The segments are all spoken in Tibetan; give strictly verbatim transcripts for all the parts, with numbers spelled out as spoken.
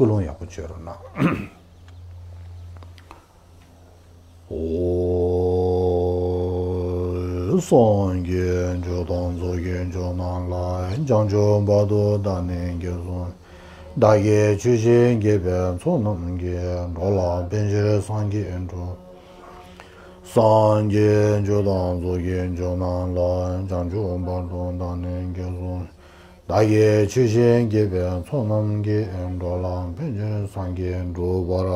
ཀུན་སློང་ཡག་པོ་བྱོས་རོགས་གནང་། ཨོ། སངས་རྒྱས་ཆོས་དང་ཚོགས་ཀྱི་མཆོག་རྣམས་ལ། བྱང་ཆུབ་བར་དུ་བདག་ནི་དགེ་གསུངས། བདག་གིས་ཆོས་བཞིན་བགྱིས་པའི་ཚོགས་རྣམས་ཀྱིས། འགྲོ་ལ་ཕན་ཕྱིར་སངས་རྒྱས་འགྲུབ། སངས་རྒྱས་ཆོས་དང་ཚོགས་ཀྱི་མཆོག་རྣམས་ལ། བྱང་ཆུབ་བར་དུ་བདག་ནི་དགེ་གསུངས། བདག་གིས་ཆོས་བཞིན་བགྱིས་པའི་ཚོགས་རྣམས་ཀྱིས། འགྲོ་ལ་ཕན་ཕྱིར་སངས་རྒྱས་འགྲུབ་པར།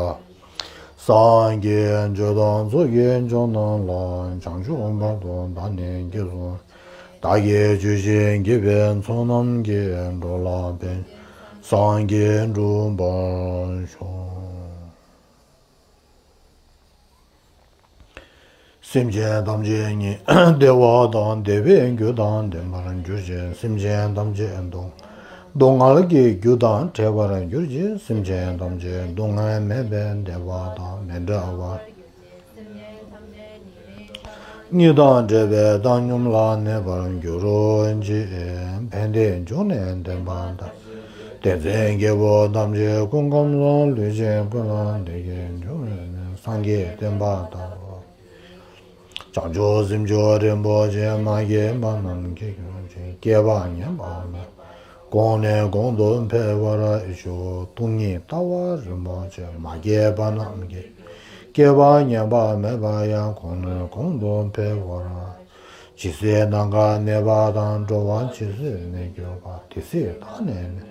སངས་རྒྱས་ཆོས་དང་ཚོགས་ཀྱི་མཆོག་རྣམས་ལ། བྱང་ཆུབ་བར་དུ་བདག་ནི་དགེ་གསུངས། བདག་གིས་ཆོས་བཞིན་བགྱིས་པའི་ཚོགས་རྣམས་ཀྱིས། འགྲོ་ལ་ཕན་སངས་རྒྱས་འགྲུབ་པར་ཤོག། སེམས་ཅན་ཐམས་ཅད་ཉིད་བདེ་བ་དང་། བདེ་བའི་རྒྱུ་དང་ལྡན་པར་གྱུར་ཅིག། སེམས་ཅན་ཐམས་ཅད་སྡུག་སྡུག་བསྔལ་གྱི་རྒྱུ་དང་བྲལ་བར་གྱུར་ཅིག། སེམས་ཅན་ཐམས་ཅད་སྡུག་བསྔལ་མེད་པའི་བདེ་བ་དང་མི་འབྲལ་བར། གཉིད་དང་བྲལ་བའི་བཏང་སྙོམས་ལ་གནས་པར་གྱུར་ཅིག། ཕན་བདེའི་འབྱུང་གནས་བསྟན་པ་ལྟར། དེ་ཚེ་རྒྱལ་པོ་ཐམས་ཅད་སྐུ་ཁམས་བཟང་། ལུས་ཅན་ཀུན་ལ་བདེ་སྐྱིད་འབྱུང་བའི་གནས། སངས་རྒྱས་བསྟན་པ་ལྟར། བྱང་ཆུབ་སེམས་མཆོག་རིན་པོ་ཆེ། མ་སྐྱེས་པ་རྣམས་སྐྱེ་གྱུར་ཅིག། སྐྱེས་པ་ཉམས་པ་མེད། གོང་ནས་གོང་དུ་འཕེལ་བར་ཤོག། སྟོང་ཉིད་ལྟ་བ་རིན་པོ་ཆེ། མ་སྐྱེས་པ་རྣམས་སྐྱེ། སྐྱེས་པ་ཉམས་པ་མེད་པ་ཡང་། གོང་ནས་གོང་དུ་འཕེལ་བར། ཇི་སྲིད་ནམ་མཁའ་གནས་པ་དང་། འགྲོ་བ་ཇི་སྲིད་གནས་གྱུར་པ། དེ་སྲིད་བདག་ནི་ནི།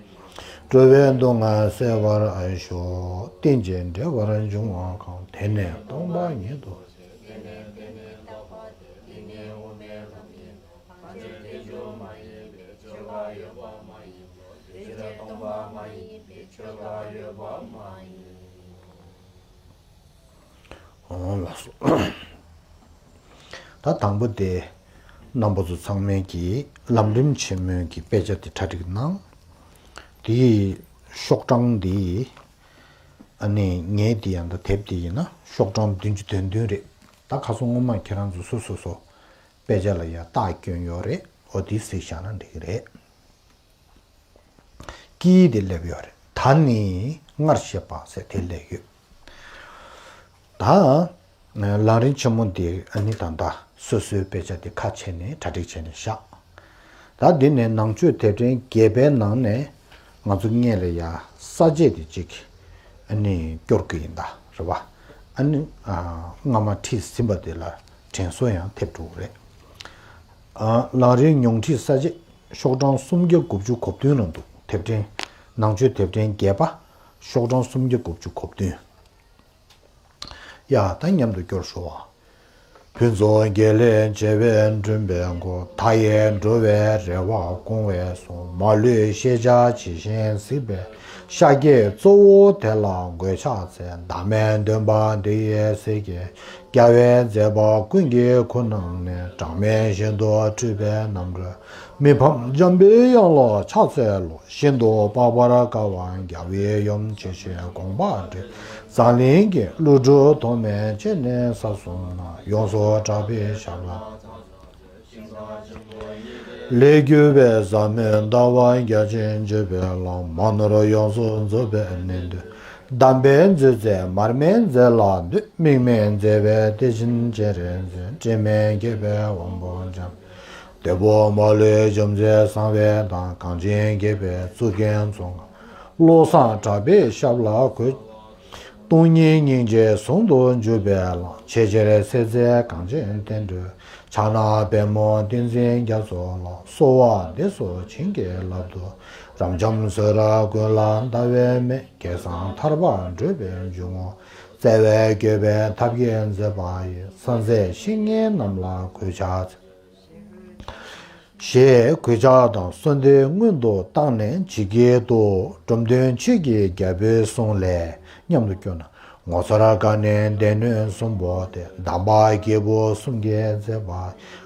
འགྲོ་བའི་སྡུག་བསྔལ་སེལ་བར་ཤོག། རྟེན་ཅིང་འབྲེལ་བར་འབྱུང་བ་གང་། དེ་ནི་སྟོང་པ་ཉིད་དུ། ཨོ་ལགས་སོ། ད་དང་པོ་དེ་རྣམ་པ་ཚོ་ཚང་མས་ཀྱིས་ལམ་རིམ་ཆེན་མོའི་གི་དཔེ་ཆ་དེ་གྲ་སྒྲིག་གནང་། དེའི་ཤོག་གྲངས་དེ་ཨ་ནི་ངའི་དེ་ཡང་ད་དེབ་དེ་ཡིན་ན་ཤོག་གྲངས་བདུན་ཅུ་དོན་བདུན་རེད། ད་ཁ་སང་སྔོན་མ་ཁྱེད་རང་ཚོ་སོ་སོ་སོ་དཔེ་ཆ་ལ་ཡང་རྟགས་བསྐྱོན་ཡོད་རེད། ཨོ་དེ་གཟིགས་བཞག་ན་འགྲིག་གི་རེད། ཀྱི་དེ་སླེབས་ཡོད་རེད། ད་ནི་སྔར་བཤད་པ་ཟེར་དེ་སླེབས་ཡོད། ད་ལམ་རིམ་ཆེན་མོ་འདི་ཨ་ནི་ད་ལྟ་སོ་སོའི་དཔེ་ཆ་དེ་ཁ་ཕྱེ་ནས་གྲ་སྒྲིག་བྱས་ནས་བཞག། ད་འདི་ནས་ནང་ཆོས་དེབ་ཕྲེང་བརྒྱད་པའི་ནང་ནས་ང་ཚོ་སྔོན་ལ་ཡ་ས་བཅད་དེ་གཅིག་ཨ་ནི་སྐྱོར་གི་ཡིན་ད་རེད་བ། ཨ་ནི་ཨ་སྔ་མ་ཁྲིད་ཟིན་པ་དེ་ལ་དྲན་གསོ་ཡང་ཐེབས་འགྲོ་གི་རེད། ཨ་ལམ་རིམ་ཉུང་ཁྲིད་ས་བཅད་ཤོག་གྲངས་སུམ་བརྒྱ་དགུ་བཅུ་གོ་བདུན་ལ་འདུག། དེབ་ཕྲེང་ནང་ཆོས་དེབ་ཕྲེང་བརྒྱད་པ་ཤོག་གྲངས་སུམ་བརྒྱ་དགུ་བཅུ་གོ་བདུན། ཡ་ད་མཉམ་དུ་སྐྱོར་ཞུ་བ། ཕུན་ཚོགས་དགེ་ལེགས་བྱེ་བས་བསྐྲུན་པའི་སྒོ། མཐའ་ཡས་འགྲོ་བའི་རེ་བ་སྐོང་བའི་གསུང་། མ་ལུས་ཤེས་བྱ་ཇི་བཞིན་གཟིགས་པའི་ཤཱཀྱའི་གཙོ་བོ་དེ་ལ་མགོས་ཕྱག་འཚལ། བདག་མེད་སྟོན་པ་འདི་ཡི་སྲས་ཀྱི་རྒྱལ་བའི་མཛད་པ་ཀུན་གྱི་ཁུར་བསྣམས་ནས། གྲངས་མེད་ཤིན་ཏུ་སྤྲུལ་པའི་རྣམ་རོལ་མི་ཕམ་འཇམ་པའི་དབྱངས་ལ་ཕྱག་འཚལ་ལོ། ཤིན་ཏུ་འཕགས་པར་དཀའ་བ་རྒྱལ་བའི་ཡུམ་ཇི་བཞིན་དགོངས་པ་འགྲེལ། འཛམ་གླིང་གི་ཀླུ་སྒྲུབ་ཐོགས་མེད་ཅན་ནི་ས་གསུམ་ན། ཡོངས་སུ་གྲགས་པའི་ཞབས་ལ་ལས་གྱུར་པའི་ཟབ་མོའི་ལྟ་བ་རྒྱ་ཆེན་སྤྱོད་པའི་ལམ། མ་ནོར་ཡོངས་སུ་རྫོགས་པའི་གནད་དོན། གདམས་པའི་མཛོད་རྩེ་མར་མེ་མཛད་ལ་འདུད། དམིགས་མེད་མཛད་པའི་གཏེར་ཆེན་སྤྱན་རས་གཟིགས། དྲི་མེད་དགྱེས་པའི་དབང་པོ་འཇམ། དྭགས་པོ་མ་ལུས་འཇོམས་མཛད་གསང་བའི་བདག། གངས་ཅན་དགྱེས་པའི་གཙུག་རྒྱན་ཙོང་ཁ་པ། བློ་བཟང་གྲགས་པའི་ཞབས་ལ་གུས། སྟོང་ཉིད་སྙིང་རྗེ་ཟུང་དུ་འཇུག་པའི་ལམ། ཆེས་ཆེར་གསལ་མཛད་གངས་ཅན་བསྟན་འགྲོའི་ཕྱག་ན་པདྨོ་ཏིང་འཛིན་རྒྱ་མཚོ་ལ། གསོལ་བ་འདེབས་སོ་བྱིན་གྱིས་བརླབ་ཏུ། རབ་འབྱམས་གསུང་རབ་ཀུན་ལ་ཟླ་བའི་མེ། སྐལ་བཟང་ཐར་པར་བགྲོད་པའི་འཇུག་ངོགས། བརྩེ་བས་བསྐྱོད་པའི་ཐབས་ཀྱིས་མཛད་པ་ཡི། གསང་མཛད་བཤེས་གཉེན་རྣམས་ལ་གུས་ཕྱག་འཚལ། ཞེས་གུས་ཕྱག་དང་གསོལ་འདེབས་སྔོན་དུ་བཏང་ནས་ཇི་སྐད་དུ། འབྲོམ་སྟོན་ཆོས་ཀྱི་རྒྱལ་པོའི་གསུང་ལས་མཉམ་དུ་སྐྱོར་ན། ངོ་མཚར་དཀའ་གནད་སྡེ་སྣོད་གསུམ་པོ་སྟེ། གདམས་པ་རྒྱལ་པོ་གསུམ་གྱིས་མཛད་པ།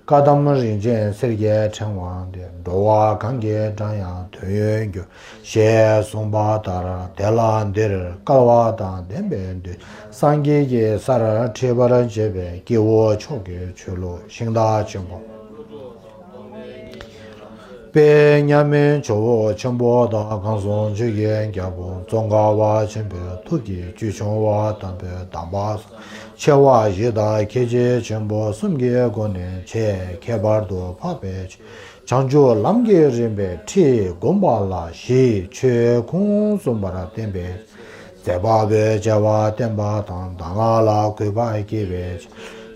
བཀའ་གདམས་རིན་ཆེན་གསེར་གྱི་ཕྲེང་བ་སྟེ། འགྲོ་བ་གང་གི་འགྲམ་ཡང་དོན་ཡོད་འགྱུར། ཞེས་གསུངས་པ་ལྟར་དེ་ལ་འདིར་སྐལ་བ་དང་ལྡན་པའི་མདོས། སངས་རྒྱས་ཀྱི་སར་ཁྲིད་པར་བྱེད་པའི་སྐྱེ་བོ་མཆོག་གི་ཆོས་ལུགས་ཤིང་རྟ་ཆེན་པོ། པའི་མཉམ་མེད་ཇོ་བོ་ཆེན་པོ་དང་། གང་གསུང་ཆོས་ཀྱི་རྒྱལ་པོ་ཙོང་ཁ་པ་ཆེན་པོའི་ཐུགས་ཀྱི་བཅུད་འབྱུང་བ་དམ་པའི་གདམས་པ། ཆེ་བ་བཞི་དང་ཁྱད་ཆོས་ཆེན་པོ་གསུམ་གྱི་སྒོ་ནས་ཆེས་ཁྱད་པར་དུ་འཕགས་པའི་བྱང་ཆུབ་ལམ་གྱི་རིམ་པའི་ཁྲིད་བསྒོམ་པ་ལ་ཞེས་ཆོས་ཁུངས་གསུམ་པར་བསྟན་པའི་མཛད་པ་པོའི་བྱ་བ་བསྟན་པ་དང་། གདམས་ངག་ལ་གུས་པ་སྐྱེ་བའི་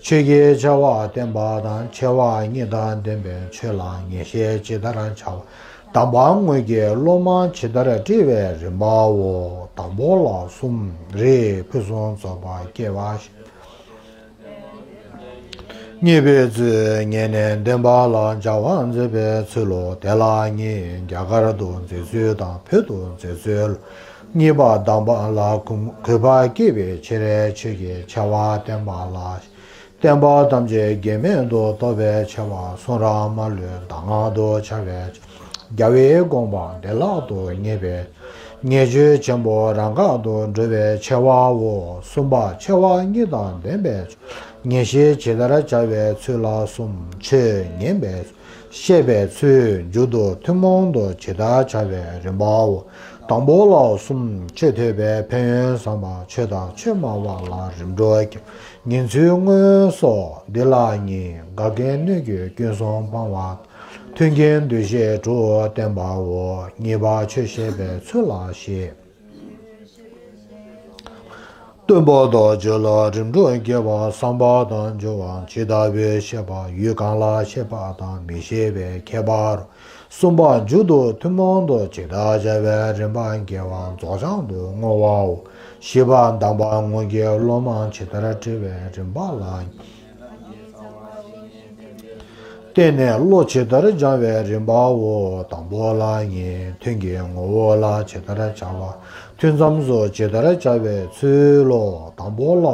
ཆོས་ཀྱི་བྱ་བ་བསྟན་པ་དང་། ཆེ་བ་གཉིས་དང་ལྡན་པའི་ཆོས་ལ་ངེས་ཤེས་ཇི་ལྟར་འཆར་བ། གདམས་པ་དངོས་ཀྱི་སློབ་མ་ཇི་ལྟར་བཀྲི་བའི་རིམ་པའོ། དང་པོ་ལ་གསུམ་རེ་ཕུན་སུམ་ཚོགས་པ་སྐྱེ་བ་ཞིག་གཉིས་པའི་ཚུལ་ངེས་ནས་བསྟན་པ་ལ་སྦྱར་བ་མཛད་པའི་ཚུལ་ལོ། དེ་ལ་གཉིས། རྒྱ་གར་དུ་མཛད་ཚུལ་དང་བོད་དུ་མཛད་ཚུལ་ལོ། གཉིས་པ་གདམས་པ་ལ་གུས་པ་སྐྱེ་བའི་ཕྱིར་ཆོས་ཀྱི་ཆེ་བ་བསྟན་པ་ལ། བསྟན་པ་ཐམས་ཅད་གེགས་མེད་དུ་རྟོགས་པའི་ཆེ་བ་གསུང་རབ་མ་ལུས་གདམས་ངག་ཏུ་འཆར་བའི་རྒྱལ་བའི་དགོངས་པ་བདེ་བླག་ཏུ་ངེས་པའི་ཉེས་སྤྱོད་ཆེན་པོ་རང་འགག་ཏུ་འགྲོ་བའི་ཆེ་བའོ། གསུམ་པ་ཆེ་བ་གཉིས་དང་ལྡན་པའི་ངེས་ཤེས་ཇི་ལྟར་འཆར་བའི་ཚུལ་ལ་གསུམ། ཆོས་ཉན་པའི་བཤད་པའི་ཚུལ་མཇུག་ཏུ་ཐུན་མོང་དུ་ཇི་ལྟར་འཆར་བའི་རིམ་པའོ། དང་པོ་ལ་གསུམ། ཆོས་ཐོས་པའི་ཕན་ཡོན་བསམ་པ། ཆོས་དང་ཆོས་སྨྲ་བ་ལ་རིམ་གྲོ་བགྱི་བ། ཉན་ཚུལ་དངོས་སོགས་འདི་ལ་གཉིས། འགལ་རྐྱེན་སྣོད་ཀྱི་སྐྱོན་གསུམ་སྤང་བ། མཐུན་རྐྱེན་འདུ་ཤེས་དྲུག་བསྟན་པའོ། གཉིས་པ་ཆོས་བཤད་པའི་ཚུལ་ལ་བཤད། སྟོན་པ་དང་ཆོས་ལ་རིམ་གྲོ་བགྱི་བ། བསམ་པ་དང་སྦྱོར་བ་ཇི་ལྟ་བུའི་བཤད་པ། ཡུལ་གང་ལ་བཤད་པ་དང་མི་བཤད་པའི་ཁྱད་པར། གསུམ་པ་མཇུག་ཏུ་ཐུན་མོང་དུ་ཇི་ལྟར་བྱ་བའི་རིམ་པ་བགྱི་བ། རྫོགས་བྱང་དུ་བསྔོ་བའོ། བཞི་པ་གདམས་པ་དངོས་ཀྱི་སློབ་མ་ཇི་ལྟར་བཀྲི་བའི་རིམ་པ་ལ། བརྟེན་ནས་བློ་ཇི་ལྟར་སྦྱང་བའི་རིམ་པའོ། དང་པོ་ལ་གཉིས། ཐུན་གྱི་ངོ་བོ་ལ་ཇི་ལྟར་བྱ་བ། ཐུན་མཚམས་སུ་ཇི་ལྟར་བྱ་བའི་ཚུལ་ལོ། དང་པོ་ལ།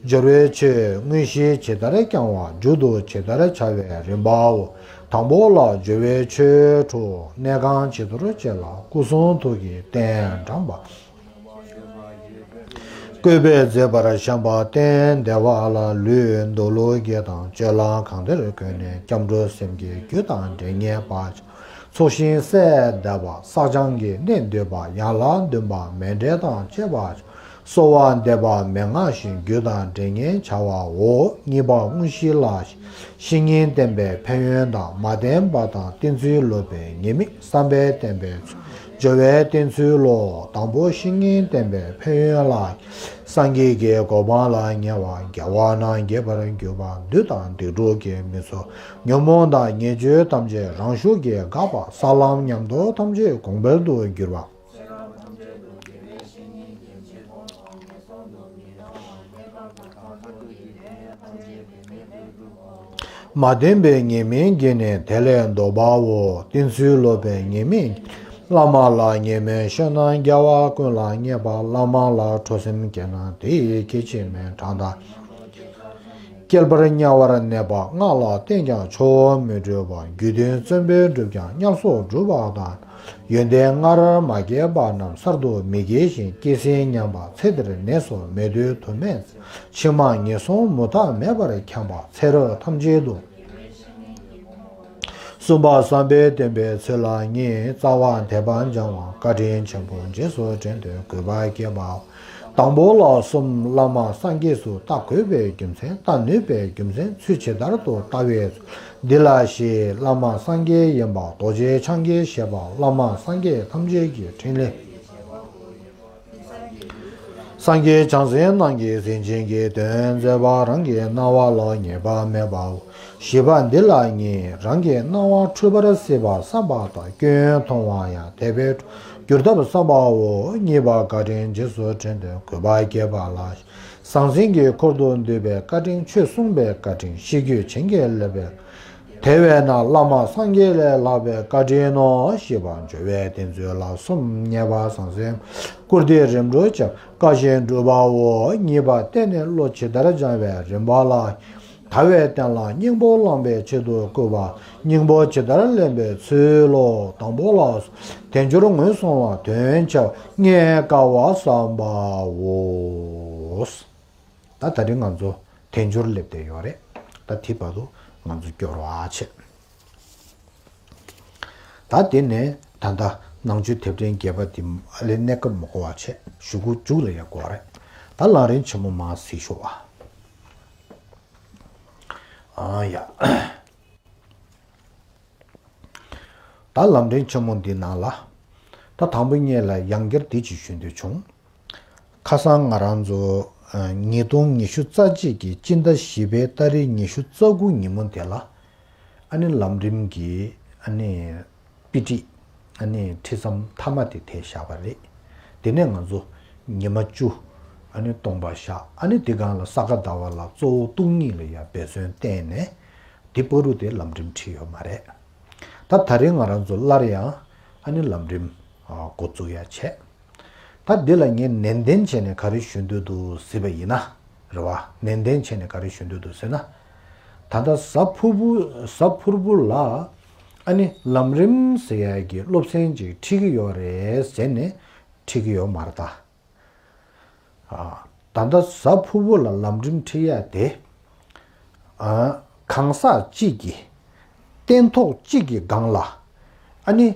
སྦྱོར་བའི་ཆོས་དངོས་གཞི་ཇི་ལྟར་བསྐྱང་བ། མཇུག་ཏུ་ཇི་ལྟར་བྱ་བའི་རིམ་པའོ། དང་པོ་ལ་སྦྱོར་བའི་ཆོས་དྲུག་གནས་ཁང་བྱི་དོར་བཅས་ལ་སྐུ་གསུང་ཐུགས་ཀྱི་རྟེན་བཀྲམ་པ། བཀོད་པས་མཛེས་པར་བཤམས་པ་སྟེ། བདེ་བ་ལ་ལུས་མདོ་ལུགས་བརྒྱད་དང་སྤྱོད་ལམ་གང་དེར་བཀོད་ནས་སྐྱབས་འགྲོ་སེམས་བསྐྱེད་རྒྱུ་དང་འབྲེལ་ངེས་པ། ཚོགས་ཞིང་སྲེད་འདེབས་པ། བསགས་སྦྱང་གི་གནད་འདུས་པ། ཡན་ལག་བདུན་པ་མཎྜལ་དང་བཅས་པ། གསོལ་བ་འདེབས་པ་མན་ངག་བཞིན་རྒྱུ་དང་འབྲེལ་ངེས་བྱ་བའོ། གཉིས་པ་དངོས་གཞི་ལ། བཤེས་གཉེན་བསྟེན་པའི་ཕན་ཡོན་དང་མ་བསྟེན་པ་དང་བསྟེན་ཚུལ་སློབ་པའི་ཉེས་དམིགས་བསམ་པས་བསྟེན་པའི་ཚུལ། སྦྱོར་བའི་བསྟེན་ཚུལ་ལོ། དང་པོ་བཤེས་གཉེན་བསྟེན་པའི་ཕན་ཡོན་ལ། སངས་རྒྱས་ཀྱི་གོ་འཕང་ལ་ཉེ་བ། རྒྱལ་བ་རྣམས་དགྱེས་པར་གྱུར་པ། བདུད་དང་སྡིག་སྒྲིབ་ཀྱིས་མི་ཚུགས། ཉོན་མོངས་དང་ཉེས་སྤྱོད་ཐམས་ཅད་རང་ཤུགས་ཀྱིས་འགག་པ། ས་ལམ་ཉམས་རྟོགས་ཐམས་ཅད་གོང་འཕེལ་དུ་གྱུར་པ། མ་བསྟེན་པའི་ཉེས་དམིགས་བགྱིས་ནས་དེ་ལས་ལྡོག་པའོ། བསྟེན་ཚུལ་སློབ་པའི་ཉེས་དམིགས། བླ་མ་ལ་ཉེས་མེད་བཤད་ན་རྒྱལ་བ་ཀུན་ལ་བརྙས་པ། བླ་མ་ལ་ཁྲོ་སེམས་སྐྱེས་ན་དེ་ཡི་སྐྱེ་འཆི་མེད། གྲངས་དང་། བསྐལ་པར་དམྱལ་བར་གནས་པ། སྔགས་ལ་བརྟེན་ཀྱང་ཆོ་འཕྲུལ་མི་འགྲུབ་པ། རྒྱུད་དོན་བརྩོན་པས་བསྒྲུབས་ཀྱང་དམྱལ་སོགས་སྒྲུབ་པ་དང་། ཡོན་ཏན་སྔར་མ་སྐྱེས་པ་རྣམས་གསར་དུ་མི་སྐྱེ་ཞིང་། སྐྱེས་ཟིན་ཉམས་པ་ཚེ་འདིར་ནད་སོགས་མེད་དུས་དུ་མེད། ཕྱི་མ་ངན་སོང་མུ་མཐའ་མེད་པར་འཁྱམས་པ་ཚེ་རབས་ཐམས་ཅད་དུ། གསུམ་པ་བསམ་པས་བསྟེན་པའི་ཚུལ་ལ་གཉིས། རྩ་བ་དད་པ་སྦྱང་བ། བཀའ་དྲིན་ཆེན་པོ་རྗེས་སུ་དྲན་ཏེ་གུས་པ་བསྐྱེད་པའོ། དང་པོ་ལ་གསུམ། བླ་མ་སངས་རྒྱས་སུ་བལྟ་དགོས་པའི་རྒྱུ་མཚན། བལྟ་ནུས་པའི་རྒྱུ་མཚན། ཚུལ་ཇི་ལྟར་དུ་བལྟ་བའི་ཚུལ། འདི་ལ་བཞི། བླ་མ་སངས་རྒྱས་ཡིན་པ་རྡོ་རྗེ་འཆང་གིས་བཞེད་པ། བླ་མ་སངས་རྒྱས་ཐམས་ཅད་ཀྱི་ཕྲིན་ལས། སངས་རྒྱས་བྱང་སེམས་རྣམས་ཀྱིས་སེམས་ཅན་གྱི་དོན་མཛད་པ། རང་གི་སྣང་བ་ལ་ངེས་པ་མེད་པའོ། བཞི་པ་འདི་ལ་གཉིས། རང་གི་སྣང་བ་འཁྲུལ་པར་སྲིད་པ་བསམ་པ་དང་། སྐྱོན་མཐོང་བ་ཡང་དད་པས་འཁྲུལ་པར་གྱུར་ཐབས་བསམ་པའོ། གཉིས་པ་བཀའ་དྲིན་རྗེས་སུ་དྲན་ཏེ་གུས་པ་བསྐྱེད་པ་ལ། ཟང་ཟིང་གི་འཁོར་དུ་འདུས་པའི་བཀའ་དྲིན། ཆོས་གསུངས་པའི་བཀའ་དྲིན། ཤེས་རྒྱུད་བྱིན་གྱིས་བརླབས་པའི། དེ་བས་ན་བླ་མ་སངས་རྒྱས་ལས་ལྷག་པའི་བཀའ་དྲིན་ནོ། ཞེས་པ་སྦྱོར་བའི་བསྟེན་ཚུལ་ལ་གསུམ། གཉིས་པ་ཟང་ཟིང་བཀུར་སྟི་རིམ་གྲོ་བྱ་བཀའ་བཞིན་སྒྲུབ་པའོ། གཉིས་པ་བསྟེན་ནས་བློ་ཇི་ལྟར་སྦྱང་བའི་རིམ་པ་ལ། དལ་བའི་རྟེན་ལ་སྙིང་པོ་བླང་བའི་ཆེད་དུ་བསྐུལ་བ། སྙིང་པོ་ཇི་ལྟར་ལེན་པའི་ཚུལ་ལོ། དང་པོ་ལ། དལ་འབྱོར་ངན་སོང་ལ་དོན་ཆེ་བ། རྙེད་དཀའ་བ་བསམ་པའོ། ད་ད་རིང་ང་ཚོ་དལ་འབྱོར་སླེབས་བསྡད་ཡོད་རེད། ད་དེ་བར་དུ་ང་ཚོ་སྐྱོར་བ་བྱེད། ད་དེ་ནས་ད་ལྟ་ནང་ཆོས་དེབ་ཕྲེང་བརྒྱད་པ་འདི་ཨ་ལས་གནས་སྐབས་མ་གོ་བ་བྱས་གཞུག་གུ་མཇུག་ལ་ཡང་གོ་བ་རེད། ད་ལམ་རིམ་ཆེན་མོ་མར་གཟིགས་ཤོག་ཨ། ཨ་ཡ། ད་ལམ་རིམ་ཆེན་མོ་འདི་ནང་ལ། ད་དང་པོ་ངེད་ལ་ཡང་བསྐྱར་འདི་ཅིག་ཞུ་འདོད་བྱུང་། ཁ་སང་ང་རང་ཚོ་ཨ་ཉིས་སྟོང་ཉི་ཤུ་རྩ་གཅིག་གི་སྤྱི་ཟླ་བཞི་པའི་ཏ་རིག་ཉི་ཤུ་རྩ་དགུ་ཉིན་མོ་དེ་ལ། ཨ་ནི་ལམ་རིམ་གྱི་ཨ་ནི་དཔེ་ཁྲིད། ཨ་ནི་ཁྲིད་མཚམས་མཐའ་མ་དེ་དེ་བཞག་པ་རེད། དེ་ནས་ང་ཚོ་ཉི་མ་བཅུ་ཨ་ནི་སྟོང་པ་བཞག་ཨ་ནི་དེ་སྒང་ལ་ས་ག་ཟླ་བ་ལ་གཙོ་བོ་སྟོང་ཉིད་ལ་ཡང་འབད་བརྩོན་བསྟེན་ནས་དེ་བར་དུ་དེ་ལམ་རིམ་ཁྲིད་ཡོད་མ་རེད། ད་ད་རེས་ང་རང་ཚོ་སླར་ཡང་ཨ་ནི་ལམ་རིམ་འགོ་བཙུགས་ཡ་བྱས། ད་འདི་ལ་ངས་ནན་ཏན་བྱས་ནས་ག་རེ་ཞུ་འདོད་འདུག་ཟེར་བ་ཡིན་ན། རེད་བ། ནན་ཏན་བྱས་ནས་ག་རེ་ཞུ་འདོད་འདུག་ཟེར་ན། ད་ལྟ་གཟའ་ཕུར་བུ་གཟའ་ཕུར་བུ་ལ་ཨ་ནི་ལམ་རིམ་ཟེར་ཡ་གི་སློབ་ཚན་ཅིག་ཁྲིད་ཀྱི་ཡོད་རེད་ཟེར་ནས་ཁྲིད་ཀྱི་ཡོད་མ་རེད་ད། ཨ། ད་ལྟ་གཟའ་ཕུར་བུ་ལ་ལམ་རིམ་ཁྲིད་ཡ་དེ། ཨ། གང་ཟག་གཅིག་གིས་སྟན་ཐོག་གཅིག་གི་སྒང་ལ་ཨ་ནི་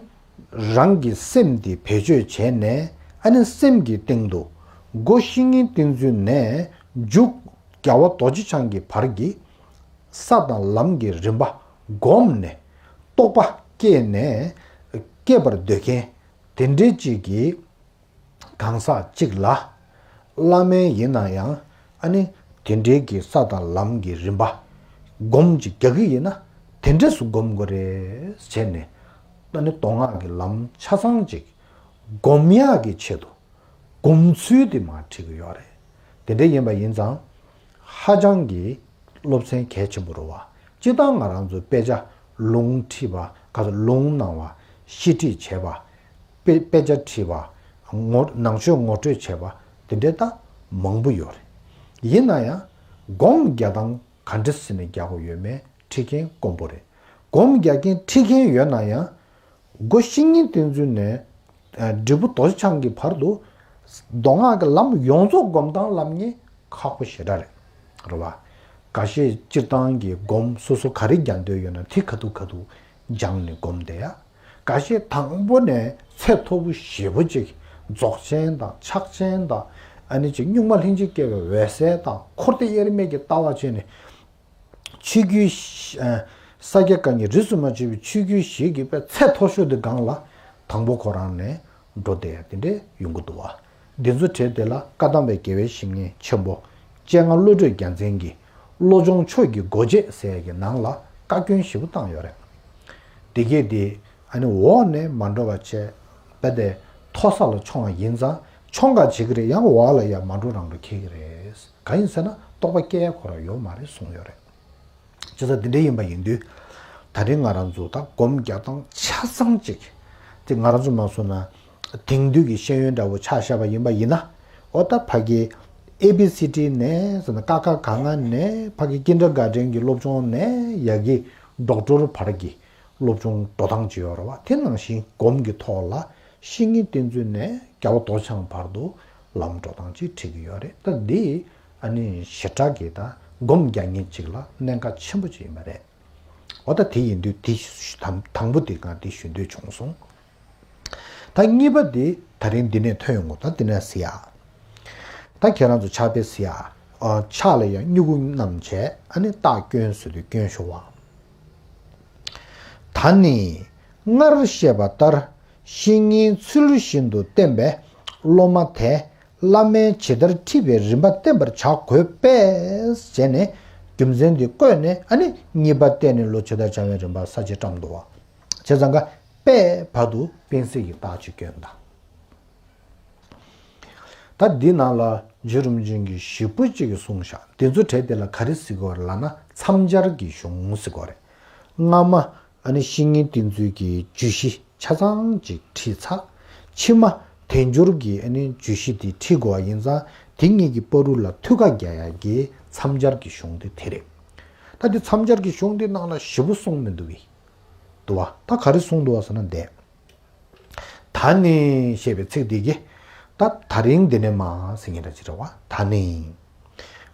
རང་གི་སེམས་དེ་བེད་སྤྱོད་བྱས་ནས་ཨ་ནི་སེམས་ཀྱི་སྟེང་དུ་སྒོ་བཤེས་གཉེན་བསྟེན་ཚུལ་ནས་མཇུག་རྒྱལ་བ་རྡོ་རྗེ་འཆང་གི་བར་གྱི་ས་དང་ལམ་གྱི་རིམ་པ་བསྒོམས་ནས་རྟོགས་པ་སྐྱེས་ནས་སྐྱེ་བར་འདོད་མཁན་དེ་འདྲའི་གཅིག་གིས། གང་ཟག་གཅིག་ལ། བླ་མ་ཡིན་ན་ཡང་ཨ་ནི་དེ་འདྲའི་གི་ས་དང་ལམ་གྱི་རིམ་པ་སྒོམ་ཅིག་རྒྱག་གི་ཡིན་ན་དེ་འདྲས་སུ་སྒོམ་དགོས་རེད་བྱས་ནས་ཨ་ནི་མདོ་སྔགས་ཀྱི་ལམ་ཆ་ཚང་ཅིག་སྒོམ་ཡག་གི་ཆེད་དུ་སྒོམ་ཚུལ་དེ་མར་ཁྲིད་ཀྱི་ཡོད་རེད། དེ་འདྲ་ཡིན་པ་ཡིན་ཙང་ཧ་ཅང་གི་སློབ་ཚན་གལ་ཆེན་པོ་རེད་བ། སྤྱིར་བཏང་ང་རང་ཚོའི་དཔེ་ཆ་ལུང་ཁྲིད་པ་ག་ཚོད་ལུང་གནང་བ་ཤེས་ཁྲིད་བྱས་པ། དཔེ་དཔེ་ཆ་ཁྲིད་པ། ངོ་ནང་ཆོས་ངོ་སྤྲོད་བྱས་པ་དེ་འདྲའི་ད་མང་པོ་ཡོད་རེད། ཡིན་ན་ཡང་སྒོམ་རྒྱག་སྟངས་ག་འདྲ་སེ་ནས་རྒྱག་དགོས་ཡོད་མེད་ཁྲིད་མཁན་དཀོན་པོ་རེད། སྒོམ་རྒྱག་མཁན་ཁྲིད་མཁན་ཡོད་ན་ཡང་། སྒོ་བཤེས་གཉེན་བསྟེན་ཚུལ་ནས། ཨ་འབྲས་བུ་རྡོ་རྗེ་འཆང་གི་བར་དུ། མདོ་སྔགས་ཀྱི་ལམ་ཡོངས་རྫོགས་སྒོམ་སྟངས་ལབ་མཁན་ཁག་པོ་ཞེ་དྲག་རེད། རེད་བ། འགའ་ཤས་སྤྱིར་བཏང་གི་སྒོམ་སོ་སོ་ག་རེ་རྒྱག་འདོད་ཡོད་ན་དེ་ག་ཐུབ་ག་ཐུབ་སྦྱངས་ནས་སྒོམ་བསྡད་ཡ། འགའ་ཤས་དང་པོ་ནས་ཚད་མཐོ་པོ་ཞེ་པོ་ཅིག་རྫོགས་ཆེན་དང་ཕྱག་ཆེན་དང་ཨ་ནི་ཅིག་གཉུག་མ་ལྷན་ཅིག་སྐྱེས་པའི་འོད་གསལ་དང་འཁོར་འདས་དབྱེར་མེད་ཀྱི་ལྟ་བ་བྱས་ནས། ཆོས་བརྒྱུད་ཨ་ས་སྐྱ་བཀའ་རྙིང་རིས་སུ་མ་ཆད་པའི་ཆོས་བརྒྱུད་བཞི་གི་དཔེ་ཚད་མཐོ་ཤོས་དེ་སྒང་ལ་དང་པོ་ཁོ་རང་ནས་འགྲོ་བསྡད་ཡ་དེ་འདྲས་ཡོང་གི་འདུག་བ། འདི་ཚོ་གྲས་དེ་ལ་བཀའ་གདམས་པའི་དགེ་བའི་བཤེས་གཉེན་ཆེན་པོ་སྤྱན་སྔ་བློ་གྲོས་རྒྱལ་མཚན་གྱིས་བློ་སྦྱོང་ཆོས་ཀྱི་སྒོ་འབྱེད་ཟེར་ཡ་གི་ནང་ལ་བཀའ་བཀྱོན་ཞེ་པོ་བཏང་ཡོད་རེད། དེ་གས་དེ་ཨ་ནི་འོག་ནས་མ་འགྲོ་བ་བྱས་པ་དེ་མཐོ་ས་ལ་མཆོང་བ་ཡིན་ཙང་མཆོང་ག་བྱེད་ཀྱི་རེད། ཡང་འོག་ལ་ཡང་མ་འགྲོ་རང་འགྲོ་ཁེལ་གྱི་རེད། གང་ཡིན་ཟེར་ན་རྟོགས་པ་སྐྱེ་ཡ་ཁོ་རང་ཡོད་མ་རེད་གསུངས་ཡོད་རེད། བྱས་ཙང་འདི་འདྲ་ཡིན་པ་ཡིན་དུས། ད་རིང་ང་རང་ཚོ་ད་སྒོམ་རྒྱག་སྟངས་ཆ་ཚང་གཅིག་དེ་ང་རང་ཚོ་མ་སོང་ན། དེང་དུས་ཀྱི་ཤེས་ཡོན་འདྲ་བོ་ཆ་བཞག་པ་ཡིན་པ་ཡིན་ན། འོ་ད་ཕ་གི་ཨེ་བི་སི་ཌི་ནས་ཟེར་ན་ཀ་ཁ་ག་ང་ནས་ཕ་གི་ཀིན་ཌར་གྷར་ཌེན་གྱི་སློབ་སྦྱོང་ནས་ཡ་གི་ཌོག་ཊར་བར་གྱི་སློབ་སྦྱོང་འགྲོ་སྟངས་ཅིག་ཡོད་རེད་བ། དེ་ནང་བཞིན་སྒོམ་གྱི་ཐོག་ལ་བཤེས་གཉེན་བསྟེན་ཚུལ་ནས་རྒྱལ་བ་རྡོ་རྗེ་འཆང་བར་དུ་ལམ་འགྲོ་སྟངས་ཅིག་ཁྲིད་ཀྱི་ཡོད་རེད། ད་འདི་ཨ་ནི་ཞེ་དྲག་གི་ད་སྒོམ་རྒྱག་མཁན་ཅིག་ལ་གནད་འགག་ཆེན་པོ་ཅིག་ཡིན་པ་རེད། འོ་ད་དེ་ཡིན་དུས་དེ་དང་དང་པོ་དེ་གང་དེ་ཞུ་འདོད་བྱུང་སོང་། ད་གཉིས་པ་དེ་ད་རིང་འདི་ནས་ཐོན་ཡོང་གོ་ད་འདི་ནས་ཟེར་ཡ། ད་ཁྱེད་རང་ཚོ་ཕྱག་དཔེ་ཟེར་ཡ། ཨ་ཕྱག་ལ་ཡང་སྨྱུ་གུ་བསྣམས་བྱས་ཨ་ནི་རྟགས་སྐྱོན་ཟེར་དུས་སྐྱོན་ཤོར་བ། ད་ནི་སྔར་བཤད་པ་ལྟར་བཤེས་གཉེན་ཚུལ་བཞིན་དུ་བསྟེན་པའི་སློབ་མ་དེ་བླ་མས་ཇི་ལྟར་ཁྲིད་པའི་རིམ་པ་བསྟེན་པར་བྱ་དགོས་པས་ཟེར་ནས་རྒྱུ་མཚན་འདི་བཀོད་ནས་ཨ་ནི་གཉིས་པ་བསྟེན་ནས་ལོ་ཇི་ལྟར་བྱ་བའི་རིམ་པ་ས་བཅད་བཀྲམ་འདུག་བ། བྱས་ཙང་ཀ་པས་བར་དུ་པེན་སིལ་གྱི་རྟགས་ཅིག་བསྐྱོན་དང་། ད་འདི་ནང་ལ་རྗེ་རིན་པོ་ཆེ་གིས་ཞིབ་པོ་གཅིག་གིས་གསུངས་བཞག་འདི་ཚོ་གྲས་དེ་ལ་ག་རེ་ཟེར་གྱི་ཡོད་རེད་ལབ་ན་མཚམས་སྦྱར་གྱི་གཞུང་ཟེར་གྱི་ཡོད་རེད། སྔ་མ་ཨ་ནི་བཤེས་གཉེན་བསྟེན་ཚུལ་གྱི་བརྗོད་གཞི་ཆ་ཚང་གཅིག་ཁྲིད་ཚར། ཕྱི་མ་དལ་འབྱོར་གྱི་ཨ་ནི་བརྗོད་གཞི་དེ་ཁྲིད་དགོས་པ་ཡིན་ཙང་དེ་གཉིས་ཀྱི་བར་དུ་ལ་ཐུགས་ཁ་རྒྱག་ཡག་གི་མཚམས་སྦྱར་གྱི་གཞུང་དེ་དེ་རེད། ད་འདི་མཚམས་སྦྱར་གྱི་གཞུང་དེ་ནང་ལ་ཞིབ་པོ་གསུངས་མི་འདུག་གི་འདུག་བ། ད་ག་རེ་གསུངས་འདུག་བ་ཟེར་ན་འདས། ད་ནི་ཞེས་པའི་ཚིག་འདི་གིས་ད་ད་རིང་འདི་ནས་མ་ཟེར་མཁན་འདྲ་ཅིག་རེད་བ། ད་ནི་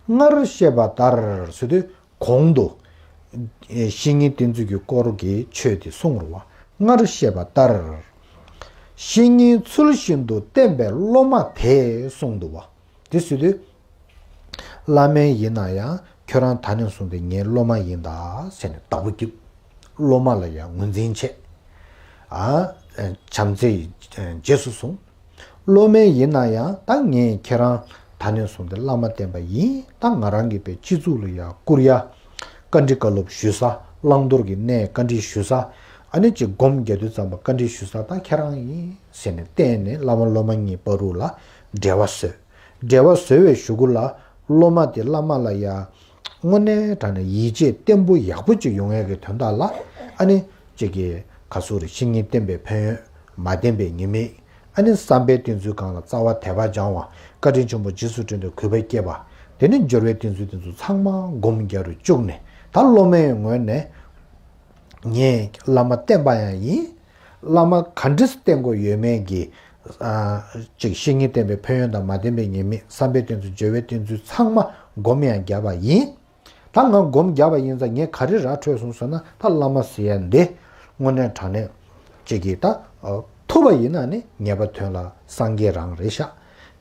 སྔར་བཤད་པ་ལྟར་ཟེར་དུས་གོང་དུ་བཤེས་གཉེན་བསྟེན་ཚུལ་གྱི་སྐོར་གྱི་ཆོས་དེ་གསུངས་རེད་བ། སྔར་བཤད་པ་ལྟར། བཤེས་གཉེན་ཚུལ་བཞིན་དུ་བསྟེན་པའི་སློབ་མ་དེ་གསུངས་འདུག་བ། དེ་ཟེར་དུས། བླ་མ་ཡིན་ན་ཡང་ཁྱོད་རང་ད་ནས་བཟུང་སྟེ་ངའི་སློབ་མ་ཡིན་ད་ཟེར་ནས་བདག་པོ་རྒྱབ། སློབ་མ་ལ་ཡང་ངོས་འཛིན་བྱེད། ཨ། བྱམས་བརྩེའི་རྗེས་སུ་བཟུང་། སློབ་མ་ཡིན་ན་ཡང་ད་ངས་ཁྱེད་རང་ད་ནས་བཟུང་སྟེ་བླ་མ་བསྟེན་པ་ཡིན། ད་ང་རང་གིས་པའི་སྤྱི་གཙུག་ལ་ཡང་བཀུར་ཡ། བཀའ་འདྲི་བཀའ་སློབ་ཞུ་ས། བླང་དོར་གྱི་གནས་བཀའ་འདྲི་ཞུ་ས། ཨ་ནི་ཅིག་སྒོམ་རྒྱག་དུས་ཙམ་པ་བཀའ་འདྲི་ཞུ་ས་ད་ཁྱེད་རང་ཡིན་ཟེར་ནས་བསྟེན་ནས་བླ་མ་སློབ་མ་གཉིས་བར་དུ་ལ་འབྲེལ་བ་བཟོས། འབྲེལ་བ་བཟོས་པའི་གཞུག་གུ་ལ་སློབ་མ་དེ་བླ་མ་ལ་ཡ། དངོས་གནས་དྲང་གནས་ཡིད་ཆེས་བརྟན་པོ་ཡག་པོ་ཅིག་ཡོང་ཡས་ཀྱི་དོན་དག་ལ། ཨ་ནི་ཅིག་གི་ག་ཟུག་རེད། བཤེས་གཉེན་བསྟེན་པའི་ཕན་ཡོན། མ་བསྟེན་པའི་ཉེས་དམིགས། ཨ་ནི་བསམ་པའི་གཏིང་ཚུལ་གང་ལ་རྩ་བ་དད་པ་སྦྱང་བ། བཀའ་དྲིན་ཆེན་པོ་རྗེས་སུ་དྲན་ཏེ་གུས་པ་སྐྱེས་པ། དེ་ནི་སྦྱོར་བའི་གཏིང་ཚུལ་དེ་ཚོ་ཚང་མ་སྒོམ་རྒྱག་རུ་བཅུག་ནས་ད་སློབ་མའི་ངོས་ནས། ངས་བླ་མ་བསྟེན་པ་ཡང་ཡིན། བླ་མ་ག་འདྲས་བསྟེན་དགོས་ཡོད་མེད་ཀྱི། ཨ། ཅིག་བཤེས་གཉེན་བསྟེན་པའི་ཕན་ཡོན་དང་མ་བསྟེན་པའི་ཉེས་དམིགས། བསམ་པའི་གཏིང་ཚུལ། སྦྱོར་བའི་གཏིང་ཚུལ་ཚང་མ་སྒོམ་ཡང་བརྒྱབ་པ་ཡིན། ད་ང་སྒོམ་བརྒྱབ་པ་ཡིན་ཙང་ངས་ག་རེ་ར་འཕྲོད་སོང་ཟེར་ན། ད་བླ་མ་ཟེར་ཡ་འདི་དངོས་གནས་དྲང་གནས་ཅིག་གིས་ད། ཨ། ཐུབ་པ་ཡིན་ན་ནི་ངེས་པ་དོན་ལ་སངས་རྒྱས་རང་རེད་ཤག་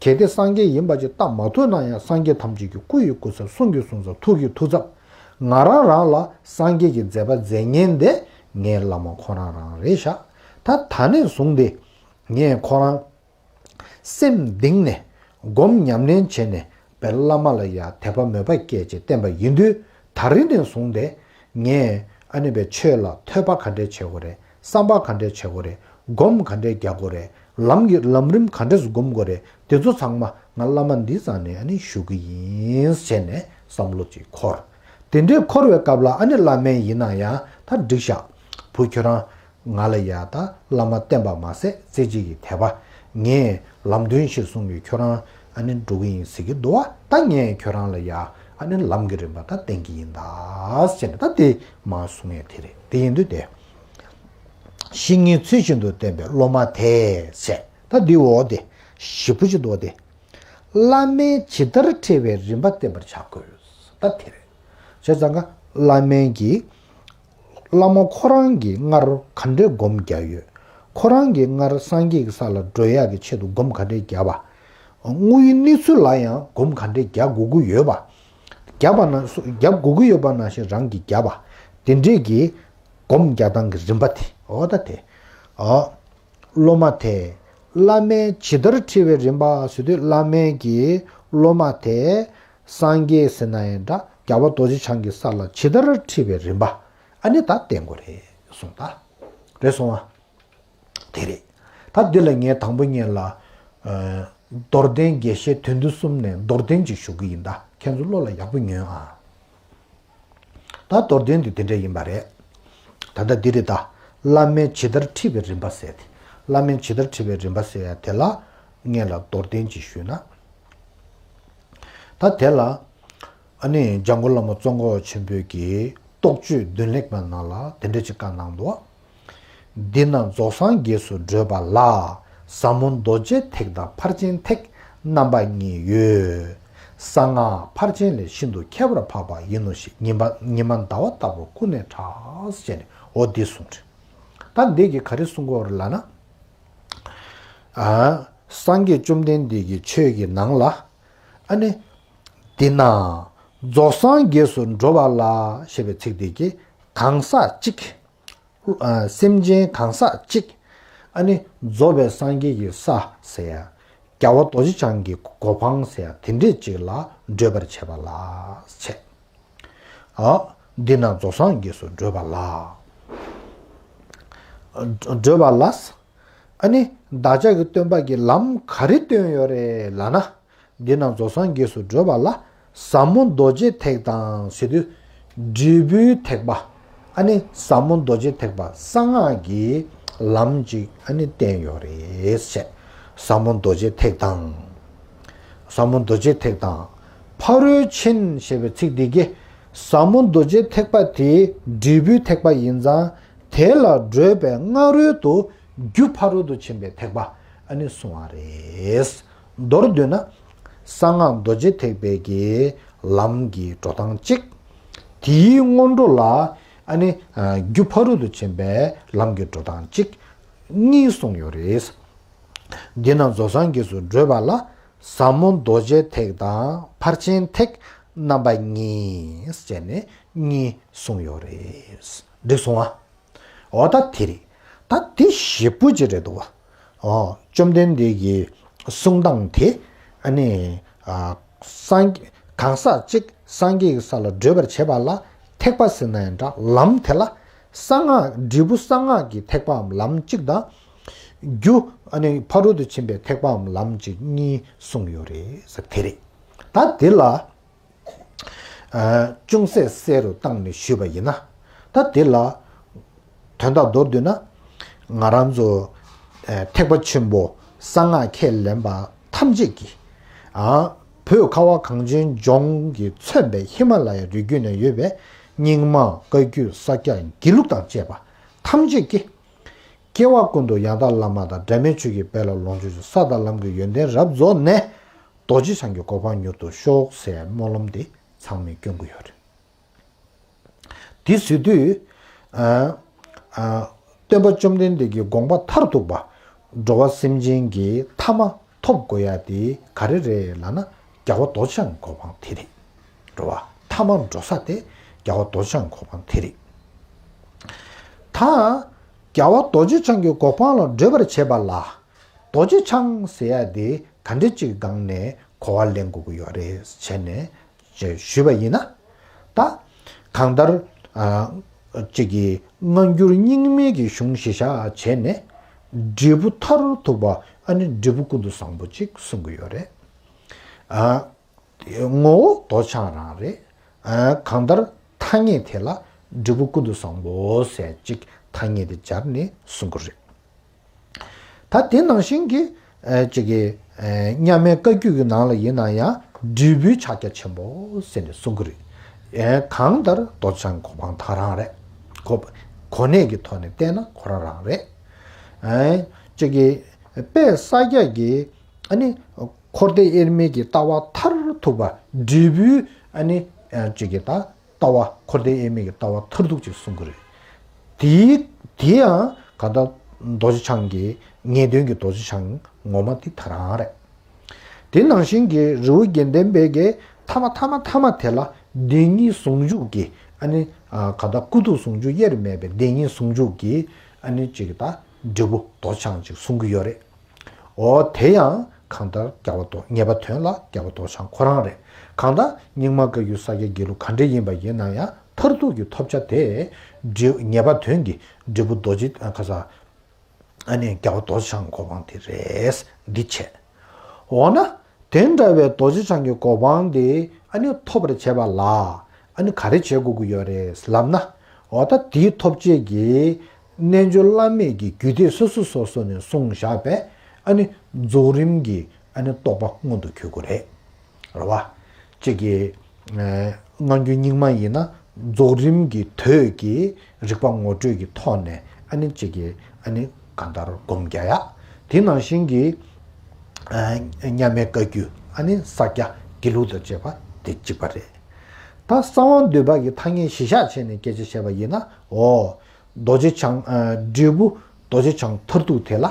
གལ་ཏེ་སངས་རྒྱས་ཡིན་པ་ཅིག་ལྟ་མ་ཐུབ་ན་ཡང་སངས་རྒྱས་ཐམས་ཅད་ཀྱི་སྐུ་ཡི་སྐུ་ཚབ། གསུང་གི་གསུང་ཚབ། ཐུགས་ཀྱི་ཐུགས་ཚབ། ང་རང་རང་ལ་སངས་རྒྱས་ཀྱི་མཛད་པ་མཛད་མཁན་དེ་ངའི་བླ་མ་ཁོ་རང་རང་རེད་ཤག་ད་ད་ནས་བཟུང་སྟེ་ངས་ཁོ་རང་སེམས་གཏིང་ནས་སྒོམ་ཉམས་ལེན་བྱས་ནས་པའི་བླ་མ་ལ་ཡ་དད་པ་མོས་པ་སྐྱེས་བྱས་བསྟེན་པ་ཡིན་དུས། ད་རིང་ནས་བཟུང་སྟེ་ངས་ཨ་ནི་པའི་ཆོས་ལ་ཐོས་པ་ག་འདྲས་བྱེད་དགོས་རེད། བསམ་པ་ག་འདྲས་བྱེད་དགོས་རེད། སྒོམ་ག་འདྲས་རྒྱག་དགོས་རེད། ལམ་གྱི་ལམ་རིམ་ག་འདྲས་སུ་སྒོམ་དགོས་རེད། དེ་ཚོ་ཚང་མ་ང་བླ་མ་འདི་རྩ་ནས་ཨ་ནི་ཞུ་གི་ཡིན་ཟེར་ནས་བསམ་བློ་ཅིག་འཁོར། དེ་འདྲའི་འཁོར་བའི་སྐབས་ལ་ཨ་ནི་བླ་མ་ཡིན་ན་ཡང་ད་འགྲིག་ཤག་བུ་ཁྱོད་རང་ང་ལ་ཡ་ད་བླ་མ་བསྟེན་པ་མ་ཟད་རྩེ་གཅིག་གི་དད་པ། ངས་ལམ་སྟོན་ཞིག་གསུང་གི་ཁྱོད་རང་ཨ་ནི་འགྲོ་གི་ཡིན་ཟེར་གི་འདུག་བ། ད་ངས་ཁྱོད་རང་ལ་ཡ་ཨ་ནི་ལམ་གྱི་རིམ་པ་ད་བསྟན་གི་ཡིན་ད་ཟེར་ནས། ད་དེ་མ་གསུང་ཡས་དེ་རེད། དེ་ཡིན་དུས་དེ། བཤེས་གཉེན་ཚུལ་བཞིན་དུ་བསྟེན་པའི་སློབ་མ་དེ་ཟེར། ད་འདི་འོ་དེ་ཞིབ་པོ་ཅིག་འདུག་སྟེ། བླ་མས་ཇི་ལྟར་ཁྲིད་པའི་རིམ་པ་བསྟེན་པར་བྱ་དགོས། ད་དེ་རེད། བྱས་ཙང་ཀ་བླ་མའི་གི། བླ་མ་ཁོ་རང་གིས་སྔར་ག་འདྲའི་སྒོམ་བརྒྱབ་ཡོད། ཁོ་རང་གིས་སྔར་སངས་རྒྱས་ཀྱི་ས་ལ་འགྲོ་ཡག་གི་ཆེད་དུ་སྒོམ་ག་འདྲའི་བརྒྱབ་པ། དངོས་ཡོད་གནས་ཚུལ་ལ་ཡང་སྒོམ་ག་འདྲའི་རྒྱག་དགོས་ཀྱི་ཡོད་པ། རྒྱབ་པ་ན་སུ་རྒྱབ་དགོས་ཀྱི་ཡོད་པ་ནང་བཞིན་རང་གིས་རྒྱབ་པ། དེ་འདྲས་ཀྱི་སྒོམ་རྒྱག་སྟངས་ཀྱི་རིམ་པ་དེ་འོ་ད་དེ། ཨོ། སློབ་མ་དེ། བླ་མས་ཇི་ལྟར་ཁྲིད་པའི་རིམ་པ་ཟེར་དུས་བླ་མས་ཀྱི་སློབ་མ་དེ། སངས་རྒྱས་ཟེར་ན་ཡང་འདྲ། རྒྱལ་བ་རྡོ་རྗེ་འཆང་གི་ས་ལ་ཇི་ལྟར་ཁྲིད་པའི་རིམ་པ། ཨ་ནི་ད་བསྟེན་དགོས་རེད་གསུངས་ད། རེད་སོང་ཨ། དེ་རེད། ད་འདི་ལ་ངས་དང་པོ་ཉིད་ལ། ཨ། མདོར་བསྟན་རྒྱས་བཤད་དོན་བསྡུ་གསུམ་ནས་མདོར་བསྟན་ཅིག་ཞུ་གི་ཡིན་ད། ཁྱེད་ཚོ་བློ་ལ་ཡག་པོ་ཉོན་ཨ། ད་མདོར་བསྟན་དེ་དེ་འདྲ་ཡིན་པ་རེད། ད་ལྟ་འདི་རེད་ད། བླ་མས་ཇི་ལྟར་ཁྲིད་པའི་རིམ་པ་ཟེར་ཏེ། བླ་མས་ཇི་ལྟར་ཁྲིད་པའི་རིམ་པ་ཟེར་ཡ་དེ་ལ་ངས་ལ་མདོར་བསྟན་ཅིག་ཞུས་ན། ད་དེ་ལ། ཨ་ནི་འཇམ་མགོན་བླ་མ་ཙོང་ཁ་པ་ཆེན་པོས་ཀྱི་རྟོགས་བརྗོད་མདུན་ལེགས་མའི་ནང་ལ་དེ་འདྲ་ཅིག་བཀའ་གནང་འདུག། འདི་ན་རྫོགས་སངས་རྒྱས་སུ་བགྲོད་པ་ལ། ཟབ་མོ་རྡོ་རྗེ་ཐེག་དང་ཕར་ཕྱིན་ཐེག་རྣམ་པ་གཉིས་ཡོད། གསང་སྔགས་ཕར་ཕྱིན་ལས་ཤིན་ཏུ་ཁྱད་པར་འཕགས་པ་ཡིན་ནོ་ཞེས། ཉི་མ་ཉི་མ་ཟླ་བ་ལྟ་བུར་ཀུན་ནས་གྲགས། ཟེར་ནས་འོ་འདི་གསུངས་རེད། ད་འདི་གིས་ག་རེ་གསུང་གི་ཡོད་རེད་ལབ་ན། ཨ། སངས་རྒྱས་བཅོམ་ལྡན་འདས་ཀྱི་ཆོས་ཀྱི་ནང་ལ། ཨ་ནི། འདི་ན་རྫོགས་སངས་རྒྱས་སུ་འགྲོ་བ་ལ་ཞེས་པའི་ཚིག་འདི་གིས་གང་ཟག་གཅིག་ཨ། སེམས་ཅན་གང་ཟག་གཅིག་ཨ་ནི་རྫོགས་པའི་སངས་རྒྱས་ཀྱི་ས་ཟེར་ཡ། རྒྱལ་བ་རྡོ་རྗེ་འཆང་གི་གོ་འཕང་ཟེར་ཡ་དེ་འདྲས་ཅིག་ལ་བགྲོད་པར་བྱེད་པ་ལ་བྱེད། ཨ། འདི་ན་རྫོགས་སངས་རྒྱས་སུ་བགྲོད་པ་ལ། བགྲོད་པ་ལ། ཨ་ནི་བདག་ཅག་གི་སྟོན་པ་གིས་ལམ་ག་རེ་སྟོན་ཡོད་རེད་ལབ་ན། འདི་ན་རྫོགས་སངས་རྒྱས་སུ་བགྲོད་པ་ལ། ཟབ་མོ་རྡོ་རྗེ་ཐེག་དང་ཟེར་དུས། འབྲས་བུའི་ཐེག་པ། ཨ་ནི་ཟབ་མོ་རྡོ་རྗེ་ཐེག་པ་གསང་སྔགས་ཀྱི་ལམ་ཅིག་ཨ་ནི་བསྟན་ཡོད་རེད་ཟེར། ཟབ་མོ་རྡོ་རྗེ་ཐེག་དང་། ཟབ་མོ་རྡོ་རྗེ་ཐེག་དང་། ཕ་རོལ་ཕྱིན་ཞེས་པའི་ཚིག་འདི་གིས། ཟབ་མོ་རྡོ་རྗེ་ཐེག་པ་དེ་འབྲས་བུའི་ཐེག་པ་ཡིན་ཙང་། དེ་ལ་བགྲོད་པའི་སྔ་རོལ་དུ་རྒྱུ་ཕ་རོལ་ཏུ་ཕྱིན་པའི་ཐེག་པ་ཨ་ནི་གསུང་བ་རེད། མདོར་བསྡུས་ན། གསང་སྔགས་རྡོ་རྗེ་ཐེག་པའི་གི་ལམ་གྱི་འགྲོ་སྟངས་གཅིག་དེའི་སྔོན་འགྲོ་ལ་ ཨ་ནི་རྒྱུ་ཕ་རོལ་ཏུ་ཕྱིན་པའི་ལམ་གྱི་འགྲོ་སྟངས་གཅིག་གཉིས་གསུངས་ཡོད་རེད། འདི་རྣམས་རྫོགས་སངས་རྒྱས་སུ་བགྲོད་པ་ལ་ཟབ་མོ་རྡོ་རྗེ་ཐེག་དང་ཕར་ཕྱིན་ཐེག་རྣམ་པ་གཉིས་བྱས་ནས་གཉིས་གསུངས་ཡོད་རེད། འགྲིག་སོང་ཨ། འོ་ད་དེ་རེད། ད་དེ་ཞེ་པོ་ཅིག་རེད་འདུག་བ། ཨོ། བཅོམ་ལྡན་འདས་ཀྱི་གསུང་སྟངས་དེ་ཨ་ནི་ཨ་སངས་གང་ཟག་གཅིག་སངས་རྒྱས་ཀྱི་ས་ལ་བགྲོད་པར་བྱེད་པ་ལ་ཐེག་པ་ཟེར་ན་ཡང་འདྲ་ལམ་དེ་ལ་གསང་སྔགས་འབྲས་བུ་གསང་སྔགས་ཀྱི་ཐེག་པའམ་ལམ་གཅིག་དང་། རྒྱུ་ཨ་ནི་ཕ་རོལ་ཏུ་ཕྱིན་པའི་ཐེག་པའམ་ལམ་གཅིག་གཉིས་གསུངས་ཡོད་རེད་ཟེར་དེ་རེད། ད་དེ་ལ། ཅུང་ཟད་གསལ་རུ་བཏང་ནས་ཞུས་པ་ཡིན་ན། ད་དེ་ལ་དོན་དག་མདོར་བསྡུས་ན། ང་རང་ཚོ་ཐེག་པ་ཆེན་པོ་གསང་སྔགས་ཁས་ལེན་པ་ཐམས་ཅད་ཀྱིས། བོད་ཁ་བ་གངས་ཅན་ལྗོངས་ཀྱིས་མཚོན་པའི་ཧི་མ་ལ་ཡའི་རི་རྒྱུད་ན་ཡོད་པའི་རྙིང་མ་བཀའ་བརྒྱུད་ས་སྐྱ་དགེ་ལུགས་དང་བཅས་པ་ཐམས་ཅད་ཀྱིས། སྐྱེ་བ་ཀུན་ཏུ་ཡང་དག་བླ་མ་དང་། འབྲལ་མེད་ཆོས་ཀྱི་དཔལ་ལ་ལོངས་སྤྱོད་ཅིང་། ས་དང་ལམ་གྱི་ཡོན་ཏན་རབ་རྫོགས་ནས། རྡོ་རྗེ་འཆང་གི་གོ་འཕང་མྱུར་དུ་ཤོག་ཟེར་སྨོན་ལམ་འདི་ཚང་མས་སྐྱོན་གྱི་ཡོད་རེད། དེ་ཟེར་དུས། ཨ་ཨ་སྟོན་པ་བཅོམ་ལྡན་འདས་ཀྱི་དགོངས་པ་མཐར་ཐུག་པ། འགྲོ་བ་སེམས་ཅན་གྱི་ཐ་མ་ཐོབ་དགོས་ཡ་དེ་ག་རེ་རེད་ལབ་ན། རྒྱལ་བ་རྡོ་རྗེ་འཆང་གི་གོ་འཕང་དེ་རེད། འགྲོ་བ་ཐ་མར་འགྲོ་ས་དེ་རྒྱལ་བ་རྡོ་རྗེ་འཆང་གི་གོ་འཕང་དེ་རེད། ད་རྒྱལ་བ་རྡོ་རྗེ་འཆང་གི་གོ་འཕང་ལ་བགྲོད་པར་བྱེད་པ་ལ། རྡོ་རྗེ་འཆང་ཟེར་ཡ་དེ་ག་འདྲ་ཅིག་སྒང་ནས་གོ་བ་ལེན་དགོས་ཀྱི་ཡོད་རེད་བྱས་ནས་ཞུས་པ་ཡིན་ན། ད་གང་ལྟར་ཨ་ཅིག་གི་སྔ་འགྱུར་རྙིང་མའི་གི་གཞུང་གཞི་བཞག་བྱས་ནས་འབྲས་བུ་མཐར་ཐུག་པ་ཨ་ནི་འབྲས་བུ་ཀུན་ཏུ་བཟང་པོ་ཅིག་གསུང་གི་ཡོད་རེད། ཨ་ངོ་བོ་རྡོ་རྗེ་འཆང་རང་རེད། ཨ་གང་ལྟར་ཐ་སྙད་དེ་ལ་འབྲས་བུ་ཀུན་ཏུ་བཟང་པོ་ཟེར་ཅིག་ཐ་སྙད་དེ་སྦྱར་ནས་གསུང་གི་རེད། ད་དེ་ནང་བཞིན་གྱི་ཨ་ཅིག་གི་ཨ་མཉམ་མེད་བཀའ་བརྒྱུད་ཀྱི་ནང་ལ་ཡིན་ན་ཡང་འབྲས་བུའི་ཕྱག་རྒྱ་ཆེན་པོ་ཟེར་ནས་གསུང་གི་རེད། ཨ་གང་ལྟར་རྡོ་རྗེ་འཆང་གོ་འཕང་ད་རང་རེད། གོ་གོ་གནས་ཀྱི་ཐོག་ནས་བལྟས་ན་ཁོ་རང་རང་རེད། ཨ་ཅིག་གི་དཔལ་ས་སྐྱ་གི་ཨ་ནི་འཁོར་འདས་དབྱེར་མེད་ཀྱི་ལྟ་བ་མཐར་ཐུག་པ་འབྲས་བུའི་ཨ་ནི་ཅིག་གི་ད་ལྟ་བ་འཁོར་འདས་དབྱེར་མེད་ཀྱི་ལྟ་བ་མཐར་ཐུག་ཅིག་གསུང་གི་རེད། དེའི་དེ་ཡང་ག་ད་རྡོ་རྗེ་འཆང་གི་ངེས་དོན་གྱི་རྡོ་རྗེ་འཆང་ངོ་མ་དེ་ད་རང་རེད། དེ་ནང་བཞིན་གྱི་རི་བོ་དགེ་ལྡན་པའི་གི་ཐ་མ་ཐ་མ་ཐ་མ་དེ་ལ་བདེན་གཉིས་ཟུང་འཇུག་གི་ཨ་ནི་ག་ད་སྐུ་གདུང་ཟུང་འཇུག་དབྱེར་མེད་པའི་བདེན་གཉིས་ཟུང་འཇུག་གི་ཨ་ནི་ཅིག་ད་འབྲས་བུ་རྡོ་རྗེ་འཆང་ཅིག་གསུང་གི་ཡོད་རེད། འོ་དེ་ཡང་གང་ལྟར་རྒྱལ་བ་རྡོ་ངེས་པ་དོན་ལ་རྒྱལ་བ་རྡོ་རྗེ་འཆང་ཁོ་རང་རེད། གང་ལྟར་རྙིང་མ་བཀའ་བརྒྱུད་ས་སྐྱ་དགེ་ལུགས་ག་འདྲ་ཡིན་པ་ཡིན་ན་ཡང་མཐར་ཐུག་གི་ཐོབ་བྱ་དེ་འབྲས་ངེས་པ་དོན་གྱི་འབྲས་བུ་རྡོ་རྗེ་ཁ་ས་ཨ་ནི་རྒྱལ་བ་རྡོ་རྗེ་འཆང་གི་གོ་འཕང་དེ་རེད། འདི་བྱས། འོ་ན་དེ་འདྲ་བའི་རྡོ་རྗེ་འཆང་གི་གོ་འཕང་དེ་ཨ་ནི་ཐོབ་པར་བྱེད་པ་ལ་ཨ་ནི་ག་རེ་བྱེད་དགོས་ཀྱི་ཡོད་རེད་ལབ་ན། འོ་ད་དེའི་ཐོབ་བྱེད་ཀྱི་རྣལ་འབྱོར་བླ་མེད་ཀྱི་རྒྱུད་སྡེ་སོ་སོ་སོ་སོ་ནས་གསུངས་བཞག་པའི་ཨ་ནི་རྫོགས་རིམ་གྱི་ཨ་ནི་རྟོགས་པ་མངོན་དུ་གྱུར་དགོས་རེད། རེད་བ། གཅིག་གིས་ཨ་སྔ་འགྱུར་རྙིང་མ་ཡིན་ན་རྫོགས་རིམ་གྱི་དོད་ཀྱི་རིག་པ་ངོ་སྤྲོད་ཀྱི་ཐོག་ནས་ཨ་ནི་གཅིག་གིས་ཨ་ནི་གང་ལྟར་སྒོམ་རྒྱག་ཡ། དེ་ནང་བཞིན་གྱི་ཨ་མཉམ་མེད་བཀའ་བརྒྱུད་ཨ་ནི་ས་སྐྱ་དགེ་ལུགས་དང་བཅས་པ་དེ་གཅིག་པ་རེད། ད་གསང་བ་འདུས་པ་གི་ཐ་སྙད་གཞི་བཞག་བྱས་ནས་སྐད་ཆ་བཤད་པ་ཡིན་ན། འོ། རྡོ་རྗེ་འཆང་ཨ་འབྲས་བུ་རྡོ་རྗེ་འཆང་མཐར་ཐུག་དེ་ལ་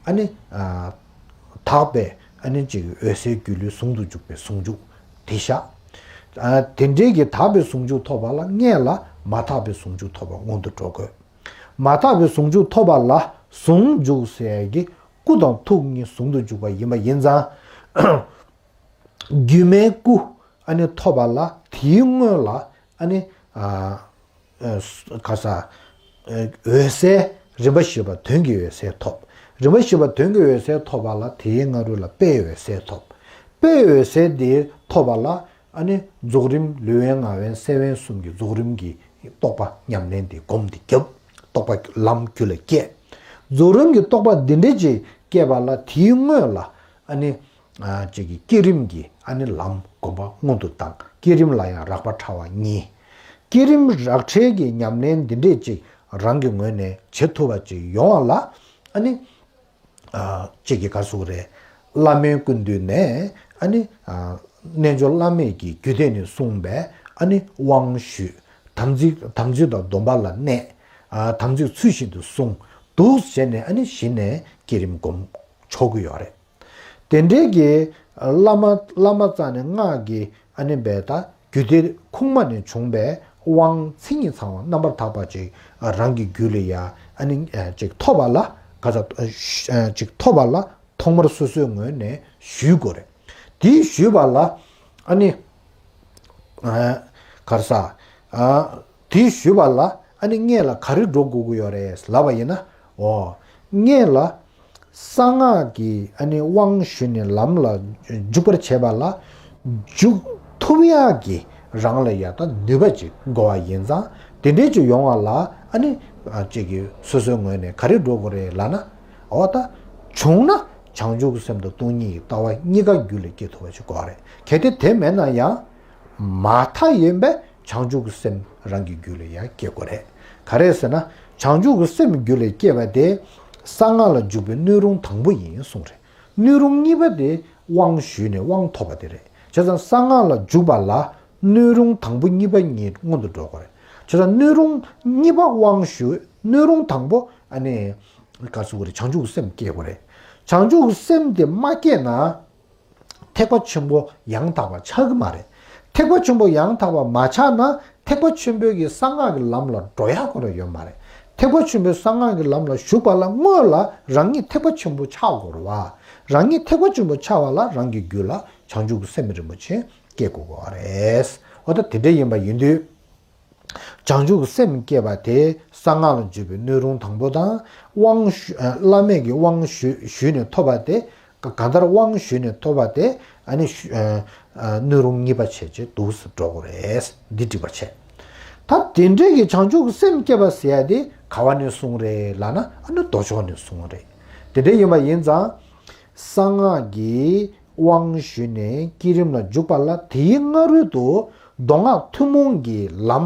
ཨ་ནི་ཨ་དག་པའི་ཨ་ནི་ཅིག་འོད་གསལ་སྒྱུ་ལུས་ཟུང་དུ་འཇུག་པའི་ཟུང་འཇུག་དེ་བཞག་ཨ་དེ་འདྲའི་གི་དག་པའི་ཟུང་འཇུག་ཐོབ་པ་ལ་སྔོན་ལ་མ་དག་པའི་ཟུང་འཇུག་ཐོབ་པ་སྔོན་དུ་འགྲོ་དགོས། མ་དག་པའི་ཟུང་འཇུག་ཐོབ་པ་ལ་ཟུང་འཇུག་ཟེར་གྱི་སྐུ་དང་ཐུགས་གཉིས་ཟུང་དུ་འཇུག་པ་ཡིན་པ་ཡིན་ཙང་། སྒྱུ་མའི་སྐུ་ཨ་ནི་ཐོབ་པ་ལ་དེའི་སྔོན་ལ་ཨ་ནི་ཨ་ཨ་ག་ས་ཨ་འོད་གསལ་རིམ་པ་བཞི་པ་དོན་གྱི་འོད་གསལ་ཐོབ། རིམ་པ་བཞི་པ་དོན་གྱི་འོད་གསལ་ཐོབ་པ་ལ་དེའི་སྔ་རོལ་ལ་དཔེའི་འོད་གསལ་ཐོབ། དཔེའི་འོད་གསལ་དེ་ཐོབ་པ་ལ་ཨ་ནི་རྫོགས་རིམ་ལུས་དབེན་ངག་དབེན་སེམས་དབེན་གསུམ་གྱི་རྫོགས་རིམ་གྱི་རྟོགས་པ་ཉམས་ལེན་དེ་སྒོམ་དེ་རྒྱབ། རྟོགས་པ་ལམ་རྒྱུད་ལ་སྐྱེས། རྫོགས་རིམ་གྱི་རྟོགས་པ་འདི་འདྲ་ཅིག་སྐྱེས་པ་ལ་དེའི་སྔོན་ལ་ཨ་ནི། ཨ་ཅིག་གི་བསྐྱེད་རིམ་གྱི་ཨ་ནི་ལམ་སྒོམ་པ་སྔོན་དུ་བཏང་། བསྐྱེད་རིམ་ལ་ཡང་རགས་པ་ཕྲ་བ་གཉིས། བསྐྱེད་རིམ་རགས་ཕྲའི་གི་ཉམས་ལེན་འདི་འདྲས་ཅིག་རང་གི་ངོས་ནས་བྱེད་ཐུབ་པ་ཅིག་ཡོང་བ་ལ་ཨ་ནི། ཨ་ཅིག་གི་ག་ཟུག་རེད། བླ་མའི་སྐུ་མདུན་ནས་ཨ་ནི་ཨ་རྣལ་འབྱོར་བླ་མེད་ཀྱི་རྒྱུད་སྡེ་ནས་གསུངས་པའི་ཨ་ནི་དབང་ཞུས། དམ་ཚིག་དམ་ཚིག་དང་སྡོམ་པ་ལ་གནས། ཨ་དམ་ཚིག་ཚུལ་བཞིན་དུ་བསྲུང་། འདུག་བྱས་ནས་ཨ་ནི་གཞི་ནས་བསྐྱེད་རིམ་སྒོམ་ཆོག་གི་ཡོད་རེད། དེ་འདྲའི་གི་བླ་མ་བླ་མ་རྩ་ནས་སྔགས་ཀྱི་ཨ་ནི་བས་ད་རྒྱུད་སྡེ་ཁུངས་མ་ནས་བྱུང་བའི་དབང་མཚན་ཉིད་ཚང་བ་རྣམ་པར་དག་པ་ཅིག་རང་གི་རྒྱུད་ལ་ཡ་ཨ་ནི་ཅིག་ཐོབ་པ་ལ་ག་ས་ཅིག་ཐོབ་པ་ལ་ཐོག་མར་སོ་སོའི་ངོས་ནས་ཞུ་དགོས་རེད། དེ་ཞུས་པ་ལ་ཨ་ནི་ག་རེ་ཟ་དེ་ཞུས་པ་ལ་ཨ་ནི་སྔོན་ལ་ག་རེ་འགྲོ་དགོས་ཀྱི་ཡོད་རེད་ལབ་པ་ཡིན་ན། འོ། སྔོན་ལ་གསང་སྔགས་ཀྱི་ཨ་ནི་དབང་ཞུས་ནས་ལམ་ལ་འཇུག་པར་བྱེད་པ་ལ་འཇུག་ཐུབ་ཡག་གི་རང་ལ་ཡ་ད་ནུས་པ་ཅིག་དགོས་པ་ཡིན་ཙང་དེ་འདྲའི་ཅིག་ཡོང་བ་ལ་ཨ་ནི་ཅིག་གི་སོ་སོའི་ངོས་ནས་ག་རེ་འགྲོ་དགོས་རེད་ལབ་ན། འོ་ད་བྱུང་ན་བྱང་ཆུབ་ཀྱི་སེམས་དང་སྟོང་ཉིད་ཀྱི་ལྟ་བ་གཉིས་ཀ་རྒྱུད་ལ་སྐྱེ་ཐུབ་པ་ཅིག་དགོས་རེད། གལ་ཏེ་དེ་མེད་ན་ཡང་། མ་མཐའ་ཡིན་པས་བྱང་ཆུབ་ཀྱི་སེམས་རང་གི་རྒྱུད་ལ་ཡང་སྐྱེ་དགོས་རེད། ག་རེ་ཟེར་ན། བྱང་ཆུབ་ཀྱི་སེམས་རྒྱུད་ལ་སྐྱེས་པ་དེ་གསང་སྔགས་ལ་འཇུག་པའི་སྣོད་རུང་དང་པོ་ཡིན་གསུངས་རེད། སྣོད་རུང་གཉིས་པ་དེ་དབང་ཞུས་ནས་དབང་ཐོབ་པ་དེ་རེད། བྱས་ཙང་གསང་སྔགས་ལ་འཇུག་པ་ལ་སྣོད་རུང་དང་པོ་གཉིས་པ་གཉིས་སྔོན་དུ་འགྲོ་དགོས་རེད། བྱས་ཙང་སྣོད་རུང་གཉིས་པ་དབང་ཞུ་སྣོད་རུང་དང་པོ་ཨ་ནི་ག་ཟེར་དགོས་རེད། བྱང་ཆུབ་ཀྱི་སེམས་སྐྱེ་དགོས་རེད། བྱང་ཆུབ་ཀྱི་སེམས་དེ་མ་སྐྱེས་ན། ཐེག་པ་ཆེན་པོ་ཡང་དག་པ་ཆགས་ཀྱི་མ་རེད། ཐེག་པ་ཆེན་པོ་ཡང་དག་པ་མ་ཆགས་ན་ཐེག་པ་ཆེན་པོའི་གི་གསང་སྔགས་ཀྱི་ལམ་ལ་འགྲོ་ཡག་ཁོ་རང་ཡོད་མ་རེད། ཐེག་པ་ཆེན་པོའི་གསང་སྔགས་ཀྱི་ལམ་ལ་ཞུགས་པ་ལ་སྔོན་ལ་རང་ཉིད་ཐེག་པ་ཆེན་པོ་ཆགས་དགོས་རེད་བ། རང་ཉིད་ཐེག་པ་ཆེན་པོ་ཆགས་པ་ལ་རང་གི་རྒྱུད་ལ་བྱང་ཆུབ་ཀྱི་སེམས་རིན་པོ་ཆེ་སྐྱེ་དགོས་པ་རེད། འོ་ད་དེ་འདྲ་ཡིན་པ་ཡིན་དུས། བྱང་ཆུབ་ཀྱི་སེམས་བསྐྱེད་པ་དེ་གསང་སྔགས་ལ་འཇུག་པའི་སྣོད་རུང་དང་པོ་དང་། དབང་ཞུ་བླ་མེད་ཀྱི་དབང་ཞུ་ཞུས་ནས་ཐོབ་པ་དེ། གང་ལྟར་དབང་ཞུས་ནས་ཐོབ་པ་དེ་ཨ་ནི་ཞུ་ཨ་ཨ་སྣོད་རུང་གཉིས་པ་བྱས་རྗེས་འདུག་སེ་འགྲོ་དགོས་རེད། འདི་འགྲིག་པ་བྱས། ད་དེ་འདྲའི་གི་བྱང་ཆུབ་ཀྱི་སེམས་བསྐྱེད་པ་ཟེར་ཡ་དེ་ག་བ་ནས་གསུངས་རེད་ལབ་ན་ཨ་ནི་མདོ་ཕྱོགས་ནས་གསུངས་རེད། དེ་འདྲ་ཡིན་པ་ཡིན་ཙང་། གསང་སྔགས་ཀྱི་དབང་ཞུས་ནས་བསྐྱེད་རིམ་ལ་འཇུག་པ་ལ་དེའི་སྔ་རོལ་དུ་མདོ་སྔགས་ཐུན་མོང་གི་ལམ།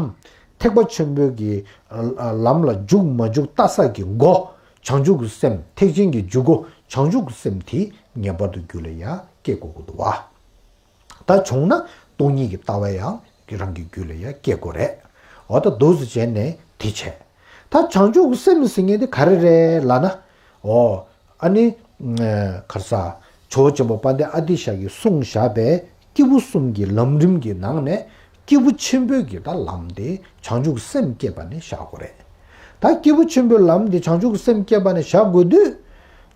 ཐེག་པ་ཆེན་པོའི་གི་ལམ་ལ་འཇུག་མ་འཇུག་ལྟ་ས་གི་སྒོ། བྱང་ཆུབ་ཀྱི་སེམས་ཐེག་ཆེན་གྱི་འཇུག་སྒོ་བྱང་ཆུབ་ཀྱི་སེམས་དེ་ངེས་པར་དུ་རྒྱུད་ལ་ཡང་སྐྱེ་དགོས་ཀྱི་འདུག་བ། ད་བྱུང་ན་སྟོང་ཉིད་ཀྱི་ལྟ་བ་ཡང་རང་གི་རྒྱུད་ལ་ཡང་སྐྱེ་དགོས་རེད། འོ་ད་འདུག་སེ་བྱས་ནས་དེ་བྱས། ད་བྱང་ཆུབ་ཀྱི་སེམས་ཟེར་མཁན་དེ་ག་རེ་རེད་ལབ་ན། འོ། ཨ་ནི། ག་རེ་ཟ། ཇོ་བོ་ཆེན་པོ་དཔལ་ལྡན་ཨ་ཏི་ཤ་གིས་གསུངས་བཞག་པའི་སྐྱེས་བུ་གསུམ་གྱི་ལམ་རིམ་གྱི་ནང་ནས་སྐྱེས་བུ་ཆེན་པོའི་གི་ད་ལམ་དེ་བྱང་ཆུབ་ཀྱི་སེམས་བསྐྱེད་པ་ནས་བཞག་དགོས་རེད། ད་སྐྱེས་བུ་ཆེན་པོའི་ལམ་དེ་བྱང་ཆུབ་ཀྱི་སེམས་བསྐྱེད་པ་ནས་བཞག་དགོས་དུས།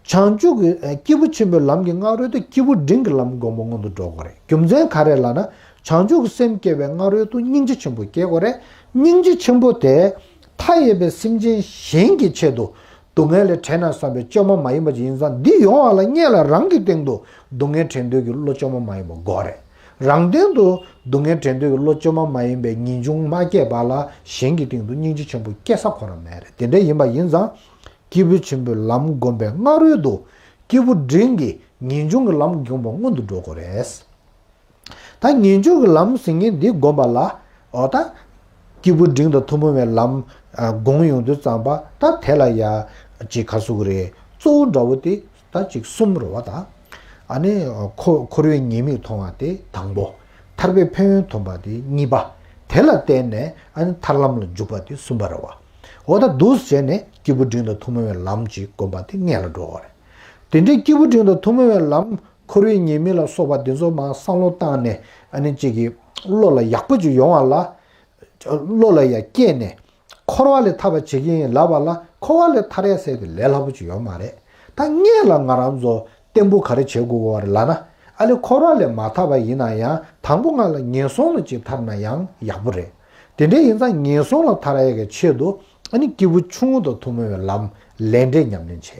བྱང་ཆུབ་ཀྱི་ཨ་སྐྱེས་བུ་ཆེན་པོའི་ལམ་གྱི་སྔ་རོལ་དུ་སྐྱེས་བུ་འབྲིང་གི་ལམ་སྒོམ་པ་སྔོན་དུ་འགྲོ་དགོས་རེད། རྒྱུ་མཚན་ག་རེ་ལབ་ན། བྱང་ཆུབ་ཀྱི་སེམས་བསྐྱེད་པའི་སྔ་རོལ་དུ་སྙིང་རྗེ་ཆེན་པོ་སྐྱེ་དགོས་རེད། སྙིང་རྗེ་ཆེན་པོ་དེ་མཐའ་ཡས་པའི་སེམས་ཅན་གཞན་གྱི་ཆེད་དུ་སྡུག་བསྔལ་ལས་བྲལ་ན་བསམ་པའི་བཅོས་མ་མ་ཡིན་པ་ཅིག་ཡིན་ཙང་། འདི་ཡོང་བ་ལ་སྔོན་ལ་རང་གི་སྟེང་དུ་སྡུག་བསྔལ་བྲལ་འདོད་ཀྱི་བློ་བཅོས་མ་མ་ཡིན་པ་དགོས་རེད། རང་སྟེང་དུ་སྡུག་བསྔལ་བྲལ་འདོད་ཀྱི་བློ་བཅོས་མ་མ་ཡིན་པའི་ངེས་འབྱུང་མ་སྐྱེས་པ་ལ་གཞན་གྱི་སྟེང་དུ་སྙིང་རྗེ་ཆེན་པོ་སྐྱེ་ས་ཁོ་རང་མེད་རེད། དེ་འདྲ་ཡིན་པ་ཡིན་ཙང་། སྐྱེས་བུ་ཆེན་པོའི་ལམ་བསྒོམ་པའི་སྔ་རོལ་དུ་སྐྱེས་བུ་འབྲིང་གི་ངེས་འབྱུང་གི་ལམ་བསྒོམ་པ་སྔོན་དུ་འགྲོ་དགོས་རེད། ད་ངེས་འབྱུང་གི་ལམ་ཟེར་མཁན་འདི་བསྒོམ་པ་ལ། འོ་ད། སྐྱེས་བུ་འབྲིང་དང་ཐུན་མོང་བའི་ལམ་ཨ་བསྒོམ་ཡོང་དུས་ཙམ་པ་ད་དེ་ལ་ཡ་ཅིག་ག་རེ་ཟེར་དགོས་རེད། གཙོ་བོ་འདྲ་བོ་དེ་ད་ཅིག་གསུམ་རེད་བ་ད། ཨ་ནི་འཁོར་འཁོར་བའི་ཉེས་དམིགས་མཐོང་བ་དེ་དང་པོ། ཐར་པའི་ཕན་ཡོན་མཐོང་བ་དེ་གཉིས་པ། དེ་ལ་བརྟེན་ནས་ཨ་ནི་ཐར་ལམ་ལ་འཇུག་པ་དེ་གསུམ་པ་རེད་བ། འོ་ད་འདུག་སེ་བྱས་ནས་སྐྱེས་བུ་འབྲིང་དང་ཐུན་མོང་བའི་ལམ་ཅིག་བསྒོམ་པ་དེ་སྔོན་ལ་འགྲོ་བ་རེད། དེ་འདྲའི་སྐྱེས་བུ་འབྲིང་དང་ཐུན་མོང་བའི་ལམ། འཁོར་བའི་ཉེས་དམིགས་ལ་སོགས་པ་འདི་ཚོ་མར་བསམ་བློ་བཏང་ནས་ཨ་ནི་གཅིག་གི་བློ་ལ་ཡག་པོ་ཅིག་ཡོང་བ་ལ། བློ་ལ་ཡ་སྐྱེས་ནས་འཁོར་བ་ལས་ཐར་བ་བྱེད་ཀྱི་ཡིན་ལབ་པ་ལ་འཁོར་བ་ལས་ཐར་ཡ་ཟེར་དེ་ལས་སླ་པོ་ཅིག་ཡོད་མ་རེད། ད་སྔོན་ལ་ང་རང་ཚོ་བརྟན་པོ་ག་རེ་བྱེད་དགོས་པ་རེད་ལབ་ན། ཨ་ལས་འཁོར་བ་ལས་མ་ཐར་བ་ཡིན་ན་ཡང་དང་པོ་ང་ལ་ངན་སོང་ལ་ཅིག་ཐར་ན་ཡང་ཡག་པོ་རེད། དེ་འདྲ་ཡིན་ཙང་ངན་སོང་ལ་ཐར་ཡ་གི་ཆེད་དུ་ཨ་ནི་སྐྱེས་བུ་ཆུང་ངུ་དང་ཐུན་མོང་བའི་ལམ་ལས་འབྲས་ཉམས་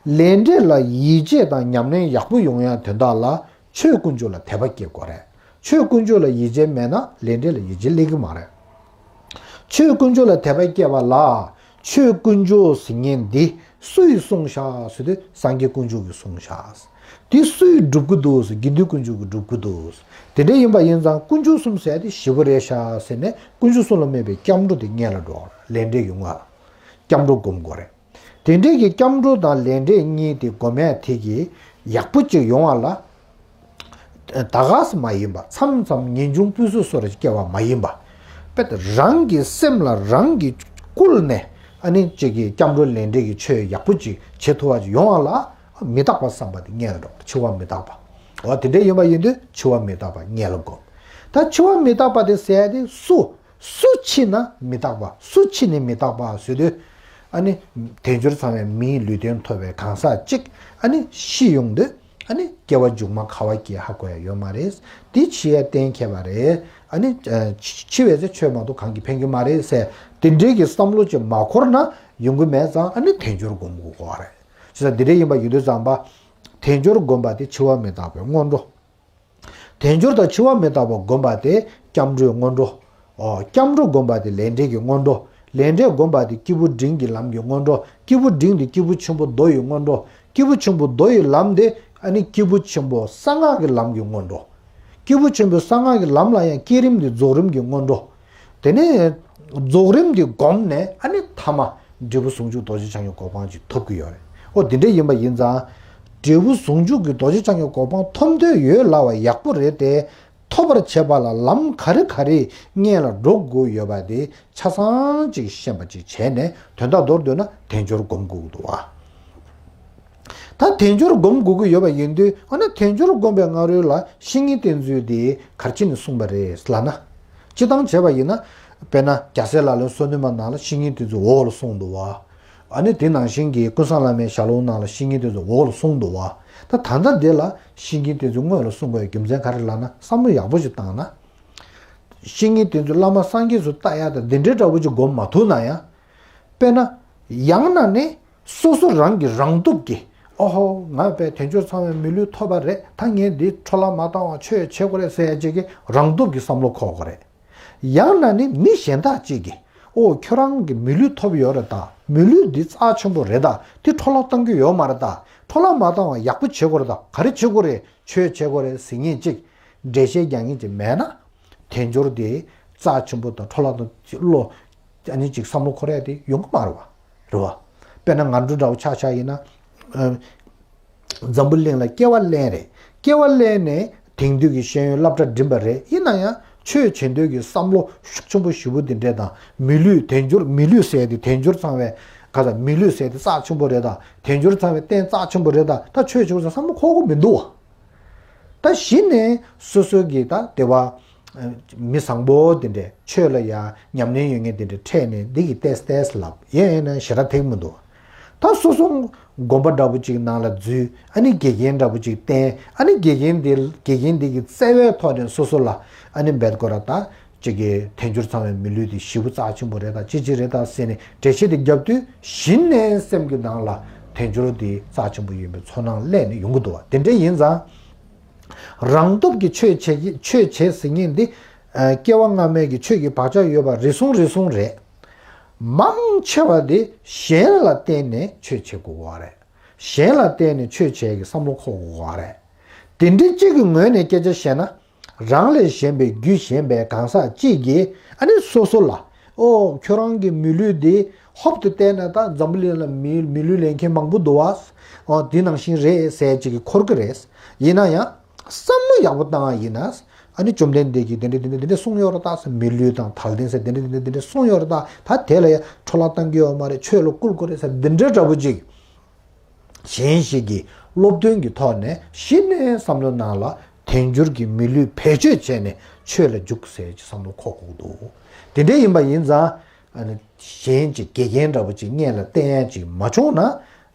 ལེན་བྱེད་ཡ། ལས་འབྲས་ལ་ཡིད་ཆེས་དང་ཉམས་ལེན་ཡག་པོ་ཡོང་ཡ་དོན་དག་ལ་ཆོས་དཀོན་མཆོག་ལ་དད་པ་སྐྱེ་དགོས་རེད། ཆོས་དཀོན་མཆོག་ལ་ཡིད་ཆེས་མེད་ན་ལས་འབྲས་ལ་ཡིད་ཆེས་སླེབས་ཀྱི་མ་རེད། ཆོས་དཀོན་མཆོག་ལ་དད་པ་སྐྱེས་པ་ལ་ཆོས་དཀོན་མཆོག་ཟེར་མཁན་འདི་སུས་གསུངས་བཞག་ཟེར་དུས་སངས་རྒྱས་དཀོན་མཆོག་གིས་གསུངས་བཞག་དེ་སུས་སྒྲུབ་ཀྱི་འདུག་ཟེར་དགེ་འདུན་དཀོན་མཆོག་གིས་སྒྲུབ་ཀྱི་འདུག་དེ་འདྲ་ཡིན་པ་ཡིན་ཙང་དཀོན་མཆོག་གསུམ་ཟེར་དེ་ཞེ་པོ་རེད་ཤག་ཟེར་ནས་དཀོན་མཆོག་གསུམ་ལ་དམིགས་པའི་སྐྱབས་འགྲོ་དེ་སྔོན་ལ་འགྲོ་དགོས་རེད། ལས་འབྲས་ཀྱི་སྔོན་ལ་སྐྱབས་འགྲོ་སྒོམ་དགོས་རེད། དེ་འདྲའི་གི་སྐྱབས་འགྲོ་དང་ལས་འབྲས་གཉིས་དེ་སྒོམ་ཡ་དེ་གི་ཡག་པོ་ཅིག་ཡོང་བ་ལ། ད་ག་སེ་མ་ཡིན་པ་མཚམས་མཚམས་ངེས་འབྱུང་སྤུས་ཚད་སོ་རེ་སྐྱེ་བ་མ་ཡིན་པ། དཔེ་རང་གི་སེམས་ལ་རང་གིས་བསྐུལ་ནས་ཨ་ནི་གཅིག་གི་སྐྱབས་འགྲོ་ལས་འབྲས་ཀྱི་ཆོས་ཡག་པོ་ཅིག་བྱེད་ཐུབ་པ་ཅིག་ཡོང་བ་ལ་མི་རྟག་པ་བསམ་པ་དེ་རྙེད་ལ་འགྲོ། འཆི་བ་མི་རྟག་པ། འོ་དེ་འདྲ་ཡིན་པ་ཡིན་དུས་འཆི་བ་མི་རྟག་པ་རྙེད་ལ་འགྲོ། ད་འཆི་བ་མི་རྟག་པ་དེ་ཟེར་ཡ་དེ་སུ་སུ་འཆི་ན་མི་རྟག་པ། སུ་འཆི་ནས་མི་རྟག་པ་ཟེར་དུས། ཨ་ནི་དལ་འབྱོར་ཚང་བའི་མིའི་ལུས་རྟེན་ཐོབ་པའི་གང་ཟག་གཅིག་ཨ་ནི་ཤི་ཡོང་དུས། ཨ་ནི་སྐྱེ་བ་མཇུག་མ་ཁ་བ་སྐྱེས་ཧ་གོ་ཡ་ཡོད་མ་རེད། དེ་འཆི་ཡ་གཏན་འཁེལ་བ་རེད། ཨ་ནི་ཨ་འཆི་འཆི་བས་ཚེ་ཆོས་མ་གཏོགས་གང་གིས་ཕན་གྱི་མ་རེད་ཟེར། དེ་འདྲའི་གི་བསམ་བློ་ཅིག་མ་འཁོར་ན་ཡོང་གི་མེད་ཙང་ཨ་ནི་དལ་འབྱོར་སྒོམ་དགོས་ཀྱི་རེད། བྱས་ཙང་འདི་འདྲ་ཡིན་པ་ཡིན་དུས་ཙམ་པ། དལ་འབྱོར་སྒོམ་པ་དེ་འཆི་བ་མི་རྟག་པའི་སྔོན་འགྲོ། དལ་འབྱོར་དང་འཆི་བ་མི་རྟག་པ་སྒོམ་པ་དེ་སྐྱབས་འགྲོའི་སྔོན་འགྲོ། ཨོ། སྐྱབས་འགྲོ་སྒོམ་པ་དེ་ལས་འབྲས་ཀྱི་སྔོན་འགྲོ། ལས་འབྲས་སྒོམ་པ་དེ་སྐྱེས་བུ་འབྲིང་གི་ལམ་གྱི་སྔོན་འགྲོ། སྐྱེས་བུ་འབྲིང་དེ་སྐྱེས་བུ་ཆེན་པོ་མདོ་ཡི་སྔོན་འགྲོ། སྐྱེས་བུ་ཆེན་པོ་མདོ་ཡི་ལམ་དེ་ཨ་ནི་སྐྱེས་བུ་ཆེན་པོ་གསང་སྔགས་ཀྱི་ལམ་གྱི་སྔོན་འགྲོ། སྐྱེས་བུ་ཆེན་པོ་གསང་སྔགས་ཀྱི་ལམ་ལ་ཡང་བསྐྱེད་རིམ་དེ་རྫོགས་རིམ་གྱི་སྔོན་འགྲོ། དེ་ནས་རྫོགས་རིམ་དེ་བསྒོམས་ནས་ཨ་ནི་ཐ་མ་འབྲས་བུ་ཟུང་འཇུག་རྡོ་རྗེ་འཆང་གི་གོ་འཕང་ཅིག་ཐོབ་ཀྱི་ཡོད་རེད། ཨོ་དེ་འདྲ་ཡིན་པ་ཡིན་ཙང་། འབྲས་བུ་ཟུང་འཇུག་གི་རྡོ་རྗེ་འཆང་གི་གོ་འཕང་ཐོབ་འདོད་ཡོད་ལབ་པ་ཡག་པོ་རེད་དེ། ཐོབ་པར་བྱེད་པ་ལ་ལམ་ག་རེ་ག་རེ་སྔོན་ལ་འགྲོ་དགོས་ཡོད་པ་དེ་ཆ་ཚང་ཅིག་ཤེས་པ་ཅིག་བྱས་ནས་དོན་དག་མདོར་བསྡུས་ན་དལ་འབྱོར་སྒོམ་དགོས་འདུག་བ། ད་དལ་འབྱོར་སྒོམ་དགོས་ཀྱི་ཡོད་པ་ཡིན་དུས་ཨ་ནི་དལ་འབྱོར་སྒོམ་པའི་སྔ་རོལ་ལ་བཤེས་གཉེན་བསྟེན་ཚུལ་དེ་ག་རེ་བྱས་ནས་གསུངས་པ་རེད་ལབ་ན། སྤྱིར་བཏང་བྱས་པ་ཡིན་ན། དཔེར་ན་རྒྱལ་སྲས་ལག་ལེན་སོ་བདུན་མ་ནང་ལ་བཤེས་གཉེན་བསྟེན་ཚུལ་འོག་ལ་གསུངས་འདུག་བ། ཨ་ནི་དེ་ནང་བཞིན་གྱི་ཀུན་བཟང་བླ་མའི་ཞལ་ལུང་ནང་ལ་བཤེས་གཉེན་བསྟེན་ཚུལ་འོག་ལ་གསུངས་འདུག་བ། ད་ད་ལྟ་འདི་ལ་བཤེས་གཉེན་བསྟེན་ཚུལ་སྔོན་ལ་གསུངས་པའི་རྒྱུ་མཚན་ག་རེ་ལབ་ན། བསམ་བློ་ཡག་པོ་ཞིག་བཏང་ན། བཤེས་གཉེན་བསྟེན་ཚུལ་བླ་མ་སངས་རྒྱས་སུ་ལྟ་ཡག་དང་འདི་འདྲའི་འདྲ་བོ་ཅིག་སྒོམ་མ་ཐུབ་ན་ཡང་། དཔེར་ན། ཡང་ན་ནི་སོ་སོ་རང་གི་རང་སྟོབས་ཀྱིས། ཨོ་ཧོ། ང་དཔེ་དལ་འབྱོར་ཚང་བའི་མི་ལུས་ཐོབ་པ་རེད། ད་ངས་འདི་འཕྲོ་བརླག་མ་བཏང་བ་ཆོས་བྱེད་དགོས་རེད་ཟེར་ཡ་ཅིག་གི་རང་སྟོབས་ཀྱི་བསམ་བློ་འཁོར་དགོས་རེད། ཡང་ན་ནི་མི་གཞན་དག་ཅིག་གིས། ཨོ་ཁྱོད་རང་གི་མི་ལུས་ཐོབ་ཡོད་རེད་ད། མི་ལུས་འདི་རྩ་ཆེན་པོ་རེད་ད། འདི་འཕྲོ་བརླག་གཏང་རྒྱུ་ཡོད་མ་རེད་ད། འཕྲོ་བརླག་མ་བཏང་བ་ཡག་པོ་བྱེད་དགོས་རེད་ད། ག་རེ་བྱེད་དགོས་རེད། ཆོས་བྱེད་དགོས་རེད་ཟེར་མཁན་ཅིག་འགྲེལ་བཤད་རྒྱག་མཁན་ཅིག་མེད་ན། དལ་འབྱོར་དེ་རྩ་ཆེན་པོ་དང་འཕྲོ་བརླག་དང་བློ། ཨ་ནི་ཅིག་བསམ་བློ་འཁོར་ཡ་དེ་ཡོང་གི་མ་རེད་བ། རེད་བ། དཔེར་ན་ང་ཚོ་འདྲ་བོ་ཆ་བཞག་ཡིན་ན། ཨ། འཛམ་བུ་གླིང་ལ་སྐྱེ་བ་ལེན་རེད། སྐྱེ་བ་ལེན་ནས་དེང་དུས་ཀྱི་ཤེས་ཡོན་སློབ་གྲྭ་འགྲིམས་པ་རེད། ཡིན་ན་ཡང་ཆོས་བྱེད་འདོད་ཀྱི་བསམ་བློ་ཤུགས་ཆེན་པོ་ཞེ་པོ་དེ་འདྲས་དང་། མི་ལུས་དལ་འབྱོར། མི་ལུས་ཟེར་དེ་དལ་འབྱོར་ཚང་བའི་ག་ས། མི་ལུས་ཟེར་དེ་རྩ་ཆེན་པོ་རེད་ད། དལ་འབྱོར་ཚང་བའི་རྟེན་རྩ་ཆེན་པོ་རེད་ད། ད་ཆོས་བྱེད་དགོས་ཟེར་བསམ་བློ་འཁོར་གྱི་མི་འདུག་བ། ད་གཞི་ནས་སོ་སོ་གི་ད་དེ་བ། མི་བཟང་པོ་དེ་འདྲས་ཆོས་ལ་ཡ་ཉམས་ལེན་ཡོད་མཁན་དེ་འདྲས་འཕྲད་ནས་འདི་གི་ཏེས་ཏེས་ལབ་ཡིན་ན་ཞེ་དྲག་ཐེག་མི་འདུག་ད་སོ་སོ་དགོན་པ་འདྲ་པོ་ཅིག་ནང་ལ་འཛུལ། ཨ་ནི་དགེ་རྒན་འདྲ་པོ་ཅིག་བསྟེན། ཨ་ནི་དགེ་རྒན་དེ་དགེ་རྒན་དེ་གི་བརྩེ་བའི་ཐོག་ནས་སོ་སོ་ལ་ཨ་ནི་འབད་དགོས་ར་ད། ཅིག་གི་དལ་འབྱོར་ཚང་བའི་མི་ལུས་དེ་ཞེ་པོ་རྩ་ཆེན་པོ་རེད་ད། ཅི་ཅི་རེད་ད་ཟེར་ནས་འགྲེལ་བཤད་དེ་བརྒྱབ་དུས་གཞི་ནས་སེམས་ཀྱི་ནང་ལ་དལ་འབྱོར་དེ་རྩ་ཆེན་པོ་ཡིན་པའི་ཚོར་སྣང་སླེབས་ནས་ཡོང་གི་འདུག་བ། དེ་འདྲ་ཡིན་ཙང་། རང་སྟོབས་ཀྱིས་ཆོས་བྱེད་ཀྱི་ཆོས་བྱེད་ཟེར་མཁན་འདི། ཨ། སྐྱེ་བ་སྔ་མའི་གི་ཆོས་ཀྱི་བག་ཆགས་ཡོད་པ་རེ་ཟུང་རེ་ཟུང་རེད། མང་ཆེ་བ་དེ་གཞན་ལ་བརྟེན་ནས་ཆོས་བྱེད་དགོས་པ་རེད། གཞན་ལ་བརྟེན་ནས་ཆོས་བྱེད་ཀྱི་བསམ་བློ་འཁོར་དགོས་པ་རེད། དེ་འདྲའི་གཅིག་གི་ངོས་ནས་སྐད་ཆ་བཤད་ན། རང་ལས་གཞན་པའི་རྒྱུད་གཞན་པའི་གང་ཟག་གཅིག་གིས་ཨ་ནི་སོ་སོ་ལ། ཨོ་ཁྱོད་རང་གི་མི་ལུས་འདི་ཧོབ་ཏེ་བལྟས་ན་ད་འཛམ་བུ་གླིང་ལ་མི་མི་ལུས་ལེན་མཁན་མང་པོ་འདུག་བ། ཨོ་འདི་ནང་བཞིན་རེད་ཟེར་ཅིག་གི་འཁོར་གི་རེད། ཡིན་ན་ཡང་བསམ་བློ་ཡག་པོ་བཏང་བ་ཡིན་ན། ཨ་ནི་བཅོམ་ལྡན་འདས་ཀྱིས་འདི་འདྲ་འདི་འདྲ་འདི་འདྲ་གསུངས་ཡོད་རེད་ད་ཟེར། མི་ལུས་དང་དལ་ལྡན་ཟེར་འདི་འདྲ་འདི་འདྲ་འདི་འདྲ་གསུངས་ཡོད་རེད་ད། ད་དེ་ལ་ཡང་འཕྲོ་བརླག་གཏང་གི་ཡོད་མ་རེད། ཆོས་ལ་བསྐུལ་དགོས་རེད་ཟེར་འདི་འདྲ་འདྲ་པོ་ཅིག་གཞན་ཞིག་གི་སློབ་སྟོན་གྱི་ཐོག་ནས་གཞི་ནས་བསམ་བློ་ནང་ལ་དལ་འབྱོར་གྱི་མི་ལུས་བེད་སྤྱོད་བྱས་ནས་ཆོས་ལ་འཇུག་ཟེར་གྱི་བསམ་བློ་འཁོར་དགོས་འདུག་དེ་འདྲ་ཡིན་པ་ཡིན་ཙང་། ཨ་ནི་གཞན་གྱི་དགེ་རྒན་འདྲ་པོ་ཅིག་སྔོན་ལ་བསྟེན་ཡ་ཅིག་མ་བྱུང་ན།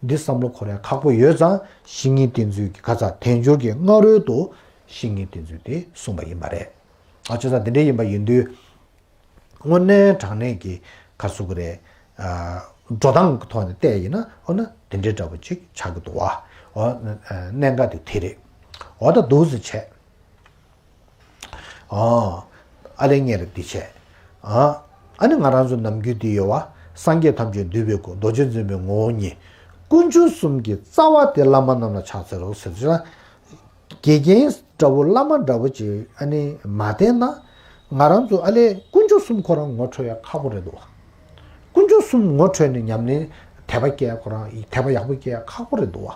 འདི་བསམ་བློ་འཁོར་ཡ་ཁག་པོ་ཡོད་ཙང་། བཤེས་གཉེན་བསྟེན་ཚུལ་གྱི་ཁ་ཚ་དལ་འབྱོར་གྱི་སྔ་རོལ་དུ་བཤེས་གཉེན་བསྟེན་ཚུལ་དེ་གསུངས་པ་ཡིན་པ་རེད། ཨ་བྱས་ཙང་དེ་འདྲ་ཡིན་པ་ཡིན་དུས། དངོས་གནས་དྲང་གནས་ཀྱི་ག་རེ་ཟེར་དགོས་རེད། ཨ། འགྲོ་སྟངས་ཀྱི་ཐོག་ནས་བལྟས་ཡིན་ན། འོ་ན་དེ་འདྲའི་འདྲ་པོ་ཅིག་ཆགས་ཀྱི་འདུག་བ། འོ། གནད་འགག་དེ་དེ་རེད། འོ་ད་འདུག་སེ་བྱས། ཨ། ཨ་ལས་ངས་རེད་འདི་བྱས། ཨ། ཨ་ནི་ང་རང་ཚོ་ནམ་རྒྱུན་འདི་ཡོད་བ། སངས་རྒྱས་ཐམས་ཅད་འདུས་པའི་སྐུ། རྡོ་རྗེ་འཛིན་པའི་ངོ་བོ་ཉིད། དཀོན་མཆོག་གསུམ་གྱི་རྩ་བ་དེ་བླ་མ་རྣམས་ལ་ཕྱག་འཚལ་ལོ་ཟེར་དུས། དགེ་རྒན་འདྲ་བོ་བླ་མ་འདྲ་བོ་ཅིག་ཨ་ནི་མ་བསྟེན་ན། ང་རང་ཚོ་ཨ་ལས་དཀོན་མཆོག་གསུམ་ཁོ་རང་ངོ་འཕྲོད་ཡ་ཁག་པོ་རེད་འདུག་བ། དཀོན་མཆོག་གསུམ་ངོ་འཕྲོད་ནས་ཉམས་ལེན་དད་པ་སྐྱེ་ཡ་ཁོ་རང་དད་པ་ཡག་པོ་སྐྱེ་ཡ་ཁག་པོ་རེད་འདུག་བ།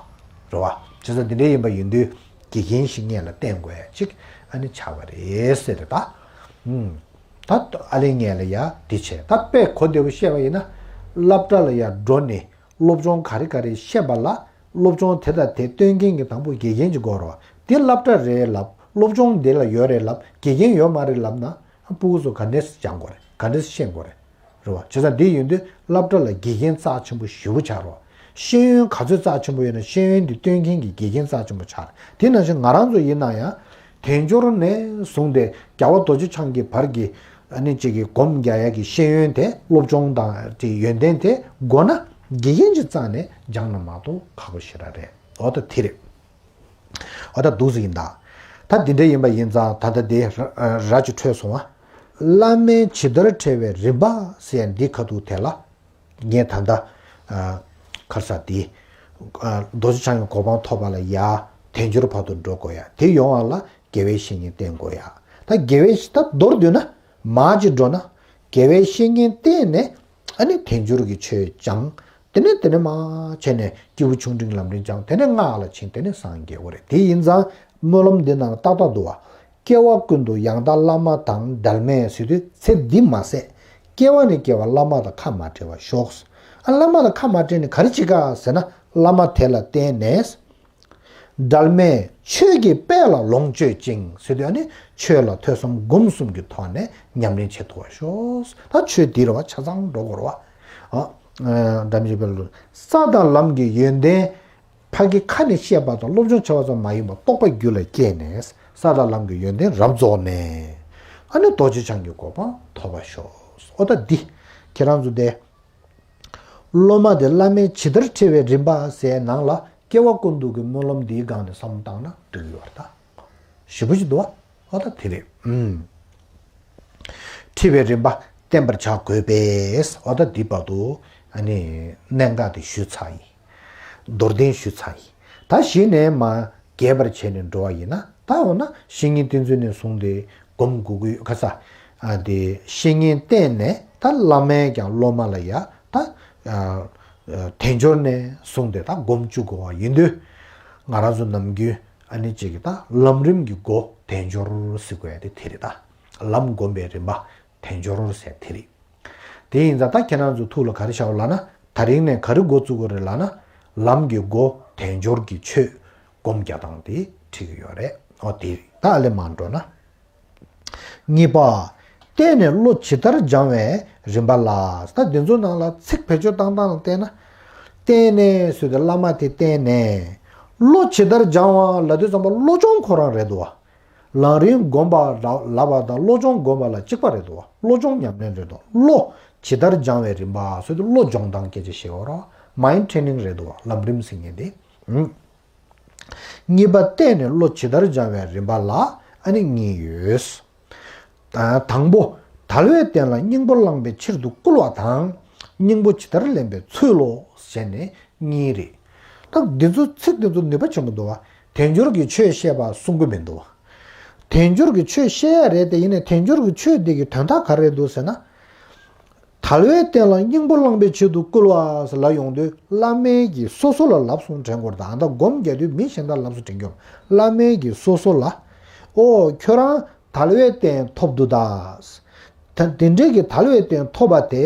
རེད་བ། བྱས་ཙང་འདི་འདྲ་ཡིན་པ་ཡིན་དུས་དགེ་རྒན་ཞིག་སྔོན་ལ་བསྟེན་དགོས་ཡ་ཅིག་ཨ་ནི་ཆགས་པ་རེད་ཟེར་རེད་ད། ཨུམ། ད་ཨ་ལེ་ངས་ལ་ཡ་འདི་བྱས། ད་དཔེ་གོ་བདེ་པོ་བཤད་པ་ཡིན་ན། སློབ་གྲྭ་ལ་ཡ་འགྲོ་ནས་སློབ་སྦྱོང་ག་རེ་ག་རེ་བཤད་པ་ལ། སློབ་སྦྱོང་དེ་དང་དེ་སྟོན་མཁན་གྱི་དང་པོ་དགེ་རྒན་གྱི་སྐོར་རོ། དེ་སློབ་གྲྭ་རེད་ལབ། སློབ་སྦྱོང་དེ་ལ་ཡོད་རེད་ལབ། དགེ་རྒན་ཡོད་མ་རེད་ལབ་ན། ཕྲུ་གུ་ཚོ་ག་འདྲས་སྦྱང་དགོས་རེད། ག་འདྲས་ཤེས་དགོས་རེད། རེད་བ། བྱས་ཙང་འདི་ཡིན་དུས་སློབ་གྲྭ་ལ་དགེ་རྒན་རྩ་ཆེན་པོ་ཞེ་པོ་ཆགས་རོ། ཤེས་ཡོན་ག་ཚོད་རྩ་ཆེན་པོ་ཡོད་ན་ཤེས་ཡོན་འདི་སྟོན་མཁན་གྱི་དགེ་རྒན་རྩ་ཆེན་པོ་ཆགས་རེད། དེ་ནང་བཞིན་ང་རང་ཚོ་ཡིན་ན་ཡང་། དལ་འབྱོར་ནས་བཟུང་སྟེ་རྒྱལ་བ་རྡོ་རྗེ་འཆང་གི་བར་གྱི་ཨ་ནི་གཅིག་གི་སྒོམ་རྒྱག་ཡ་གི་ཤེས་ཡོན་དེ། སློབ་སྦྱོང་དང་དེ་ཡོན་ཏན་དེ་དགོས་ན་དགེ་རྒན་གྱི་རྩ་ནས་སྦྱང་ན་མ་གཏོགས་ཁག་པོ་ཞེ་དྲག་རེད། འོ་ད་དེ་རེད། འོ་ད་འདུག་སེ་ཡིན་ད། ད་འདི་འདྲ་ཡིན་པ་ཡིན་ཙང་ད་ལྟ་དེ་ར་ར་ཅིག་འཕྲོས་སོང་བ། བླ་མའི་ཇི་ལྟར་འཕྲད་པའི་རིམ་པ་ཟེར་ཡ་འདི་ཁ་ཐུག་དེ་ལ། ངས་ད་ལྟ་ཨ་ཁར་ས་དེ་ཨ་རྡོ་རྗེ་འཆང་གི་གོ་འཕང་ཐོབ་པ་ལ་ཡ་དལ་འབྱོར་བར་དུ་འགྲོ་དགོས་ཡ། དེ་ཡོང་བ་ལ་དགེ་བའི་བཤེས་གཉེན་བསྟེན་དགོས་ཡ། ད་དགེ་བའི་ད་མདོར་བསྡུས་ན་མར་ཅིག་འགྲོ་ན་དགེ་བའི་བཤེས་གཉེན་བསྟེན་ནས། ཨ་ནི་དལ་འབྱོར་གྱི་ཆོས་སྦྱང་། དེ་ནས་དེ་ནས་མར་བྱས་ནས་སྐྱེས་བུ་ཆུང་འབྲིང་ལམ་རིམ་སྦྱང་། དེ་ནས་སྔགས་ལ་ཕྱིན། དེ་ནས་སངས་རྒྱས་པ་རེད། དེ་ཡིན་ཙང་སྨོན་ལམ་འདི་ནང་ཏག་ཏག་འདུག་བ། སྐྱེ་བ་ཀུན་ཏུ་ཡང་དག་བླ་མ་དང་། འབྲལ་མེད་ཟེར་དུས་ཚེ་འདི་མ་ཟད་སྐྱེ་བ་ནས་སྐྱེ་བ་བླ་མ་དང་ཁ་མ་བྲལ་བར་ཤོག། ཨ་བླ་མ་དང་ཁ་མ་བྲལ་ནས་ག་རེ་བྱེད་ག་ཟེར་ན། བླ་མ་དེ་ལ་བརྟེན་ནས། འབྲལ་མེད་ཆོས་ཀྱི་དཔལ་ལ་ལོངས་སྤྱོད་ཅིང་ཟེར་དུས། ཨ་ནི་ཆོས་ལ་ཐོས་བསམ་སྒོམ་གསུམ་གྱི་ཐོག་ནས་ཉམས་ལེན་བྱེད་ཐུབ་པར་ཤོག། ད་ཆོས་འདི་རེད་བ། ཆ་ཚང་འགྲོ་དགོས་རེད་བ། ཨ་འདྲ་མི་བྱེད་པའི་ལུགས། ས་དང་ལམ་གྱི་ཡོན་ཏན་ཕ་གི་ཁ་ནས་བཤད་པ་དང་སློབ་སྦྱོང་བྱས་པ་ཙམ་མ་ཡིན་པར་རྟོགས་པ་རྒྱུད་ལ་སྐྱེས་ནས། ས་དང་ལམ་གྱི་ཡོན་ཏན་རབ་རྫོགས་ནས། ཨ་ནི་རྡོ་རྗེ་འཆང་གི་གོ་འཕང་ཐོབ་པར་ཤོག། ཨོ་ད་འདི་ཁྱེད་རང་ཚོ་དེ། སློབ་མ་དེ་བླ་མའི་ཇི་ལྟར་འཕྲད་པའི་རིམ་པ་ཟེར་ནང་ལ་སྐྱེ་བ་ཀུན་ཏུ་གི་སྨོན་ལམ་འདིའི་སྒང་ནས་བསམ་བློ་བཏང་ན་འགྲིག་གི་ཡོད་རེད་ད། ཞེ་པོ་ཅིག་འདུག་བ། ཨོ་ད་དེ་རེད། ཨུམ། འཁྲིད་པའི་རིམ་པ་བསྟན་པར་བྱ་དགོས་པས། ཨོ་ད་འདི་བར་དུ་ཨ་ནི་གནད་འགག་དེ་ཞུས་ཚར་ཡིན། མདོར་བསྟན་ཞུས་ཚར་ཡིན། ད་གཞི་ནས་མ་རྒྱས་པར་བྱས་ནས་འགྲོ་བ་ཡིན་ན། ད་འོ་ན་བཤེས་གཉེན་བསྟེན་ཚུལ་ནས་བཟུང་སྟེ་སྒོམ་དགོས་ཀྱི་ཡོད་ཁ་ས། ཨ་དེ་བཤེས་གཉེན་བསྟེན་ནས་ད་བླ་མས་ཀྱང་སློབ་མ་ལ་ཡ་ད་ཨ་དལ་འབྱོར་ནས་བཟུང་སྟེ་ད་སྒོམ་བཅུག་དགོས་པ་ཡིན་དུས། ང་རང་ཚོ་ནམ་རྒྱུན་ཨ་ནི་གཅིག་གི་ད་ལམ་རིམ་གྱི་སྒོ་དལ་འབྱོར་ཟེར་དགོས་ཡ་དེ་དེ་རེད་ད། ལམ་སྒོམ་པའི་རིམ་པ་དལ་འབྱོར་ཟེར་དེ་རེད། དེ་ཡིན་ཙང་ད་ཁྱེད་རང་ཚོ་ཐུགས་ལ་ག་རེ་ཤར་བ་ལབ་ན། ད་རིང་ནས་ག་རེ་འགོ་བཙུགས་དགོས་རེད་ལབ་ན། ལམ་གྱི་སྒོ་དལ་འབྱོར་གྱི་ཆོས་སྒོམ་རྒྱག་སྟངས་དེ་ཁྲིད་ཀྱི་ཡོད་རེད། ཨོ་དེ་རེད། ད་ཨ་ལེ་མར་འགྲོ་ན། གཉིས་པ། བརྟེན་ནས་བློ་ཇི་ལྟར་སྦྱང་བའི་རིམ་པ་ལ། ད་འདི་ཚོ་ནང་ལ་ཚིག་བེད་སྤྱོད་བཏང་སྟངས་ལ་བལྟས་ན། བརྟེན་ནས་ཟེར་དུས་བླ་མ་དེ་བརྟེན་ནས། བློ་ཇི་ལྟར་སྦྱང་བ་ལབ་དུས་ཙམ་པ་བློ་སྦྱོང་ཁོ་རང་རེད་འདུག་བ། ལམ་རིམ་སྒོམ་པ་ལབ་པ་དང་བློ་སྦྱོང་སྒོམ་པ་ལ་གཅིག་པ་རེད་འདུག་བ། བློ་སྦྱོང་ཉམས་ལེན་རེད་འདུག་བློ་ཇི་ལྟར་སྦྱང་བའི་རིམ་པ་ཟེར་དུས་བློ་སྦྱོང་སྟངས་སྐད་ཆ་བཤད་པ་རེད། མའིན་ཌི་ཊི་རེ་ནིང་རེད་འདུག་བ། ལམ་རིམ་ཟེར་མཁན་དེ། ཨང་། གཉིས་པ། བརྟེན་ནས་བློ་ཇི་ལྟར་སྦྱང་བའི་རིམ་པ་ལ་ཨ་ནི་གཉིས་ཡོད། ཨ་དང་པོ། དལ་བའི་རྟེན་ལ་སྙིང་པོ་བླངས་པའི་ཕྱིར་དུ་བསྐུལ་བ་དང་། སྙིང་པོ་ཇི་ལྟར་ལེན་པའི་ཚུལ་ལོ་ཟེར་ནས་གཉིས་རེད། ད་འདི་ཚོ་ཚིག་འདི་ཚོ་ནུས་པ་ཆེན་པོ་འདུག་བ། དལ་འབྱོར་གྱི་ཆོས་བཤད་པ་གསུང་གི་མི་འདུག་བ། དལ་འབྱོར་གྱི་ཆོས་བཤད་ཡ་རེད་དེ། ཡིན་ནའི་དལ་འབྱོར་གྱི་ཆོས་འདི་གི་དོན་དག་ག་རེ་འདུག་ཟེར་ན། དལ་བའི་རྟེན་ལ་སྙིང་པོ་བླངས་པའི་ཆེད་དུ་བསྐུལ་བ་ཟེར་ལབ་ཡོང་དུས། བླ་མས་ཀྱིས་སོ་སོ་ལ་ལབ་གསུངས་དྲན་དགོས་རེད། ད་ཨ་ད་སྒོམ་རྒྱག་དུས་མི་གཞན་དག་ལབ་གསུངས་དྲན་རྒྱུ། བླ་མས་ཀྱིས་སོ་སོ་ལ། ཨོ་ཁྱོད་རང་དལ་བའི་རྟེན་ཐོབ་འདུག་ད། ད་དེ་འདྲའི་གི་དལ་བའི་རྟེན་ཐོབ་པ་དེ་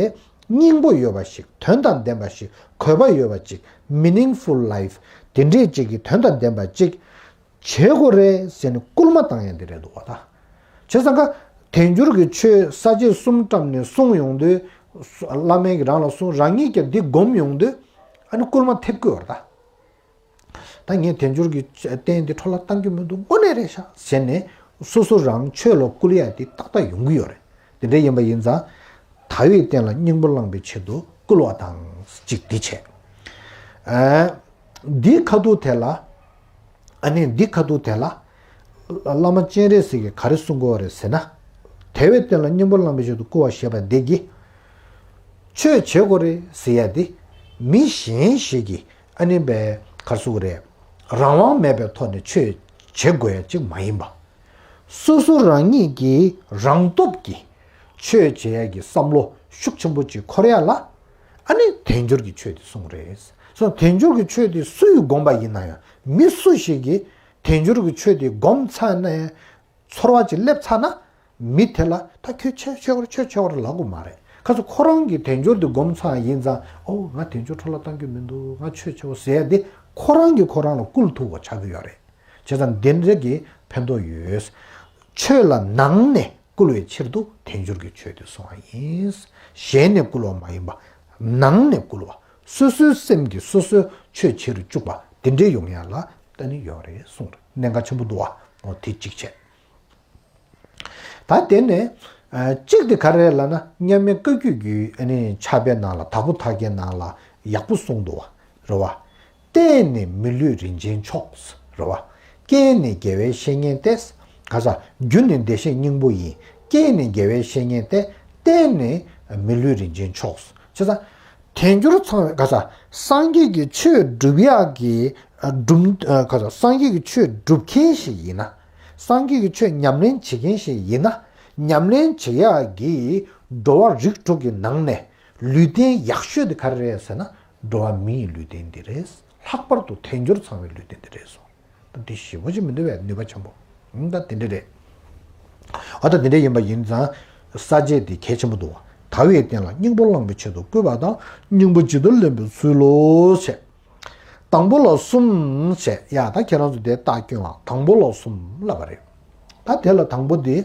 སྙིང་པོ་ཡོད་པ་ཞིག་དོན་དང་ལྡན་པ་ཞིག་དགོས་པ་ཡོད་པ་ཅིག meaningful life དེ་འདྲའི་ཅིག་གི་དོན་དང་ལྡན་པ་ཅིག་བྱེད་དགོས་རེད་ཟེར་ནས་སྐུལ་མ་བཏང་ཡ་འདི་རེད་འདུག་བ་ད། བྱས་ཙང་ཀ་དལ་འབྱོར་གྱི་ཆོས་ས་བཅད་གསུམ་བཀྲམ་ནས་གསུང་ཡོང་དུས། བླ་མས་ཀྱིས་རང་ལ་གསུངས། རང་ཉིད་ཀྱིས་འདི་སྒོམ་ཡོང་དུས། ཨ་ནི་སྐུལ་མ་ཐེབས་ཀྱི་ཡོད་རེད་ད། ད་ངས་དལ་འབྱོར་གྱི་རྟེན་འདི་འཕྲོ་བརླག་བཏང་རྒྱུ་མི་འདུག་དངོས་གནས་རེད་ཤག་ཟེར་ནས་སོ་སོ་རང་ཆོས་ལ་བསྐུལ་ཡ་འདི་ཏག་ཏག་ཡོང་གི་ཡོད་རེད། དེ་འདྲ་ཡིན་པ་ཡིན་ཙང་། དལ་བའི་རྟེན་ལ་སྙིང་པོ་བླངས་པའི་ཆེད་དུ་བསྐུལ་བ་དང་གཅིག་འདི་བྱས། ཨ་འདིའི་ཁ་ཐུག་དེ་ལ། ཨ་ནི་འདི་ཁ་ཐུག་དེ་ལ། བླ་མ་སྤྱན་རས་གཟིགས་ཀྱིས་ག་རེ་གསུང་གི་ཡོད་རེད་ཟེར་ན། དལ་བའི་རྟེན་ལ་སྙིང་པོ་བླངས་པའི་ཆེད་དུ་བསྐུལ་བ་ཞེས་པ་འདི་གིས། ཆོས་བྱེད་དགོས་རེད་ཟེར་ཡ་འདི། མི་གཞན་ཞིག་གིས་ཨ་ནི་བའི་ག་རེ་ཟེར་དགོས་རེད། རང་དབང་མེད་པའི་ཐོག་ནས་ཆོས་བྱེད་དགོས་ཡ་ཅིག་མ་ཡིན་པ། སོ་སོ་རང་ཉིད་ཀྱིས་རང་སྟོབས་ཀྱིས་ཆོས་བྱེད་ཡ་གི་བསམ་བློ་ཤུགས་ཆེན་པོ་ཅིག་འཁོར་ཡ་ལ། ཨ་ནི་དལ་འབྱོར་གྱི་ཆོས་དེ་གསུངས་རེད། སོ་དལ་འབྱོར་གྱི་ཆོས་དེ་སུས་སྒོམ་པ་ཡིན་ན་ཡང་། མི་སུ་ཞིག་གིས་དལ་འབྱོར་གྱི་ཆོས་དེ་སྒོམ་ཚར་ནས་ཚོར་བ་ཅིག་སླེབས་ཚར་ན། མི་དེ་ལ་ད་ཁྱོད་ཆོས་ཆེ་བར་ཆོས་ཆེ་བར་ལབ་དགོས་མ་རེད། ཁ་སང་ཁོ་རང་གིས་དལ་འབྱོར་དེ་སྒོམ་ཚར་ཡིན་ཙང་ཨོ་ང་དལ་འབྱོར་འཕྲོ་བརླག་གཏང་རྒྱུ་མི་འདུག་ང་ཆོས་ཆེ་བོ་ཟེར་ཡ་དེ་ཁོ་རང་གིས་ཁོ་རང་ལ་བསྐུལ་ཐུབ་པ་ཆགས་ཀྱི་ཡོད་རེད། བྱས་ཙང་འདི་འདྲ་གི་ཕན་ཐོགས་ཡོད། ཆོས་ལ་ནང་ནས་བསྐུལ་བའི་ཕྱིར་དུ་དལ་འབྱོར་གྱི་ཆོས་དེ་གསུངས་པ་ཡིན། གཞན་ནས་བསྐུལ་བ་མ་ཡིན་པ། ནང་ནས་བསྐུལ་བ། སོ་སོའི་སེམས་ཀྱིས་སོ་སོའི་ཆོས་བྱེད་རུ་བཅུག་པ་དེ་འདྲའི་ཡོང་ཡ་ལ་ད་ནི་ཡོད་རེད་གསུངས་རེད། གནད་འགག་ཆེན་པོ་འདུག་བ། འོ་དེ་གཅིག་བྱས། ད་དེ་ནས་ཨ་གཅིག་དེ་ག་རེ་རེད་ལབ་ན། མཉམ་མེད་བཀའ་བརྒྱུད་ཀྱི་ཨ་ནི་ཕྱག་དཔེ་ནང་ལ། དྭགས་པོ་ཐར་རྒྱན་ནང་ལ་ཡག་པོ་གསུངས་འདུག་བ། རེད་བ། བལྟས་ནས་མི་ལུས་རིན་ཆེན་མཆོག་རེད་བ། སྐྱེས་ནས་དགེ་བའི་བཤེས་གཉེན་ཏེ། ག་ས། རྒྱུ་ནི་བདེ་གཤེགས་སྙིང་པོ་ཡིན། སྐྱེས་ནས་དགེ་བའི་བཤེས་གཉེན་ཏེ། བལྟས་ནས་མི་ལུས་རིན་ཆེན་མཆོག་བྱས་ཙང་། དལ་འབྱོར་ཚང་བའི་ག་ས། སངས་རྒྱས་ཀྱི་ཆོས་སྒྲུབ་ཡག་གི་ཨ་སྒྲུབ་ཨ་ག་ས། སངས་རྒྱས་ཀྱི་ཆོས་སྒྲུབ་མཁན་ཞིག་ཡིན་ན། སངས་རྒྱས་ཀྱི་ཆོས་ཉམས་ལེན་བྱེད་མཁན་ཞིག་ཡིན་ན། ཉམས་ལེན་བྱེད་ཡག་གི་འགྲོ་བ་རིགས་དྲུག་གི་ནང་ནས་ལུས་རྟེན་ཡག་ཤོས་དེ་ག་རེ་རེད་ཟེར་ན། འགྲོ་བ་མིའི་ལུས་རྟེན་འདི་རེད། ལྷག་པར་དུ་དལ་འབྱོར་ཚང་བའི་ལུས་རྟེན་འདི་རེད་གསུངས། ད་འདི་ཞེ་པོ་ཅིག་མི་འདུག་བས། ནུས་པ་ཆེན་པོ། ཨང་། ད་དེ་འདྲ་རེད། ཨ། ད་དེ་འདྲ་ཡིན་པ་ཡིན་ཙང་ས་བཅད་འདི་གལ་ཆེན་པོ་འདུག་བ། དལ་བའི་རྟེན་ལ་སྙིང་པོ་བླང་བའི་ཆེད་དུ་བསྐུལ་བ་དང་། སྙིང་པོ་ཇི་ལྟར་ལེན་པའི་ཚུལ་ལོ་ཞེས། དང་པོ་ལ་གསུམ་ཞེས། ཡ། ད་ཁྱེད་རང་ཚོ་དེ་རྟགས་སྐྱོན་བ། དང་པོ་ལ་གསུམ་ལབ་པ་རེད། ད་དེ་ལ་དང་པོ་འདི་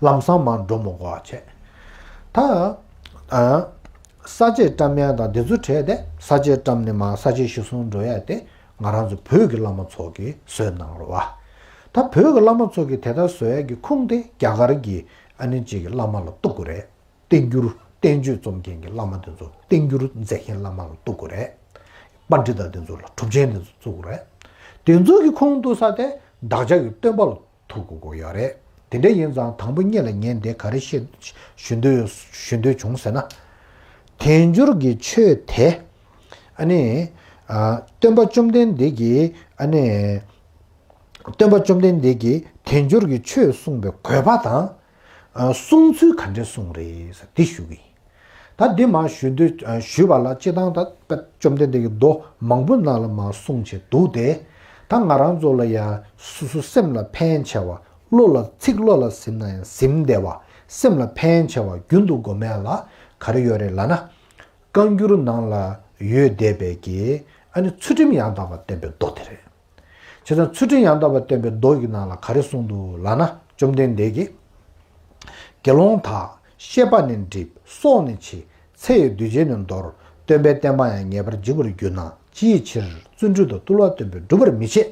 ལམ་སང་མར་འགྲོ་མི་དགོས་པ་བྱས། ད་ཨ། ས་བཅད་བཀྲམ་ཡ་དང་དེ་ཚོ་བྲལ་ཏེ། ས་བཅད་བཀྲམ་ནས་མར་ས་བཅད་གཞིར་བཟུང་འགྲོ་ཡ་དེ་ང་རང་ཚོ་བོད་ཀྱི་བླ་མ་ཚོ་གིས་བཟོས་གནང་རོགས་བ། ད་བོད་ཀྱི་བླ་མ་ཚོ་གིས་དེ་ལྟར་བཟོ་ཡ་གི་ཁུངས་དེ་རྒྱ་གར་གྱི་ཨ་ནི་ཅིག་གི་བླ་མ་ལ་གཏུག་དགོས་རེད། བསྟན་འགྱུར་བསྟན་བཅོས་རྩོམ་མཁན་གྱི་བླ་མ་དེ་ཚོ། བསྟན་འགྱུར་མཛད་མཁན་བླ་མ་ལ་གཏུག་དགོས་རེད། པཎྜི་ཏ་དེ་ཚོ་ལ། གྲུབ་ཆེན་དེ་ཚོ་གཏུག་དགོས་རེད། དེ་ཚོ་གི་ཁུངས་གཏུག་ས་དེ་བདག་ཅག་གི་སྟོན་པ་ལ་ཐུག་དགོས་ཀྱི་ཡོད་རེད། དེ་འདྲ་ཡིན་ཙང་དང་པོ་ཉིད་ལ་ངས་འདི་ག་རེ་བཤད་ཞུ་འདོད་ཞུ་འདོད་བྱུང་ཟེར་ན། དལ་འབྱོར་གྱི་ཆོས་དེ་ཨ་ནི་ཨ་སྟོན་པ་བཅོམ་ལྡན་འདས་ཀྱིས་ཨ་ནི་སྟོན་པ་བཅོམ་ལྡན་འདས་ཀྱིས་དལ་འབྱོར་གྱི་ཆོས་གསུངས་པའི་དགོས་པ་དང་། ཨ་གསུང་ཚུལ་ག་འདྲ་གསུངས་རེད་ཟེར་འདི་ཞུ་གི་ཡིན། ད་འདི་མར་ཞུ་འདོད་ཞུས་པ་ལ། སྤྱིར་བཏང་ད་བཅོམ་ལྡན་འདས་ཀྱིས་མདོ་མང་པོ་ནང་ལ་མར་གསུངས་བྱས་འདུག་སྟེ། ད་ང་རང་ཚོ་ལ་ཡ་སོ་སོ་སེམས་ལ་ཕན་ཆེ་བ། བློ་ལ་ཚིག་བློ་ལ་ཟིན་ན་ཡང་ཟིན་བདེ་བ། སེམས་ལ་ཕན་ཆེ་བ་རྒྱུན་དུ་སྒོམ་ཡ་ལ་ག་རེ་ཡོད་རེད་ལབ་ན། བཀའ་འགྱུར་ནང་ལ་ཡོད་བསྡད་པའི་གི་ཨ་ནི་ཚུལ་ཁྲིམས་ཡང་དག་པ་བསྟན་པའི་མདོ་དེ་རེད། བྱས་ཙང་ཚུལ་ཁྲིམས་ཡང་དག་པ་བསྟན་པའི་མདོ་ཡི་ནང་ལ་ག་རེ་གསུངས་འདུག་ལབ་ན། བཅོམ་ལྡན་འདས་ཀྱིས། དགེ་སློང་དག། ཤེས་པ་ནི་འགྲིབ། སྲོག་ནི་འཆི། ཚེ་ཡི་འདུ་བྱེད་ནི་འདོར། སྟོན་པའི་བསྟན་པ་ཡང་ངེས་པར་འཇིག་པར་འགྱུར་ན། ཅིའི་ཕྱིར། བརྩོན་འགྲུས་དང་རྟུལ་བ་སྟོན་པས་འགྲུབ་པར་མི་བྱེད།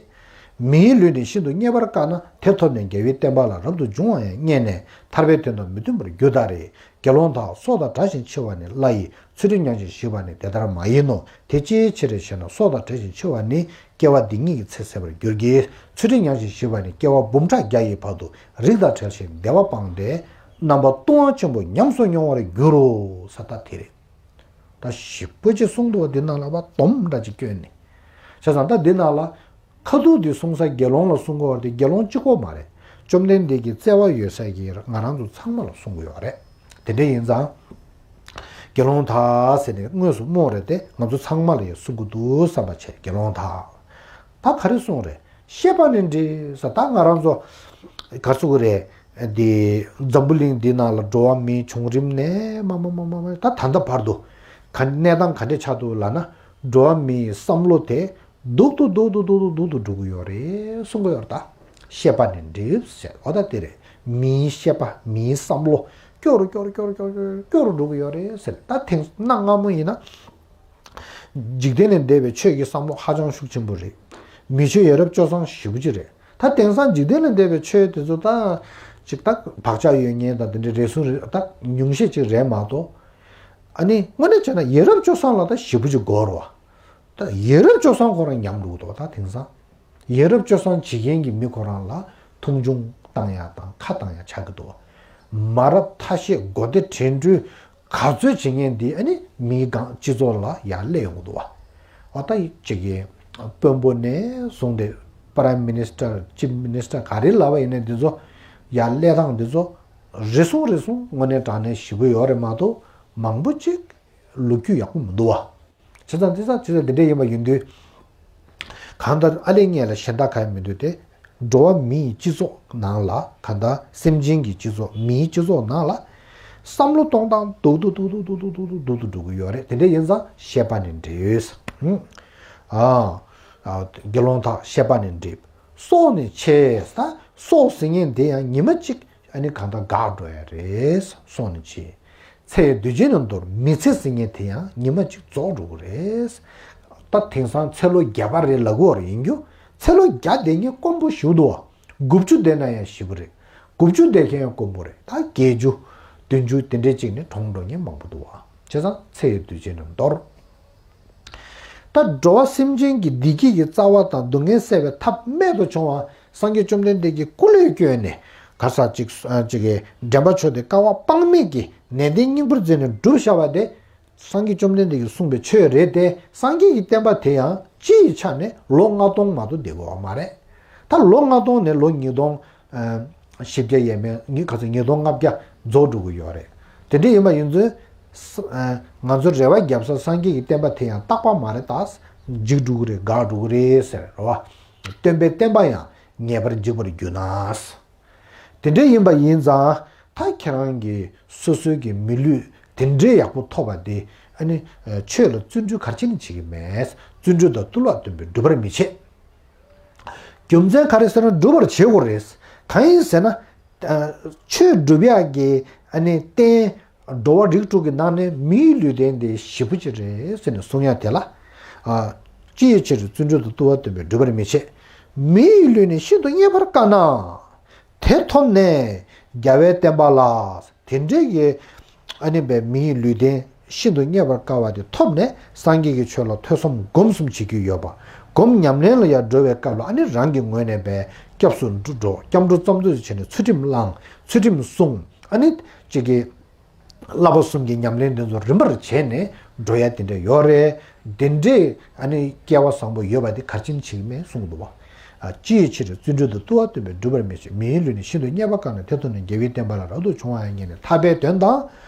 མིའི་ལུས་ནི་ཤིན་ཏུ་རྙེད་པར་དཀའ་ན། དེ་ཐོབ་ནས་རྒྱལ་བའི་བསྟན་པ་ལ་རབ་ཏུ་འབྱུང་བ་ཡང་རྙེད་ནས་ཐར་པའི་དོན་དུ་མི་མཐུན་པར་འགྱུར་ད་རེ། དགེ་སློང་དག། སྲོག་དང་བྲལ་ཞིང་འཆི་བ་ནི་བླ་ཡི། ཚུལ་ཁྲིམས་ཉམས་ཤིང་ཞིག་པ་ནི་དེ་ལྟར་མ་ཡིན་ནོ། དེ་ཅིའི་ཕྱིར་ཞེ་ན། སྲོག་དང་བྲལ་ཞིང་འཆི་བ་ནི་སྐྱེ་བ་འདི་ཉིད་ཀྱི་ཚེ་ཟད་པར་འགྱུར་གྱི། ཚུལ་ཁྲིམས་ཉམས་ཤིང་ཞིག་པ་ནི་སྐྱེ་བ་འབུམ་ཕྲག་བརྒྱ་ཡི་བར་དུ་རིགས་དང་བྲལ་ཞིང་བདེ་བ་སྤངས་ཏེ་རྣམ་པ་ལྟུང་བ་ཆེན་པོ་ཉམས་སུ་མྱོང་བར་འགྱུར་རོ། ས་ད་དེ་རེད། ད་ཞིབ་པོ་ཅིག་གསུངས་འདུག་བ། འདི་ནང་ལ་བ་སྡོམ་འདྲ་ཅིག་བསྐྱོན་ནས། བྱས་ཙང་ད་འདི་ནང་ལ། ཁ་ཐུག་འདི་གསུང་ས་དགེ་སློང་ལ་གསུང་གི་ཡོད་རེད་དེ། དགེ་སློང་གཅིག་པོ་མ་རེད། བཅོམ་ལྡན་འདས་ཀྱི་བརྩེ་བ་ཡོད་ས་ཀྱི་ང་རང་ཚོ་ཚང་མ་ལ་གསུང་གི་ཡོད་རེད། དེ་འདྲ་ཡིན་ཙང་། དགེ་སློང་དག་ཟེར་ནས་དངོས་སུ་སྨོས་རེད་དེ། ང་ཚོ་ཚང་མ་ལ་ཡང་གསུང་གི་འདུག་བསམ་པ་བྱས། དགེ་སློང་དག། ད་ག་རེ་གསུངས་རེད། ཤེས་པ་ནི་འགྲིབ་ས། ད་ང་རང་ཚོ་ག་ཚོད་རེད། འདི་འཛམ་བུ་གླིང་འདི་ནང་ལ་འགྲོ་བ་མིའི་བྱུང་རིམ་ནས་མ་མ་མ་མ་མ་ད་ད་ལྟ་བར་དུ་ག་གནས་སྟངས་ག་འདྲ་ཆགས་འདུག་ལབ་ན། འགྲོ་བ་མིའི་བསམ་བློ་དེ་སྡུག་ཏུ་སྡུག་ཏུ་སྡུག་ཏུ་སྡུག་ཏུ་འགྲོ་གི་ཡོད་རེད་གསུང་གི་ཡོད་རེད། ད་ཤེས་པ་ནི་འགྲིབ་ཟེར། འོ་ད་དེ་རེད། མིའི་ཤེས་པ། མིའི་བསམ་བློ་སྐྱོ་རུ་སྐྱོ་རུ་སྐྱོ་རུ་སྐྱོ་རུ་སྐྱོ་རུ་འགྲོ་གི་ཡོད་རེད་ཟེར། ད་ཐེངས་གནའ་སྔ་མོ་ཡིན་ན། འཇིག་རྟེན་ལས་འདས་པའི་ཆོས་ཀྱི་བསམ་བློ་ཧ་ཅང་ཤུགས་ཆེན་པོ་རེད། མི་ཆོས་ཡ་རབས་སྤྱོད་བཟང་ཞེ་པོ་ཅིག་རེད། ད་དེང་སང་འཇིག་རྟེན་ལས་འདས་པའི་ཆོས་དེ་ཚོ་ད་ཅིག་ད་བག་ཆགས་ཡོད་མཁན་དང་དེ་འདྲའི་རེ་ཟུང་རེ་ད་ཉུང་ཤས་ཅིག་རེད་མ་གཏོགས། ཨ་ནི་དངོས་གནས་བྱས་ན་ཡ་རབས་སྤྱོད་བཟང་ལ་ད་ཞེ་པོ་ཅིག་དགོས་རེད་བ། ད་ཡ་རབས་སྤྱོད་བཟང་ཁོ་རང་ཉམས་འགྲོ་གི་འདུག་ད་དེང་སང་ཡ་རབས་སྤྱོད་བཟང་བྱེད་མཁན་གྱི་མི་ཁོ་རང་ལ་མཐོང་ཆུང་བཏང་ཡ་དང་ཁ་བཏང་ཡ་ཆགས་ཀྱི་འདུག་བ། མ་རབས་ཐ་ཤལ་མགོ་བདེ་དྲན་འཕྲུལ་ག་ཚོད་བྱེད་མཁན་འདི་ཨ་ནི་མིའི་སྒང་སྤྱི་ཚོགས་ལ་ཡར་སླེབས་ཡོང་གི་འདུག་བ། འོ་ད་ཅིག་གི་དཔོན་པོ་ནས་བཟུང་སྟེ་Prime Minister, Chief Minister ག་རེ་ལབ་པ་ཡིན་ནའི་འདི་ཚོ་ཡར་སླེབས་སྟངས་འདི་ཚོ་རེ་ཟུང་རེ་ཟུང་དངོས་གནས་དྲང་གནས་ཞེ་པོ་ཡོད་རེད་མ་གཏོགས་མང་པོ་ཅིག་ལོ་རྒྱུས་ཡག་པོ་མི་འདུག་བ། བྱས་ཙང་དེ་ཙང་དེ་ཙང་དེ་འདྲ་ཡིན་པ་ཡིན་དུས། གང་ལྟར་ཨ་ལས་ངས་ལ་གཞན་དག་ག་ཡང་མི་འདུག་སྟེ། འགྲོ་བ་མིའི་སྤྱི་ཚོགས་ནང་ལ། གང་ལྟར་སེམས་ཅན་གྱི་སྤྱི་ཚོགས། མིའི་སྤྱི་ཚོགས་ནང་ལ་བསམ་བློ་གཏོང་སྟངས་སྡུག་ཏུ་སྡུག་ཏུ་འགྲོ་གི་ཡོད་རེད། དེ་འདྲ་ཡིན་ཙང་བཤད་པ་ནི་འདྲེས། ཨ། དགེ་སློང་དག་བཤད་པ་ནི་འདྲེས། སྲོག་ནི་ཆད། ད་སྲོག་ཟེར་མཁན་དེ་ཡང་ཉི་མ་གཅིག་ཨ་ནི་གང་ལྟར་འགག་འགྲོ་ཡ་རེད། སྲོག་ནི་ཆད། ཚེ་ཡི་དུས་ཆེན་ནི་འདོར། མི་ཚེ་ཟེར་མཁན་དེ་ཡང་ཉི་མ་གཅིག་རྫོགས་འགྲོ་གི་རེད། ད་དེང་སང་ཚེ་ལོ་བརྒྱ་པ་རེད་ལབ་དགོས་རེད། ཡིན་རྒྱུ་ཚེ་ལོ་བརྒྱ་བསྡད་མཁན་དཀོན་པོ་ཞིག་འདུག་བ། དགུ་བཅུ་བསྡད་ན་ཡང་ཞེ་པོ་རེད། དགུ་བཅུ་བསྡད་མཁན་ཡང་དཀོན་པོ་རེད། ད་བརྒྱད་ཅུ་བདུན་ཅུ་དེ་འདྲས་ཅིག་ནས་གྲོངས་འགྲོ་མཁན་མང་པོ་འདུག་བ། བྱས་ཙང་ཚེ་ཡི་དུས་ཆེན་ནི་འདོར། ད་འགྲོ་བ་སེམས་ཅན་གྱི་བདེ་སྐྱིད་ཀྱི་རྩ་བ་དང་སྡུག་བསྔལ་སེལ་བའི་ཐབས་རྨད་དུ་བྱུང་བ་སངས་རྒྱས་བཅོམ་ལྡན་འདས་ཀྱི་སྐུ་ལས་བསྐྱོན་ནས། ག་ས་ཅིག་ཅིག་གི་འདྲེན་པ་མཆོག་དེ་དཀའ་བ་དཔག་མེད་ཀྱི་ནན་ཏན་སྙིང་པོར་འཛིན་ནས་བསྒྲུབས་བཞག་པ་དེ་སངས་རྒྱས་བཅོམ་ལྡན་འདས་ཀྱིས་གསུངས་པའི་ཆོས་རེད་དེ། སངས་རྒྱས་ཀྱི་བསྟན་པ་དེ་ཡང་སྤྱི་ཡི་ཆ་ནས་ལོ་ལྔ་སྟོང་མ་གཏོགས་བསྡད་དགོས་པ་མ་རེད། ད་ལོ་ལྔ་སྟོང་ནས་ལོ་ཉིས་སྟོང་བཞི་བརྒྱ་ཡས་མས། ཉི་ག་ཚོད། ཉིས་སྟོང་ལྔ་བརྒྱ་རྫོགས་འགྲོ་གི་ཡོད་རེད། དེ་འདྲ་ཡིན་པ་ཡིན་ཚུལ། ང་ཚོ་རེ་བ་རྒྱབ་ས་སངས་རྒྱས་ཀྱི་བསྟན་པ་དེ་ཡང་རྟག་པ་མ་རེད། ད་འཇིག་འགྲོ་གི་རེད། འགག་འགྲོ་གི་རེད་ཟེར་རེད་བ། སྟོན་པའི་བསྟན་པ་ཡང་ངེས་པར་འཇིག་པར་འགྱུར་ན། དེ་འདྲ་ཡིན་པ་ཡིན་ཙང་། ད་ཁྱེད་རང་གིས་སོ་སོའི་གི་མི་ལུས་དེ་འདྲའི་ཡག་པོ་ཐོབ་པ་དེ། ཨ་ནི་ཆོས་ལ་བརྩོན་འགྲུས་ག་རེ་བྱས་ནས་བྱེད་ཀྱི་མེད། བརྩོན་འགྲུས་དང་བཏུལ་བ་སྟོན་པས་འགྲུབ་པར་མི་བྱེད། རྒྱུ་མཚན་ག་རེ་ཟེར་ན་འགྲུབ་པར་བྱེད་དགོས་རེད། གང་ཡིན་ཟེར་ན། ཆོས་སྒྲུབ་ཡག་གི་ཨ་ནི་རྟེན། འགྲོ་བ་རིགས་དྲུག་གི་ནང་ནས་མིའི་ལུས་རྟེན་དེ་ཞེ་པོ་ཅིག་རེད་ཟེར་ནས་གསུང་ཡག་དེ་ལ། སྤྱི་ཡི་ཕྱིར་བརྩོན་འགྲུས་དང་བཏུལ་བ་སྟོན་པས་འགྲུབ་པར་མི་བྱེད། མིའི་ལུས་ནི་ཤིན་ཏུ་རྙེད་པར་དཀའ་ན། དེ་ཐོབ་ནས་རྒྱལ་བའི་བསྟན་པ་ལ། དེ་འདྲའི་གི་ཨ་ནི་བའི་མིའི་ལུས་རྟེན་ཤིན་ཏུ་རྙེད་པར་དཀའ་བ་དེ་ཐོབ་ནས་སངས་རྒྱས་ཀྱི་ཆོས་ལ་ཐོས་བསམ་སྒོམ་གསུམ་བྱེད་རྒྱུ་ཡོད་པ། སྒོམ་ཉམས་ལེན་ལ་ཡར་འགྲོ་བའི་སྐབས་ལ། ཨ་ནི་རང་གི་ངོས་ནས་བའི་སྐྱབས་སུ་འགྲོ། སྐྱབས་འགྲོ་ཙམ་ཚོད་བྱས་ནས་ཚུལ་ཁྲིམས་བླངས། ཚུལ་ཁྲིམས་བསྲུང་། ཨ་ནི་ཅིག་གི་བསླབ་པ་གསུམ་གྱི་ཉམས་ལེན་དེ་ཚོ་རིམ་པར་བྱས་ནས་འགྲོ་ཡ་དེ་འདྲ་ཡོད་རེད། དེ་འདྲའི་ཨ་ནི་སྐལ་བ་བཟང་པོ་ཡོད་པ་དེ་ག་རེ་བྱས་ནས་བྱེད་ཀྱི་མེད་གསུངས་འདུག་བ། ཨ། སྤྱི་ཡི་ཕྱིར་བརྩོན་འགྲུས་དང་བཏུལ་བ་སྟོན་པས་འགྲུབ་པར་མི་བྱེད། མིའི་ལུས་ནི་ཤིན་ཏུ་རྙེད་པར་དཀའ་ན། དེ་ཐོབ་ནས་རྒྱལ་བའི་བསྟན་པ་ལ། རབ་ཏུ་བྱུང་བ་ཡང་རྙེད་ནས། ཐར་པའི་དོན་དང་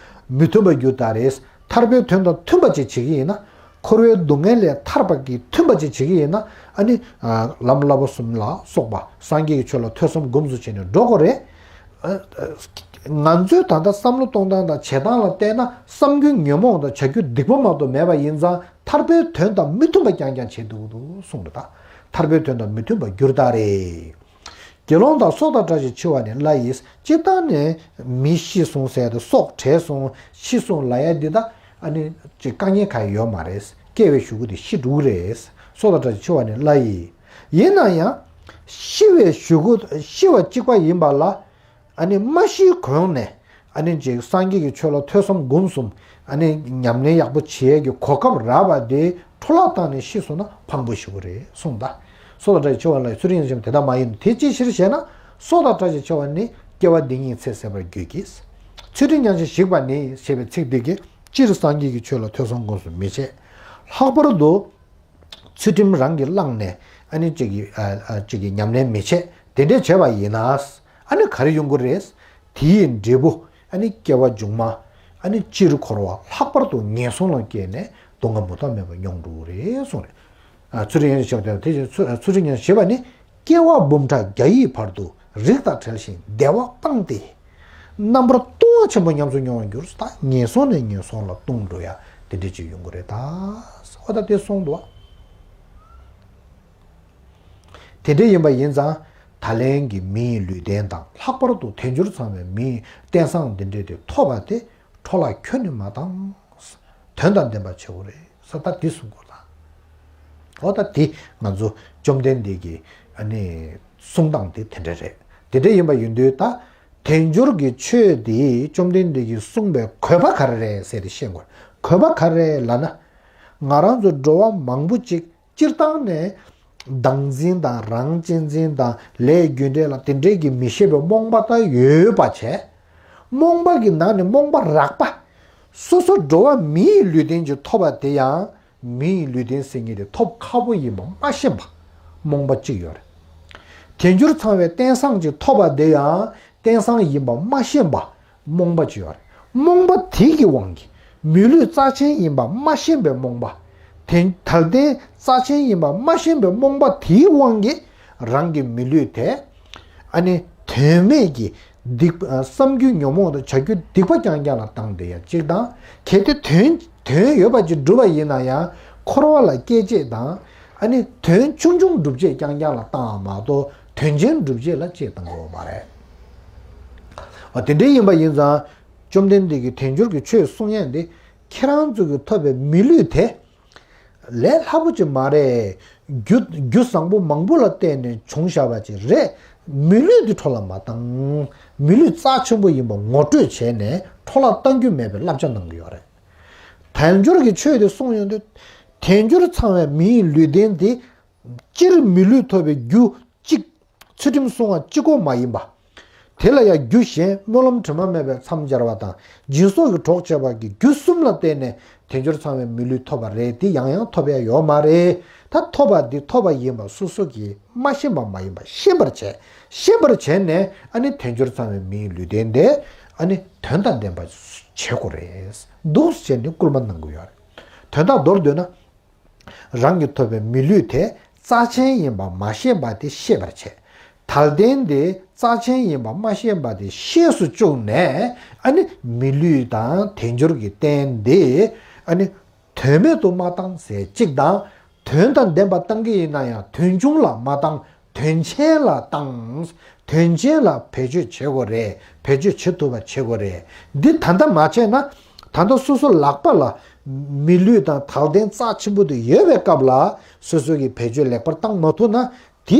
མི་མཐུན་པར་འགྱུར་ད་རེ། ཐར་པའི་དོན་དང་མཐུན་པ་ཅིག་བྱེད་ཀྱི་ཡིན་ན། འཁོར་བའི་སྡུག་བསྔལ་ལས་ཐར་པ་གི་མཐུན་པ་ཅིག་བྱེད་ཀྱི་ཡིན་ན། ཨ་ནི། ཨ། ལམ་བསླབ་པ་གསུམ་ལ་སོགས་པ་སངས་རྒྱས་ཀྱི་ཆོས་ལ་ཐོས་བསམ་སྒོམ་གསུམ་བྱས་ནས་འགྲོ་དགོས་རེད། ཨ། ང་ཚོའི་ད་ལྟ་བསམ་བློ་གཏོང་སྟངས་དང་བྱེད་སྟངས་ལ་བལྟས་ན། བསམ་རྒྱུ་ཉོན་མོངས་དང་བྱ་རྒྱུ་སྡིག་པ་མ་གཏོགས་མེད་པ་ཡིན་ཙང་། ཐར་པའི་དོན་དང་མི་མཐུན་པ་རྐྱང་རྐྱང་བྱེད་འདུག་འདུག་གསུངས་འདུག་ད་ཐར་པའི་དོན་དང་མི་མཐུན་པར་འགྱུར་ད་རེ། དགེ་སློང་དག་སྲོག་དང་བྲལ་ཞིང་འཆི་བ་ནི་སླ་ཡི། སྤྱིར་བཏང་ནས་མི་ཤི་སོང་ཟེར་དང་། སྲོག་བྲལ་སོང་། ཤི་སོང་ལབ་ཡ་འདི་དག་ཨ་ནི་ཅིག་དཀའ་ངལ་གང་ཡང་ཡོད་མ་རེད། སྐྱེ་བའི་གཞུག་གུ་དེ་ཤི་འགྲོ་གི་རེད། སྲོག་དང་བྲལ་ཞིང་འཆི་བ་ནི་སླ་ཡི། ཡིན་ན་ཡང་། ཤི་བའི་གཞུག་གུ། ཤི་བ་གཅིག་པ་ཡིན་པ་ལ། ཨ་ནི་མ་ཤིའི་གོང་ནས། ཨ་ནི་ཅིག་སངས་རྒྱས་ཀྱི་ཆོས་ལ་ཐོས་བསམ་སྒོམ་གསུམ། ཨ་ནི་ཉམས་ལེན་ཡག་པོ་བྱེད་ཡས་ཀྱི་གོ་སྐབས་རག་པ་དེ་འཕྲོ་བརླག་བཏང་ནས་ཤི་སོང་ན་ཕངས་པོ་ཞེ་པོ་རེད་གསུངས་ད། སྲོག་དང་བྲལ་ཞིང་འཆི་བ་ལ། ཚུལ་ཁྲིམས་ཉམས་ཞིབ་དེ་ལྟར་མ་ཡིན་ནོ། དེ་ཅིའི་ཕྱིར་ཞེ་ན། སྲོག་དང་བྲལ་ཞིང་འཆི་བ་ནི། སྐྱེ་བ་འདི་ཉིད་ཚེ་ཟད་པར་འགྱུར་གྱི། ཚུལ་ཁྲིམས་ཉམས་ཤིང་ཞིག་པ་ནི་ཞེས་པའི་ཚིག་འདི་གིས། སྤྱིར་སངས་རྒྱས་ཀྱི་ཆོས་ལ་ཐོས་བསམ་སྒོམ་གསུམ་མི་བྱེད། ལྷག་པར་དུ། ཚུལ་ཁྲིམས་རང་གིས་བླངས་ནས། ཨ་ནི་ཅིག་གི། ཨ། ཨ། ཅིག་གི་ཉམས་ལེན་མི་བྱེད། དེ་འདྲས་བྱས་པ་ཡིན་ན། ཨ་ནི་ག་རེ་ཡོང་གི་རེད། དེ་ཡི་འབྲས་བུ། ཨ་ནི་སྐྱེ་བ་མཇུག་མ། ཨ་ནི་སྤྱིར་འཁོར་བ་ལྷག་པར་དུ་ངན་སོང་ལ་སྐྱེས་ནས་སྡུག་བསྔལ་མུ་མཐའ་མེད་པ་མྱོང་འགྲོ་གི་རེད་གསུངས་རེད། ཨ། ཚུལ་ཁྲིམས་ཉམས་ཞིབ་པ་དེ། ཚུལ་ཁྲིམས་ཉམས་ཞིབ་པ་ནི། སྐྱེ་བ་འབུམ་ཕྲག་བརྒྱ་ཡི་བར་དུ་རིགས་དང་བྲལ་ཞིང་བདེ་བ་སྤངས་ཏེ། རྣམ་པར་ལྟུང་བ་ཆེན་པོ་ཉམས་སུ་མྱོང་བར་འགྱུར། ད་ངན་སོང་ནས་ངན་སོང་ལ་ལྟུང་འགྲོ་ཡ་དེ་འདྲ་ཅིག་ཡོང་གི་རེད་ད། འོ་ད་དེ་གསུངས་འདུག་བ། དེ་འདྲ་ཡིན་པ་ཡིན་ཙང་། ད་ལན་གྱི་མིའི་ལུས་རྟེན་དང་། ལྷག་པར་དུ་དལ་འབྱོར་ཚང་བའི་མིའི་རྟེན་བཟང་འདི་འདྲ་དེ་ཐོབ་པ་དེ་འཕྲོ་བརླག་ཁྱོན་ནས་མ་བཏང་། དོན་དང་ལྡན་པ་བྱེད་དགོས་རེད་ཟེར། ད་འདི་གསུང་དགོས་ད། འོ་ད་འདི་ང་ཚོ་བཅོམ་ལྡན་འདས་ཀྱི་ཨ་ནི་གསུང་སྟངས་དེ་དེ་འདྲ་རེད། དེ་འདྲ་ཡིན་པ་ཡིན་དུས་ད། དལ་འབྱོར་གྱི་ཆོས་དེ་བཅོམ་ལྡན་འདས་ཀྱིས་གསུངས་པའི་དགོས་པ་ག་རེ་རེད་ཟེར་ཏེ་བཤད་དགོས། དགོས་པ་ག་རེ་རེད་ལབ་ན། ང་རང་ཚོ་འགྲོ་བ་མང་པོ་ཅིག་སྤྱིར་བཏང་ནས་བདག་འཛིན་དང་རང་གཅེས་འཛིན་དང་ལས་རྒྱུ་འབྲས་ལ་དེ་འདྲའི་གི་མི་ཤེས་པའི་རྨོངས་པ་ད་ཡོད་པ་བྱས། རྨོངས་པ་གི་ནང་ནས་རྨོངས་པ་རགས་པ། སོ་སོ་འགྲོ་བ་མིའི་ལུས་རྟེན་ཅིག་ཐོབ་པ་དེ་ཡང་མིའི་ལུས་རྟེན་ཟེར་མཁན་དེ་ཐོབ་ཁག་པོ་ཡིན་པ་མ་ཤེས་པ། རྨོངས་པ་གཅིག་ཡོད་རེད། དལ་འབྱོར་ཚང་བའི་རྟེན་བཟང་ཅིག་ཐོབ་པ་དེ་ཡང་རྟེན་བཟང་ཡིན་པ་མ་ཤེས་པ། རྨོངས་པ་ཅིག་ཡོད་རེད། རྨོངས་པ་དེ་གི་དབང་གིས་མི་ལུས་རྩ་ཆེན་ཡིན་པ་མ་ཤེས་པའི་རྨོངས་པ། དེ་དལ་རྟེན་རྩ་ཆེན་ཡིན་པ་མ་ཤེས་པའི་རྨོངས་པ་དེའི་དབང་གིས། རང་གི་མི་ལུས་དེ། ཨ་ནི་དོན་མེད་ཀྱི་སྡིག་པ་བསམ་རྒྱུ་ཉོན་མོངས་དང་བྱ་རྒྱུ་སྡིག་པ་རྐྱང་རྐྱང་ལ་བཏང་བསྡད་ཡ་གཅིག་དང་། གལ་ཏེ་དོན་དོན་ཡོད་པ་ཅིག་སྒྲུབ་པ་ཡིན་ན་ཡང་འཁོར་བ་ལ་སྐྱེ་བྱེད་དང་། ཨ་ནི་དོན་ཆུང་ཆུང་སྒྲུབ་བྱེད་རྐྱང་རྐྱང་ལ་བཏང་བ་མ་གཏོགས་དོན་ཆེན་སྒྲུབ་བྱེད་ལ་ཅིག་བཏང་གི་ཡོད་མ་རེད། འོ་དེ་འདྲ་ཡིན་པ་ཡིན་ཙང་། བཅོམ་ལྡན་འདས་ཀྱིས་དལ་འབྱོར་གྱི་ཆོས་གསུང་ཡས་འདི་ཁྱེད་རང་ཚོ་གིས་ཐོབ་པའི་མི་ལུས་དེ། ལས་སླ་པོ་ཅིག་མ་རེད། རྒྱུ་རྒྱུ་བཟང་པོ་མང་པོ་ལ་བརྟེན་ནས་བྱུང་བཞག་པ་ཅིག་རེད། མི་ལུས་འདི་འཕྲོ་བརླག་མ་བཏང་། མི་ལུས་རྩ་ཆེན་པོ་ཡིན་པ་ངོ་སྤྲོད་བྱས་ནས་འཕྲོ་བརླག་གཏང་རྒྱུ་མེད་པའི་བསླབ་བྱ་གནང་གི་ཡོད་རེད། དལ་འབྱོར་གྱི་ཆོས་དེ་གསུངས་ཡོང་དུས། དལ་འབྱོར་ཚང་བའི་མིའི་ལུས་རྟེན་དེ། སྤྱིར་མི་ལུས་ཐོབ་པའི་རྒྱུ་གཅིག་ཚུལ་ཁྲིམས་སྲུང་བ་གཅིག་པོ་མ་ཡིན་པ། དེ་ལ་ཡང་རྒྱུ་གཞན་སྨོན་ལམ་དྲི་མ་མེད་པས་མཚམས་སྦྱར་བ་དང་། སྦྱིན་སོགས་ཀྱི་གྲོགས་བྱས་པ་གི་རྒྱུ་གསུམ་ལ་བརྟེན་ནས་དལ་འབྱོར་ཚང་བའི་མི་ལུས་ཐོབ་པ་རེད། དེ་ཡང་ཡང་ཐོབ་ཡ་ཡོད་མ་རེད། ད་ཐོབ་པ་འདི་ཐོབ་པ་ཡིན་པ་སོ་སོ་གིས་མ་ཤེས་པ་མ་ཡིན་པ་ཤེས་པར་བྱས། ཤེས་པར་བྱས་ནས་ཨ་ནི་དལ་འབྱོར་ཚང་བའི་མིའི་ལུས་རྟེན་དེ་ཨ་ནི་དོན་དང་ལྡན་པ་བྱེད་དགོས་རེད། འདུག་ཟེར་ནས་སྐུལ་མ་གནང་གི་ཡོད་རེད། དོན་དག་མདོར་བསྡུས་ན། རང་གིས་ཐོབ་པའི་མི་ལུས་དེ་རྩ་ཆེན་ཡིན་པ་མ་ཤེས་པ་དེ་ཤེས་པར་བྱས། དལ་རྟེན་དེ་རྩ་ཆེན་ཡིན་པ་མ་ཤེས་པ་དེ་ཤེས་སུ་བཅུག་ནས། ཨ་ནི་མི་ལུས་དང་དལ་འབྱོར་གྱི་རྟེན་དེ་ཨ་ནི་དོན་མེད་དུ་མ་བཏང་ཟེར་གཅིག་དང་། དོན་དང་ལྡན་པ་བཏང་གི་ཡིན་ན་ཡང་དོན་ཆུང་ལ་མ་བཏང་། དོན་ཆེན་ལ་བཏང་། དོན་ཆེན་ལ་བེད་སྤྱོད་བྱེད་དགོས་རེད། བེད་སྤྱོད་བྱེད་ཐུབ་པ་བྱེད་དགོས་རེད། འདི་ད་ལྟ་མ་བྱས་ན། ད་ལྟ་སོ་སོ་ལག་པ་ལ་མི་ལུས་དང་དལ་རྟེན་རྩ་ཆེན་པོ་དེ་ཡོད་པའི་སྐབས་ལ་སོ་སོ་གིས་བེད་སྤྱོད་ལེགས་པར་བཏང་མ་ཐུབ་ན། དེ་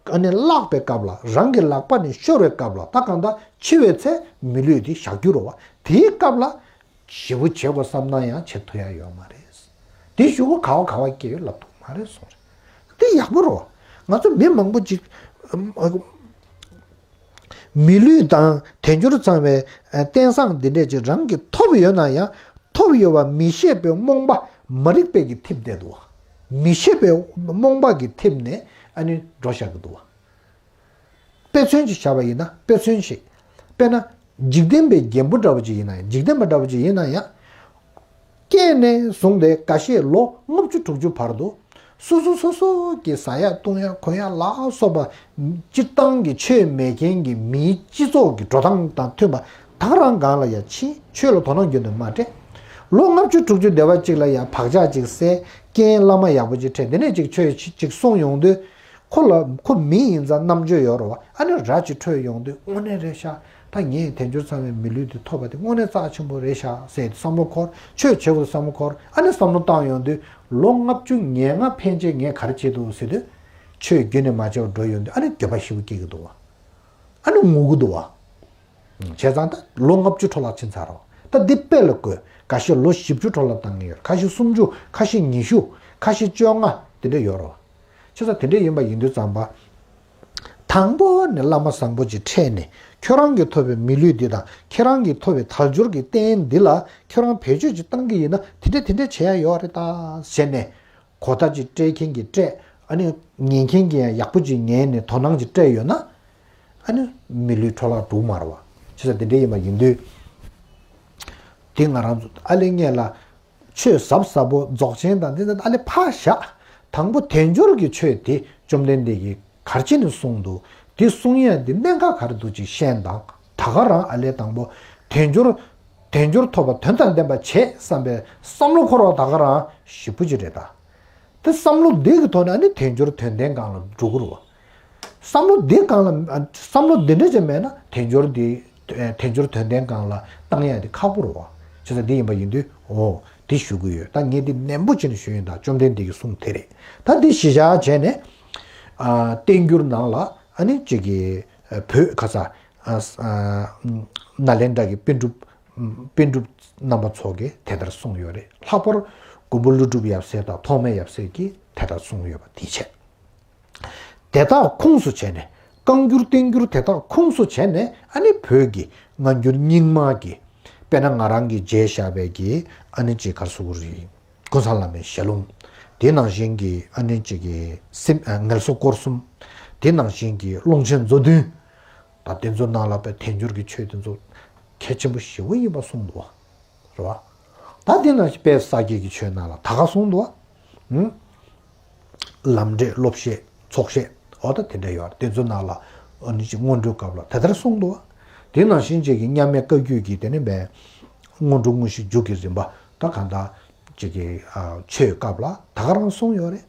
ཨ་ནི་བརླག་པའི་སྐབས་ལ། རང་གི་ལག་པ་ནས་ཤོར་བའི་སྐབས་ལ། ད་གང་ལྟར་འཆི་བའི་ཚེ་མི་ལུས་དེ་བཞག་རྒྱུ་རེད་བ། དེའི་སྐབས་ལ་ཞེ་པོ་བྱེད་དགོས་བསམ་ན་ཡང་བྱེད་ཐུབ་ཡ་ཡོད་མ་རེད། དེ་ཞུ་གོ་ག་བ་ག་བ་སྐྱེ་ཡོད་ལབ་ཐུབ་མ་རེད་གསུངས་རེད། དེ་ཡག་པོ་རེད་བ། ང་ཚོ་མི་མང་པོ་ཅིག་ཨམ་ཨ་མི་ལུས་དང་དལ་འབྱོར་ཚང་བའི་ཨ་རྟེན་བཟང་འདི་འདྲས་ཅིག་རང་གིས་ཐོབ་ཡོད་ན་ཡང་། ཐོབ་ཡོད་པ་མི་ཤེས་པའི་རྨོངས་པ་མ་རིག་པའི་གིས་འཐིབས་བསྡད་འདུག་བ། མི་ཤེས་པའི་རྨོངས་པ་གིས་འཐིབས་ནས་ཨ་ནི་འགྲོ་བཞག་གི་འདུག་བ། དཔེ་མཚོན་ཅིག་བཞག་པ་ཡིན་ན། དཔེ་མཚོན་ཞིག་དཔེར་ན། འཇིག་རྟེན་པའི་རྒན་པོ་འདྲ་བོ་ཅིག་ཡིན་ན་ཡང་། འཇིག་རྟེན་པ་འདྲ་བོ་ཅིག་ཡིན་ན་ཡང་། སྐྱེས་ནས་བཟུང་སྟེ་འགའ་ཤས་ལོ་ལྔ་བཅུ་དྲུག་ཅུ་བར་དུ། སོ་སོ་སོ་སོ་གིས་ཟ་ཡ་བཏུང་ཡ་གོན་ཡ་ལ་སོགས་པ། སྤྱིར་བཏང་གི་ཆོས་མེད་མཁན་གྱི་མིའི་སྤྱི་ཚོགས་ཀྱི་འགྲོ་སྟངས་དང་མཐུན་པ། ད་ག་རང་སྒང་ལ་ཡ་ཕྱིན། ཆོས་ལ་དོ་སྣང་རྒྱུན་དུ་མ་སྤྲད། ལོ་ལྔ་བཅུ་དྲུག་ཅུ་སྡེ་བ་གཅིག་ལ་ཡ་བག་ཆགས་ཅིག་སད། རྐྱེན་བླ་མ་ཡག་པོ་ཅིག་འཕྲད། དེ་ནས་ཅིག་ཆོས་ཅིག་གསུང་ཡོང་དུས། ཁོ་ལ་ཁོ་མི་ཡིན་ཙང་རྣམ་དཔྱོད་ཡོད་རེད་བ། ཨ་ནི་ར་ཅིག་འཕྲོད་ཡོང་དུས། དངོས་གནས་རེད་ཤག་ད་ངས་དལ་འབྱོར་ཚང་བའི་མི་ལུས་འདི་ཐོབ་པ་དེ་དངོས་གནས་རྩ་ཆེན་པོ་རེད་ཤག་ཟེར་བསམ་བློ་འཁོར། ཆོས་བྱེད་དགོས་བསམ་བློ་འཁོར། ཨ་ནི་བསམ་བློ་བཏང་ཡོང་དུས། ལོ་ལྔ་བཅུ་ང་ལྔ་ཕན་ཆད་ངས་ག་རེ་བྱེད་འདུག་ཟེར་དུས། ཆོས་རྒྱུན་ནས་མ་བྱས་པར་འགྲོ་ཡོང་དུས། ཨ་ནི་འགྱོད་པ་ཞེ་པོ་སྐྱེ་གི་འདུག་བ། ཨ་ནི་ངུ་གི་འདུག་བ། བྱས་ཙང་ད་ལོ་ལྔ་བཅུ་འཕྲོ་བརླག་ཕྱིན་ཚར་རོ། ད་འདི་དཔེ་ལ་བཀོད། འགའ་ཤས་ལོ་བཞི་བཅུ་འཕྲོ་བརླག་བཏང་གི་ཡོད། ཁ་ཤས་སུམ་ཅུ། ཁ་ཤས་ཉི་ཤུ། ཁ་ཤས་བཅོ་ལྔ། དེ་འདྲ་ཡོད་རོ། བྱས་ཙང་དེ་འདྲ་ཡིན་པ་ཡིན་དུས་ཙམ་པ། དང་པོ་ནས་བླ་མ་བཟང་པོ་ཅིག་འཕྲད་ནས། ཁྱོད་རང་གིས་ཐོབ་པའི་མི་ལུས་འདི་དང་། ཁྱེད་རང་གིས་ཐོབ་པའི་དལ་འབྱོར་གྱི་རྟེན་འདི་ལ་ཁྱོད་རང་བེད་སྤྱོད་ཅིག་བཏང་གི་ཡིན་ན། དེ་འདྲ་དེ་འདྲ་བྱེད་ཡ་ཡོད་རེད་ད་ཟེར་ནས། གོ་བརྡ་ཅིག་སྤྲད་མཁན་གྱིས་སྤྲད། ཨ་ནི་ཉན་མཁན་གྱིས་ཡང་ཡག་པོ་ཅིག་ཉན་ནས་དོ་སྣང་ཅིག་སྤྲད་ཡོད་ན། ཨ་ནི་མི་ལུས་འཕྲོ་བརླག་འགྲོ་གི་མ་རེད་བ། བྱས་ཙང་དེ་འདྲ་ཡིན་པ་ཡིན་དུས། དེ་ང་རང་ཚོ་ཨ་ལེ་ངས་ལ་ཆོས་ཟབ་ཟབ་པོ་རྫོགས་ཆེན་དང་འདི་ཚོ་ཨ་ལེ་ཕར་བཞག་དང་པོ་དལ་འབྱོར་གྱི་ཆོས་དེ་བཅོམ་ལྡན་འདས་ཀྱིས་ག་རེ་བྱས་ནས་གསུངས་འདུག་དེ་གསུང་ཡས་དེ་གནད་འགག་ག་རེ་འདུག་ཅིག་ཤེས་དང་། ད་ག་རང་ཨ་ལེ་དང་པོ་དལ་འབྱོར། དལ་འབྱོར་ཐོབ་པ་དོན་དང་ལྡན་པ་བྱེད་བསམ་པའི་བསམ་བློ་འཁོར་བ་ད་ག་རང་ཞེ་པོ་ཅིག་རེད་ད། དེ་བསམ་བློ་འདི་གི་ཐོག་ནས་ཨ་ནི་དལ་འབྱོར་དོན་ལྡན་སྒང་ལ་འགྲོ་གི་རེད་བ། བསམ་བློ་འདི་སྒང་ལ། བསམ་བློ་འདི་འདྲ་ཅིག་མེད་ན་དལ་འབྱོར་འདི། དལ་འབྱོར་དོན་ལྡན་སྒང་ལ་བཏང་ཡ་འདི་ཁག་པོ་རེད་བ། བྱས་ཙང་འདི་ཡིན་པ་ཡིན་དུས། འོ་འདི་ཞུ་གི་ཡོད། ད་ངས་འདི་ནན་པོ་བྱས་ནས་ཞུ་ཡིན། ད་བཅོམ་ལྡན་འདས་ཀྱི་གསུང་དེ་རེད། ད་འདི་གཞི་བཞག་བྱས་ནས། ཨ་བསྟན་འགྱུར་ནང་ལ་ཨ་ནི་ཅིག་གི་བོད་ཁ་ས་ཨ་ཨ་ནཱ་ལེནྡྲ་གི་པཎ་གྲུབ། པཎ་གྲུབ་རྣམ་པ་ཚོ་གིས་དེ་ལྟར་གསུངས་ཡོད་རེད། ལྷག་པར་མགོན་པོ་ཀླུ་སྒྲུབ་ཡབ་སྲས་དང་ཐོགས་མེད་ཡབ་སྲས་ཀྱིས་དེ་ལྟར་གསུངས་ཡོད་པ་དེ་བྱས། དེ་དག་ཁུངས་སུ་བྱས་ནས། བཀའ་འགྱུར་བསྟན་འགྱུར་དེ་དག་ཁུངས་སུ་བྱས་ནས་ཨ་ནི་བོད་ཀྱི་སྔ་འགྱུར་རྙིང་མ་གི། དཔེར་ན་ང་རང་གིས་མཇལ་བཞག་པའི་གི་ཨ་ནི་ཅིག་ག་རེ་ཟེར་དགོས་རེད། ཀུན་བཟང་བླ་མའི་ཞལ་ལུང་། དེ་ནང་བཞིན་གྱི་ཨ་ནི་ཅིག་གི་སེམས་ཨ་ངལ་གསོ་སྐོར་གསུམ། དེ་ནང་བཞིན་གྱི་ཀློང་ཆེན་མཛོད་བདུན། ད་དེ་ཚོ་ནང་ལ་དཔེ་དལ་འབྱོར་གྱི་ཆོས་དེ་ཚོ་གལ་ཆེན་པོ་ཞེ་པོ་ཡིན་པ་གསུངས་འདུག་བ། རེད་བ། ད་དེ་ནང་བཞིན་དཔལ་ས་སྐྱའི་གི་ཆོས་ནང་ལ་ད་ག་གསུངས་འདུག་བ། ལམ་འབྲས་སློབ་བཤད་ཚོགས་བཤད། འོ་ད་དེ་འདྲ་ཡོད་རེད། དེ་ཚོ་ནང་ལ་ཨ་ནི་ཅིག་སྔོན་འགྲོའི་སྐབས་ལ་དེ་ལྟར་གསུངས་འདུག་བ། དེ་ནང་བཞིན་ཅིག་གི་མཉམ་མེད་བཀའ་བརྒྱུད་ཀྱི་དེ་ནི་བས་སྔོན་འགྲོ་དངོས་གཞི་མཇུག་གི་རིམ་པ་ད་གང་ལྟར་ཅིག་གི་ཨ་ཆོས་སྐབས་ལ་ད་ག་རང་གསུངས་ཡོད་རེད།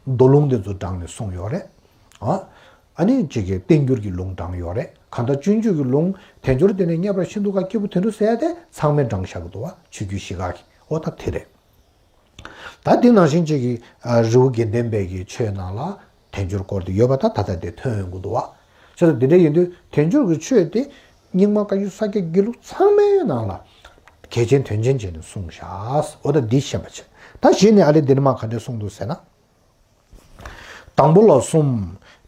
མདོ་ལུང་དེ་ཚོ་དྲངས་ནས་གསུངས་ཡོད་རེད། ཨ་ཨ་ནི་ཅིག་གི་བསྟན་འགྱུར་གྱི་ལུང་དྲངས་ཡོད་རེད། གང་ལྟར་སྤྱོད་འཇུག་གི་ལུང་དལ་འབྱོར་དེ་ནས་རྙེད་པར་ཤིན་ཏུ་དཀའ། སྐྱེས་བུ་དོན་གྲུབ་ཟེར་ཡ་དེ་ཚང་མས་དྲངས་བཞག་གི་འདུག་བ། ཆོས་བརྒྱུད་བཞི་ཀ་གི། འོ་ད་དེ་རེད། ད་དེ་ནང་བཞིན་ཅིག་གི་ཨ་རི་བོ་དགེ་ལྡན་པའི་གི་ཆོས་ནང་ལ་དལ་འབྱོར་སྐོར་དེ་ཡོད་པ་ད་ད་ལྟ་དེ་ཐོན་ཡོང་གི་འདུག་བ། བྱས་ཙང་དེ་འདྲ་ཡིན་དུས་དལ་འབྱོར་གྱི་ཆོས་དེ་རྙིང་མ་བཀའ་བརྒྱུད་ས་སྐྱ་དགེ་ལུགས་ཚང་མའི་ནང་ལ་གལ་ཆེན་དོན་ཆེན་བྱས་ནས་གསུངས་བཞག་འོ་ད་འདི་ཤེས་པ་བྱས། ད་གཞི་ནས་ཨ་ལེ་འདི་ནས་མ་ག་འདྲ་གསུངས་འདུག་ཟེར་ན། དང་པོ་ལ་གསུམ།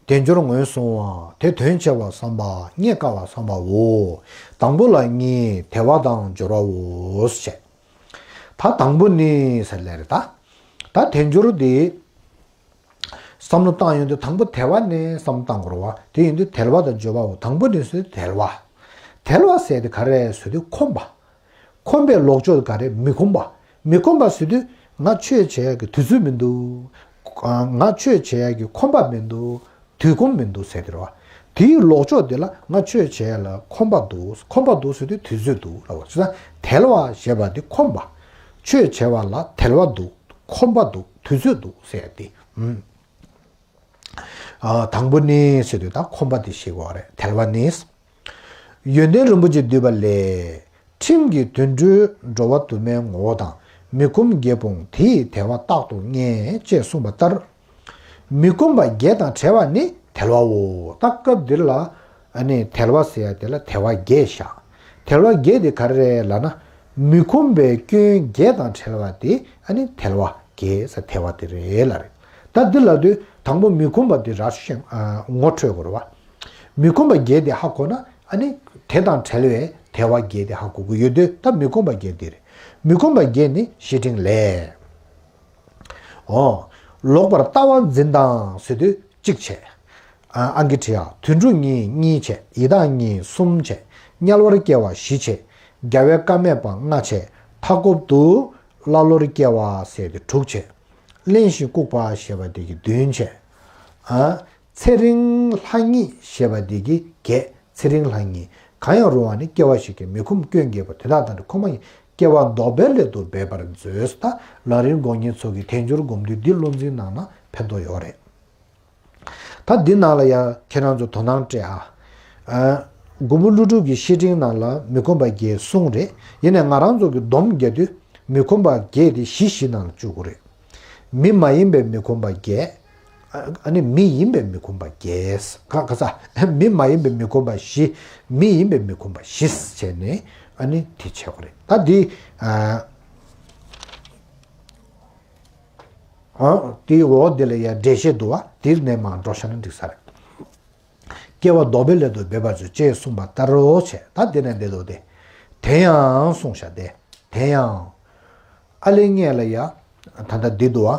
དལ་འབྱོར་ངོས་བཟུང་བ། དེ་དོན་ཆེ་བ་བསམ་པ། རྙེད་དཀའ་བ་བསམ་པའོ། དང་པོ་ལ་གཉིས། དལ་བ་དང་འབྱོར་བའོ་ཞེས། ད་དང་པོ་ནི་ཟེར་ལེ་རེད་ད། ད་དལ་འབྱོར་འདི་བསམ་བློ་བཏང་ཡོང་དུས་དང་པོ་དལ་བ་ནས་བསམ་བློ་བཏང་དགོས་རེད་བ། དེ་ཡིན་དུས་དལ་བ་དང་འབྱོར་བའོ། དང་པོ་ནི་ཟེར་དུས་དལ་བ། དལ་བ་ཟེར་དེ་ག་རེ་ཟེར་དུས་ཁོམ་པ། ཁོམ་པའི་ལོག་ཕྱོགས་ག་རེ། མི་ཁོམ་པ། མི་ཁོམ་པ་ཟེར་དུས་ང་ཆོས་བྱེད་ཡག་གི་དུས་ཚོད་མི་འདུག་ང་ཆོས་བྱེད་ཡག་གི་ཁོམ་པ་མི་འདུག་དུས་ཁོམ་མི་འདུག་ཟེར་དེ་རེད་བ། དེའི་ལོག་ཕྱོགས་དེ་ལ་ང་ཆོས་བྱེད་ཡག་ལ་ཁོམ་པ་འདུག་ཁོམ་པ་འདུག་ཟེར་དུས་དུས་ཚོད་འདུག་ལབ་པ། བྱས་ཙང་དལ་བ་ཞེས་པ་དེ་ཁོམ་པ། ཆོས་བྱེད་པ་ལ་དལ་བ་འདུག་ཁོམ་པ་འདུག་དུས་ཚོད་འདུག་ཟེར་ཡག་དེ། ཨུམ། ཨ། དང་པོ་ནི་ཟེར་དུས་ད་ཁོམ་པ་དེ་ཤེས་དགོས་རེད། དལ་བ་ནི། ཡོན་ཏན་རིན་པོ་ཆེ་བསྡུས་པ་ལས། ཁྲིམས་ཀྱི་དོན་སྤྲོད་འགྲོ་བ་དུ་མའི་ངོ་བོ་དང་། མི་ཁོམ་བརྒྱད་སྤོང་དེ་ཡི་དལ་བ་རྟག་ཏུ་རྙེད། ཅེས་གསུངས་པ་ལྟར། མི་ཁོམ་པ་བརྒྱད་དང་བྲལ་བ་ནི་དལ་བའོ། ད་སྐབས་འདིར་ལ་ཨ་ནི་དལ་བ་ཟེར་ཡ་དེ་ལ་དལ་བ་བརྒྱད་བཞག་དལ་བ་བརྒྱད་དེ་ག་རེ་རེད་ལབ་ན། མི་ཁོམ་པའི་སྐྱོན་བརྒྱད་དང་བྲལ་བ་དེ་ཨ་ནི་དལ་བ་བརྒྱད་ཟེར་དལ་བ་དེ་རེད་ལབ་རེད། ད་འདི་ལབ་དུས་དང་པོ་མི་ཁོམ་པ་དེ་རགས་ཤིང་ཨ་ངོ་འཕྲོད་དགོས་རེད་བ། མི་ཁོམ་པ་བརྒྱད་དེ་ཧ་གོ་ན་ཨ་ནི་དེ་དང་བྲལ་བའི་དལ་བ་བརྒྱད་དེ་ཧ་གོ་གི་ཡོད་དུས་ད་མི་ཁོམ་པ་བརྒྱད་དེ་རེད། མི་ཁོམ་པ་བརྒྱད་ནི་བཤེས་སྤྲིང་ལས། འོ། ལོག་པར་ལྟ་བ་འཛིན་དང་ཟེར་དུས་གཅིག་བྱས། ཨ་ཨང་ཀི་བྲིས་ཡ། དུད་འགྲོ་གཉིས་གཉིས་བྱས། ཡི་དྭགས་གཉིས་གསུམ་བྱས། དམྱལ་བར་སྐྱེ་བ་བཞི་བྱས། རྒྱལ་བའི་བཀའ་མེད་པ་ལྔ་བྱས། མཐའ་འཁོབ་ཏུ་ཀླ་ཀློར་སྐྱེ་བ་ཟེར་དུས་དྲུག་བྱས། གླེན་ཞིང་ལྐུགས་པ་ཞེས་པ་དེ་གི་བདུན་བྱས། ཨ། ཚེ་རིང་ལྷ་ཉིད་ཞེས་པ་འདི་གི་བརྒྱད། ཚེ་རིང་ལྷ་ཉིད། གང་ཡང་རུང་བ་ནི་སྐྱེ་བ་ཞིག་གི་མི་ཁོམ་སྐྱོན་བརྒྱད་པོ་དེ་དག་དང་འདྲ་ཁོམ་པ་ཡིན། སྐྱེ་བ་ལྡོག་པའི་སླད་དུ་འབད་པར་མཛོད། ད་ལམ་རིམ་དགོངས་མཁན་ཚོ་གི་དལ་འབྱོར་སྒོམ་དུས་འདི་བློ་འཛིན་གནང་ན་ཕན་ཐོགས་ཡོད་རེད། ད་འདི་ནང་ལ་ཡང་ཁྱེད་རང་ཚོ་དོ་སྣང་སྤྲད་ཨ། ཨ། མགོན་པོ་ཀླུ་སྒྲུབ་ཀྱི་བཤེས་སྤྲིང་ནང་ལ་མི་ཁོམ་པ་བརྒྱད་གསུངས་རེད། ཡིན་ནའི་ང་རང་ཚོ་གི་སྡོམ་རྒྱག་དུས་མི་ཁོམ་པ་བརྒྱད་དེ་བཞི་བཞི་ནང་ལ་བཅུག་དགོས་རེད། མི་མ་ཡིན་པའི་མི་ཁོམ་པ་བརྒྱད། ཨ་ནི་མི་ཡིན་པའི་མི་ཁོམ་པ་བརྒྱད། ཁ་ཁ་ས། མི་མ་ཡིན་པའི་མི་ཁོམ་པ་བཞི། མི་ཡིན་པའི་མི་ཁོམ་པ་བཞི་བྱས་ནས་ཨ་ནི་དེ་བྱེད་དགོས་རེད། ད་འདི་ཨ། ཨ། དེའི་འོག་དེ་ལ་ཡང་འགྲེལ་བཤད་འདུག་བ། དེ་ནས་མར་འགྲོ་བཞག་ན་འགྲིག་ས་རེད། སྐྱེ་བ་ལྡོག་པའི་སླད་དུ་འབད་པར་མཛོད་ཅེས་གསུངས་པ་ལྟར་རོ་བྱས། ད་དེ་ནས་འདི་འདུག་སྟེ། དེ་ཡང་གསུངས་བཞག་སྟེ། དེ་ཡང་། ཨ་ལེ་ངས་ལ་ཡ། ད་ལྟ་འདི་འདུག་བ།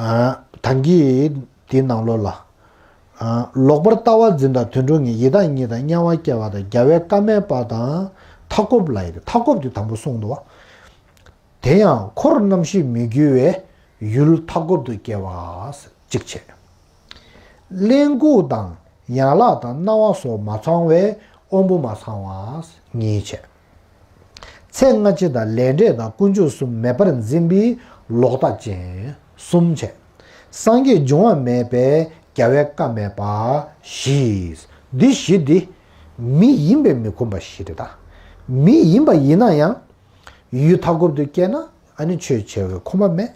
ཨ། ད་གིན་འདི་ནང་ལོགས་ལ། ཨ། ལོག་པར་ལྟ་བ་འཛིན་དང་དུད་འགྲོ་གཉིས། ཡི་དྭགས་གཉིས་དང་དམྱལ་བར་སྐྱེ་བ་དང་། རྒྱལ་བའི་བཀའ་མེད་པ་དང་མཐའ་འཁོབ་ལ་ཡི། མཐའ་འཁོབ་དེ་དང་པོ་གསུངས་འདུག་བ། དེ་ཡང་འཁོར་རྣམ་བཞི་མི་རྒྱུ་བའི་ཡུལ་མཐའ་འཁོབ་ཏུ་སྐྱེ་བ་གཅིག་བྱས། གླེན་ལྐུགས་དང་ཡན་ལག་དང་སྣང་བ་སོགས་མ་ཚང་བས་དབང་པོ་མ་ཚང་བ་གཉིས་བྱས། ཚེ་སྔ་ཕྱི་དང་ལས་འབྲས་དང་ཀུན་འབྱུང་གསུམ་མེད་པར་འཛིན་པའི་ལོག་ལྟ་ཅན་གསུམ་བྱས། སངས་རྒྱས་འབྱུང་བ་མེད་པའི་རྒྱལ་བའི་བཀའ་མེད་པ་བཞི། འདི་བཞི་འདི་མི་ཡིན་པའི་མི་ཁོམ་པ་བཞི་རེད་ད། མི་ཡིན་པ་ཡིན་ན་ཡང་། ཡུལ་མཐའ་འཁོབ་ཏུ་སྐྱེས་ན་ཨ་ནི་ཆོས་བྱེད་པའི་ཁོམ་པ་མེད།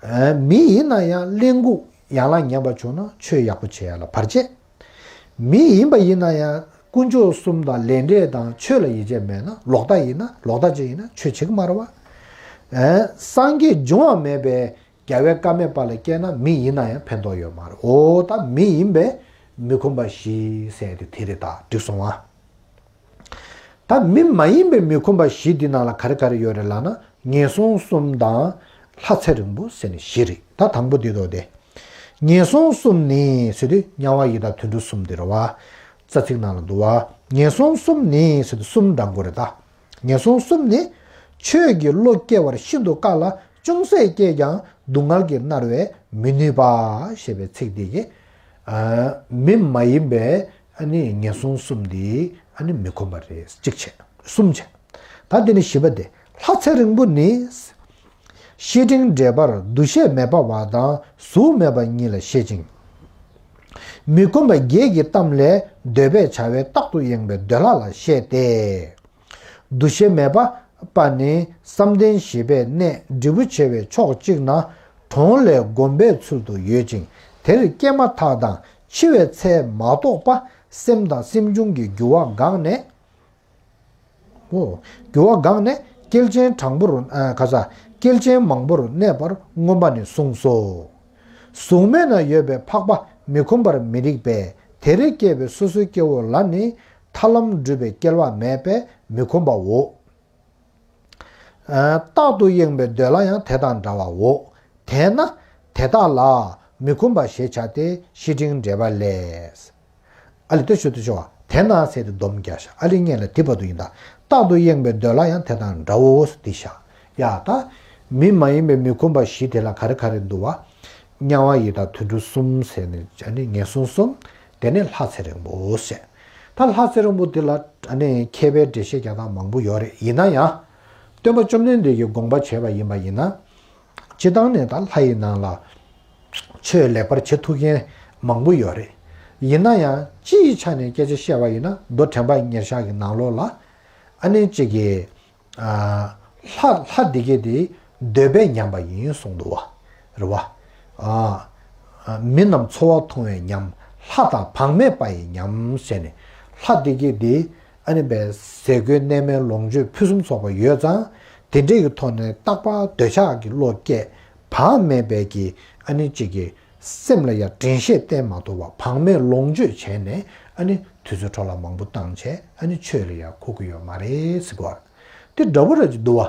ཨ། མི་ཡིན་ན་ཡང་གླེན་ལྐུགས་ཡན་ལག་ཉམས་པ་བྱུང་ན་ཆོས་ཡག་པོ་བྱེད་ཡ་ལ་བར་ཆད། མི་ཡིན་པ་ཡིན་ན་ཡང་དཀོན་མཆོག་གསུམ་དང་ལས་འབྲས་དང་ཆོས་ལ་ཡིད་ཆེས་མེད་ན་ལོག་ལྟ་ཡིན་ན་ལོག་ལྟ་ཅན་ཡིན་ན་ཆོས་བྱེད་ཀྱི་མ་རེད་བ། ཨ། སངས་རྒྱས་འབྱུང་བ་མེད་པའི་རྒྱལ་བའི་བཀའ་མེད་པ་ལ་སྐྱེས་ན་མི་ཡིན་ན་ཡང་ཕན་ཐོགས་ཡོད་མ་རེད། འོ་ད་མི་ཡིན་པའི་མི་ཁོམ་པ་བཞི་ཟེར་དེ་དེ་རེད་ད། འགྲིག་སོང་ཨ། ད་མི་མ་ཡིན་པའི་མི་ཁོམ་པ་བཞི་འདི་ནང་ལ་ག་རེ་ག་རེ་ཡོད་རེད་ལབ་ན་ངན་སོང་གསུམ་དང་ལྷ་ཚེ་རིང་པོ་ཟེར་ནས་བཞི་རེད། ད་དང་པོ་འདི་འདུག་སྟེ། ངན་སོང་གསུམ་ནི་ཟེར་དུས་དམྱལ་བ་ཡི་དྭགས་དུད་འགྲོ་གསུམ་འདི་རེད་བ། རྩ་ཚིག་ནང་ལ་འདུག་བ། ངན་སོང་གསུམ་ནི་ཟེར་དུས་གསུམ་འདྲ་པོ་རེད་ད། ངན་སོང་གསུམ་ནི། ཆོས་ཀྱི་བློ་སྐྱེ་བར་ཤིན་ཏུ་དཀའ་ལ་ཅུང་ཟད་སྐྱེས་ཀྱང་སྡུག་བསྔལ་གྱིས་མནར་བས་མི་ནུས་པ་ཞེས་པའི་ཚིག་འདི་གིས། མི་མ་ཡིན་པའི་ཨ་ནི་ངན་སོང་གསུམ་འདི་ཨ་ནི་མི་ཁོམ་པ་རེད། གཅིག་བྱས། གསུམ་བྱས། ད་དེ་ནི་བཞི་པ་དེ། ལྷ་ཚེ་རིང་པོ་ནི། བཤེས་སྤྲིང་འགྲེལ་པར་འདུ་ཤེས་མེད་པ་བ་དང་གཟུགས་མེད་པ་གཉིས་ལ་བཤད་ཅིང་། མི་ཁོམ་པ་བརྒྱད་ཀྱི་གཏམ་ལས་འདོད་པས་བྱ་བའི་རྟག་ཏུ་གཡེངས་པའི་འདོད་ལྷ་ལ་བཤད་དེ། འདུ་ཤེས་མེད་པ་པ་ནི་བསམ་གཏན་བཞི་པའི་གནས་འབྲས་བུ་ཆེ་བའི་ཕྱོགས་གཅིག་ན་གྲོང་ལས་བསྒོམ་པའི་ཚུལ་དུ་ཡོད་ཅིང་། དེར་སྐྱེས་མ་ཐག་དང་འཆི་བའི་ཚེ་མ་གཏོགས་པ་སེམས་དང་སེམས་བྱུང་གི་རྒྱུ་བ་འགགས་ནས། འོ། རྒྱུ་བ་འགགས་ནས་སྐྱེལ་ཆེན་དྲང་པོ་རུ་ཨ་ག་ས་སྐྱེལ་ཆེན་མང་པོར་གནས་པར་མངོན་པ་ནས་གསུངས་སོ། གཟུགས་མེད་ན་ཡོད་པའི་འཕགས་པ་མི་ཁོམ་པར་མི་རིགས་པས། དེར་སྐྱེས་པའི་སོ་སོའི་སྐྱེ་བོ་ལ་ནི་ཐར་ལམ་བསྒྲུབ་པའི་སྐལ་བ་མེད་པས་མི་ཁོམ་པའོ། ཨ་རྟག་ཏུ་གཡེངས་པའི་འདོད་ལྷ་ཡང་དེ་དང་འདྲ་བའོ། དེས་ན་དེ་དག་ལ་མི་ཁོམ་པ་ཞེས་བྱ་སྟེ་བཤེས་སྤྲིང་འགྲེལ་པ་ལས། ཨ་ལི་ཏེ་ཤོ་ཏེ་ཤོ་བ་དེ་ན་ཟེར་ཏེ་སྡོམ་རྒྱག་ཤག་ཨ་ལི་ངེད་ལ་དེ་བར་དུ་ཡིན་ད། རྟག་ཏུ་གཡེངས་པའི་འདོད་ལྷ་ཡང་དེ་དང་འདྲའོ་ཟེར་ཏེ་ཤག་ཡ་ད། མི་མ་ཡིན་པའི་མི་ཁོམ་པ་བཞི་དེ་ལ་ག་རེ་ག་རེ་འདུག་བ། དམྱལ་བ་ཡི་དྭགས་དུད་འགྲོ་གསུམ་ཟེར་ནས་ཨ་ནི་ངན་སོང་གསུམ། དེ་ནས་ལྷ་ཚེ་རིང་པོ་ཟེར། ད་ལྷ་ཚེ་རིང་པོ་དེ་ལ་ཨ་ནི་མཁས་པའི་འགྲེལ་བཤད་རྒྱག་སྟངས་མང་པོ་ཡོད་རེད། ཡིན་ན་ཡང་། སྟོན་པ་བཅོམ་ལྡན་འདས་ཀྱི་དགོངས་པ་བྱས་པ་ཡིན་པ་ཡིན་ན། སྤྱིར་བཏང་ནས་ད་ལྷ་ཡི་ནང་ལ་ཆོས་ལེགས་པར་བྱེད་ཐུབ་མཁན་མང་པོ་ཡོད་རེད། ཡིན་ན་ཡང་སྤྱིའི་ཆ་ནས་སྐད་ཆ་བཤད་པ་ཡིན་ན་མདོ་དྲན་པ་ཉེར་བཞག་གི་ནང་ལོགས་ལ་ཨ་ནི་གཅིག་གིས་ལྷ་ལྷ་འདི་གས་དེ་འདོད་པས་ཉམས་པ་ཡིན་གསུངས་འདུག་བ། རེད་བ། མི་རྣམས་འཚོ་བ་ཐུང་བས་ཉམས། ལྷ་དང་བག་མེད་པ་ཡིས་ཉམས་ཟེར་ནས་ལྷ་འདི་གས་དེ། ཨ་ནི་པའི་ཟས་གོས་གནས་མལ་ལོངས་སྤྱོད་ཕུན་སུམ་ཚོགས་པ་ཡོད་ཙང་། དེ་འདྲས་ཀྱི་ཐོག་ནས་རྟག་པར་འདོད་ཆགས་ཀྱི་བློ་སྐྱེས། བག་མེད་པའི་གི་ཨ་ནི་གཅིག་གི་སེམས་ལ་ཡང་དྲན་ཤེས་བསྟེན་མ་ཐུབ་པར་བག་མེད་ལོངས་སྤྱོད་བྱས་ནས་ཨ་ནི་དུས་ཚོད་འཕྲོ་བརླག་མང་པོ་བཏང་བྱས་ཨ་ནི་ཆོས་ལ་ཡང་གོ་གི་ཡོད་མ་རེད་ཟེར་གོ། དེ་འདྲ་པོ་ར་ཅིག་འདུག་བ།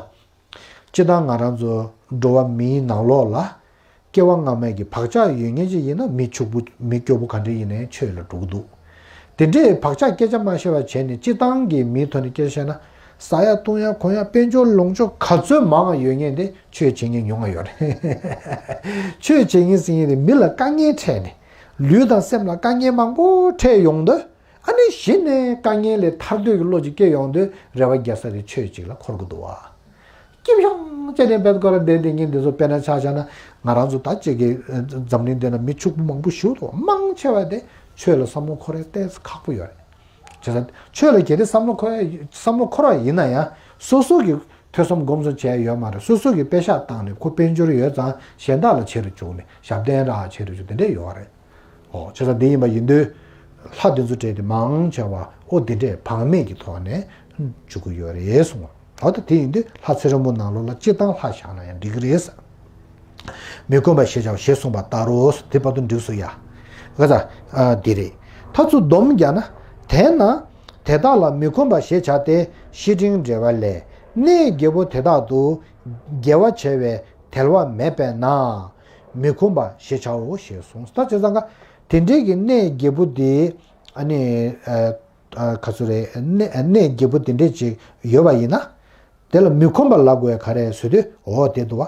སྤྱིར་བཏང་ང་རང་ཚོ་འགྲོ་བ་མིའི་ནང་ལོགས་ལ། སྐྱེ་བ་སྔ་མའི་གི་བག་ཆགས་ཡོད་མཁན་ཅིག་ཡིན་ན་མི་ཕྱུག་པོ་མི་སྐྱོ་པོ་ག་འདྲ་ཡིན་ནའི་ཆོས་ལ་འགྲོ་གི་འདུག་དེ་འདྲའི་བག་ཆགས་སྐད་ཆ་མ་བཤད་པ་བྱས་ནས་སྤྱིར་བཏང་གི་མིའི་ཐོག་ནས་སྐད་ཆ་བཤད་ན། ཟ་ཡ་བཏུང་ཡ་གོན་ཡ་དཔལ་འབྱོར་ལོངས་སྤྱོད་ག་ཚོད་མང་ང་ཡོད་མཁན་དེ་ཆོས་བྱེད་མཁན་ཉུང་ང་ཡོད་རེད། ཆོས་བྱེད་མཁན་ཟེར་མཁན་དེ་མི་ལ་དཀའ་ངལ་འཕྲད་ནས་ལུས་དང་སེམས་ལ་དཀའ་ངལ་མང་པོ་འཕྲད་ཡོང་དུས། ཨ་ནི་གཞི་ནས་དཀའ་ངལ་ལས་ཐར་འདོད་ཀྱི་བློ་ཅིག་སྐྱེ་ཡོང་དུས་རེ་བ་རྒྱག་ས་དེ་ཆོས་ཅིག་ལ་འཁོར་གི་འདུག་བ། སྐྱིད་ཤང་ཅན་ནས་བེད་ཀོ་ར་བསྡད་བསྡད་མཁན་འདི་ཚོ་དཔེར་ན་ཆ་བཞག་ན་ང་རང་ཚོ་ད་ཅིག་གི་འཛམ་གླིང་འདི་ན་མི་ཕྱུག་པོ་མང་པོ་ཞིག་འདུག་མང་ཆེ་བ་དེ་ཆོས་ལ་བསམ་བློ་འཁོར་ཡ་ཏོག་ཙམ་ཁག་པོ་ཡོད་རེད། བྱས་ཙང་ཆོས་ལ་གལ་ཏེ་བསམ་བློ་འཁོར་ཡ་བསམ་བློ་འཁོར་བ་ཡིན་ན་ཡང་སོ་སོ་གི་ཐོས་བསམ་སྒོམ་གསུམ་བྱས་ཡོད་མ་རེད། སོ་སོ་གི་པེ་ཤག་བཏང་ནས་ཁོ་དཔལ་འབྱོར་ཡོད་ཙང་གཞན་དག་ལ་བྱེད་རུ་བཅུག་ནས་ཞབས་བརྟན་རག་བྱེད་རུ་བཅུག་དེ་འདྲས་ཡོད་རེད། ཨོ་བྱས་ཙང་འདི་ཡིན་པ་ཡིན་དུས་ལྷ་འདི་ཚོ་གྲས་དེ་མང་ཆེ་བ་ཨོ་འདི་འདྲས་བག་མེད་ཀྱི་ཐོག་ནས་བཅུག་གི་ཡོད་རེད་གསུངས་པ། ཨོ་ད་དེ་ཡིན་དུས་ལྷ་ཚེ་རིང་པོ་ནང་ལོགས་ལ་སྤྱིར་བཏང་ལྷ་བཞག་ན་ཡང་འགྲིག་གི་རེད། མི་ཁོམ་པ་ཞེས་བྱའོ་ཞེས་གསུངས་པ་ལྟར་རོ། དེ་བར་དུ་འགྲིག་སོང་ཡ། ག་ས་ཨ་འདི་རེད། ད་ཚུར་སྡོམ་རྒྱག་ན། དེས་ན་དེ་དག་ལ་མི་ཁོམ་པ་ཞེས་བྱ་སྟེ་བཤེས་སྤྲིང་འགྲེལ་པ་ལས། གནས་བརྒྱད་པོ་དེ་དག་ཏུ་དགེ་བ་བྱས་པའི་དལ་བ་མེད་པས་ན་མི་ཁོམ་པ་ཞེས་བྱའོ་ཞེས་གསུངས། ད་བྱས་ཙང་ཀ་དེ་འདྲའི་གི་གནས་བརྒྱད་པོ་དེ་ཨ་ནི་ཨ་ཨ་ག་ཚོད་རེད། གནས་གནས་བརྒྱད་པོ་དེ་འདྲས་ཅིག་ཡོད་པ་ཡིན་ན། དེ་ལ་མི་ཁོམ་པ་ལབ་དགོས་ཡ་ག་རེ་ཟེར་དུས་འོ་དེ་འདུག་བ།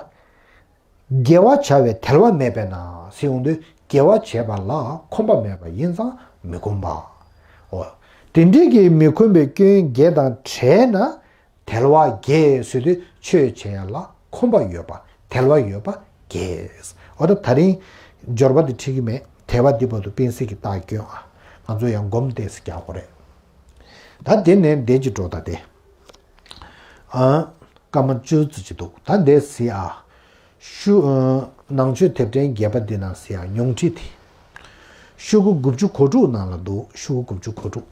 དགེ་བ་བྱ་བའི་དལ་བ་མེད་པས་ན་ཟེར་ཡོང་དུས་དགེ་བ་བྱས་པ་ལ་ཁོམ་པ་མེད་པ་ཡིན་ཙང་མི་ཁོམ་པ། འོ། དེ་འདྲའི་གི་མི་ཁོམ་པའི་སྐྱོན་བརྒྱད་དང་བྲལ་ན། དལ་བ་རྒྱས་ཟེར་དུས་ཆོས་བྱེད་ཡ་ལ་ཁོམ་པ་ཡོད་པ་དལ་བ་ཡོད་པ་རྒྱས། འོ་ད་ད་རིང་འབྱོར་པ་འདི་ཁྲིད་ཀྱི་མེད། དལ་བ་འདི་བར་དུ་དཔེ་སྲིད་ཀྱི་རྟགས་སྐྱོན་ཨ། ང་ཚོ་ཡང་སྒོམ་ཏོག་ཙམ་རྒྱག་དགོས་རེད། ད་དེ་ནས་འདས་ཀྱི་འགྲོ་ད་དེ། ཨ། སྐར་མ་བཅུ་ཙམ་ཅིག་འདུག་ད་འདས་ཟེར་ཨ། ཤུ། ཨ། ནང་ཆོས་དེབ་ཕྲེང་བརྒྱད་པ་འདི་ནང་ཟེར་ཨ་ཉུང་ཁྲིད་དེ། ཤོག་གུ་དགུ་བཅུ་གོ་དྲུག་ནང་ལ་འདུག་ཤོག་གུ་དགུ་བཅུ་གོ་དྲུག་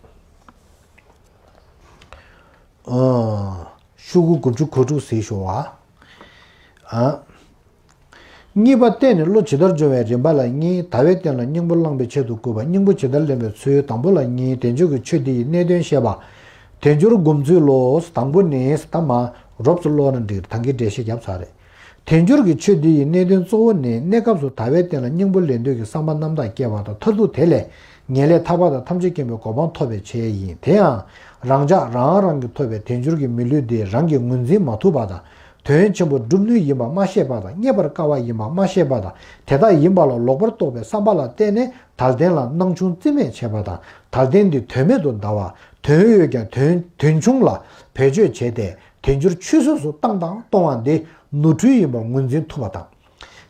ཨ། ཤོག་གུ་དགུ་བཅུ་གོ་དྲུག་ཟེར་ཤོག་ཨ། ཨ། གཉིས་པ་བསྟན་ནས་བློ་ཇི་ལྟར་སྦྱོང་བའི་རིམ་པ་ལ་གཉིས། དལ་བའི་རྟེན་ལ་སྙིང་པོ་བླངས་པའི་ཆེད་དུ་བསྐུལ་བ། སྙིང་པོ་ཇི་ལྟར་ལེན་པའི་ཚུལ། དང་པོ་ལ་གཉིས། དལ་འབྱོར་གྱི་ཆོས་འདི་ཡི་གནད་དོན་བཤད་པ། དལ་འབྱོར་སྒོམ་ཚུལ་ལོ། དང་པོ་ནི་ད་མ་རོབ་ཙམ་ཀློག་ན་འགྲིག་ད་གིན་འགྲེལ་བཤད་བརྒྱབ་ཚར་རེད། དལ་འབྱོར་གྱི་ཆོས་འདི་ཡི་གནད་དོན་གཙོ་བོ་ནི་གནས་སྐབས་སུ་དལ་བའི་རྟེན་ལ་སྙིང་པོ་ལེན་འདོད་ཀྱི་བསམ་པ་རྣམ་དག་སྐྱེ་བ་དང་མཐར་ཐུག་དེ་ལས་ངེས་ལེགས་ཐར་པ་དང་ཐམས་ཅད་མཁྱེན་པའི་གོ་འཕང་ཐོབ་པའི་ཆེད་ཡིན། དེ་ཡང་རང་ཅག་རང་རང་གིས་ཐོབ་པའི་དལ་འབྱོར་གྱི་མི་ལུས་འདི་རང་གིས་ངོས་འཛིན་མ་ཐུབ་པ་དང་ དོན་ཆེན་པོ་སྒྲུབ་ནུས་ཡིན་པ་མ་ཤེས་པ་དང་། རྙེད་པར་དཀའ་བ་ཡིན་པ་མ་ཤེས་པ་དང་། དེ་དག་ཡིན་པ་ལ་ལོག་པར་རྟོག་པའི་བསམ་པ་ལ་བརྟེན་ནས་དལ་རྟེན་ལ་སྣང་ཆུང་རྩིས་མེད་བྱེད་པ་དང་། དལ་རྟེན་འདི་དོན་མེད་དུ་འདའ་བ། དོན་ཡོད་ཀྱང་དོན་དོན་ཆུང་ལ་བེད་སྤྱོད་བྱས་ཏེ། དལ་འབྱོར་ཆུད་ཟོས་སུ་བཏང་དང་གཏོང་བ་འདི་ནོར་འཁྲུལ་ཡིན་པར་ངོས་འཛིན་ཐུབ་པ་དང་།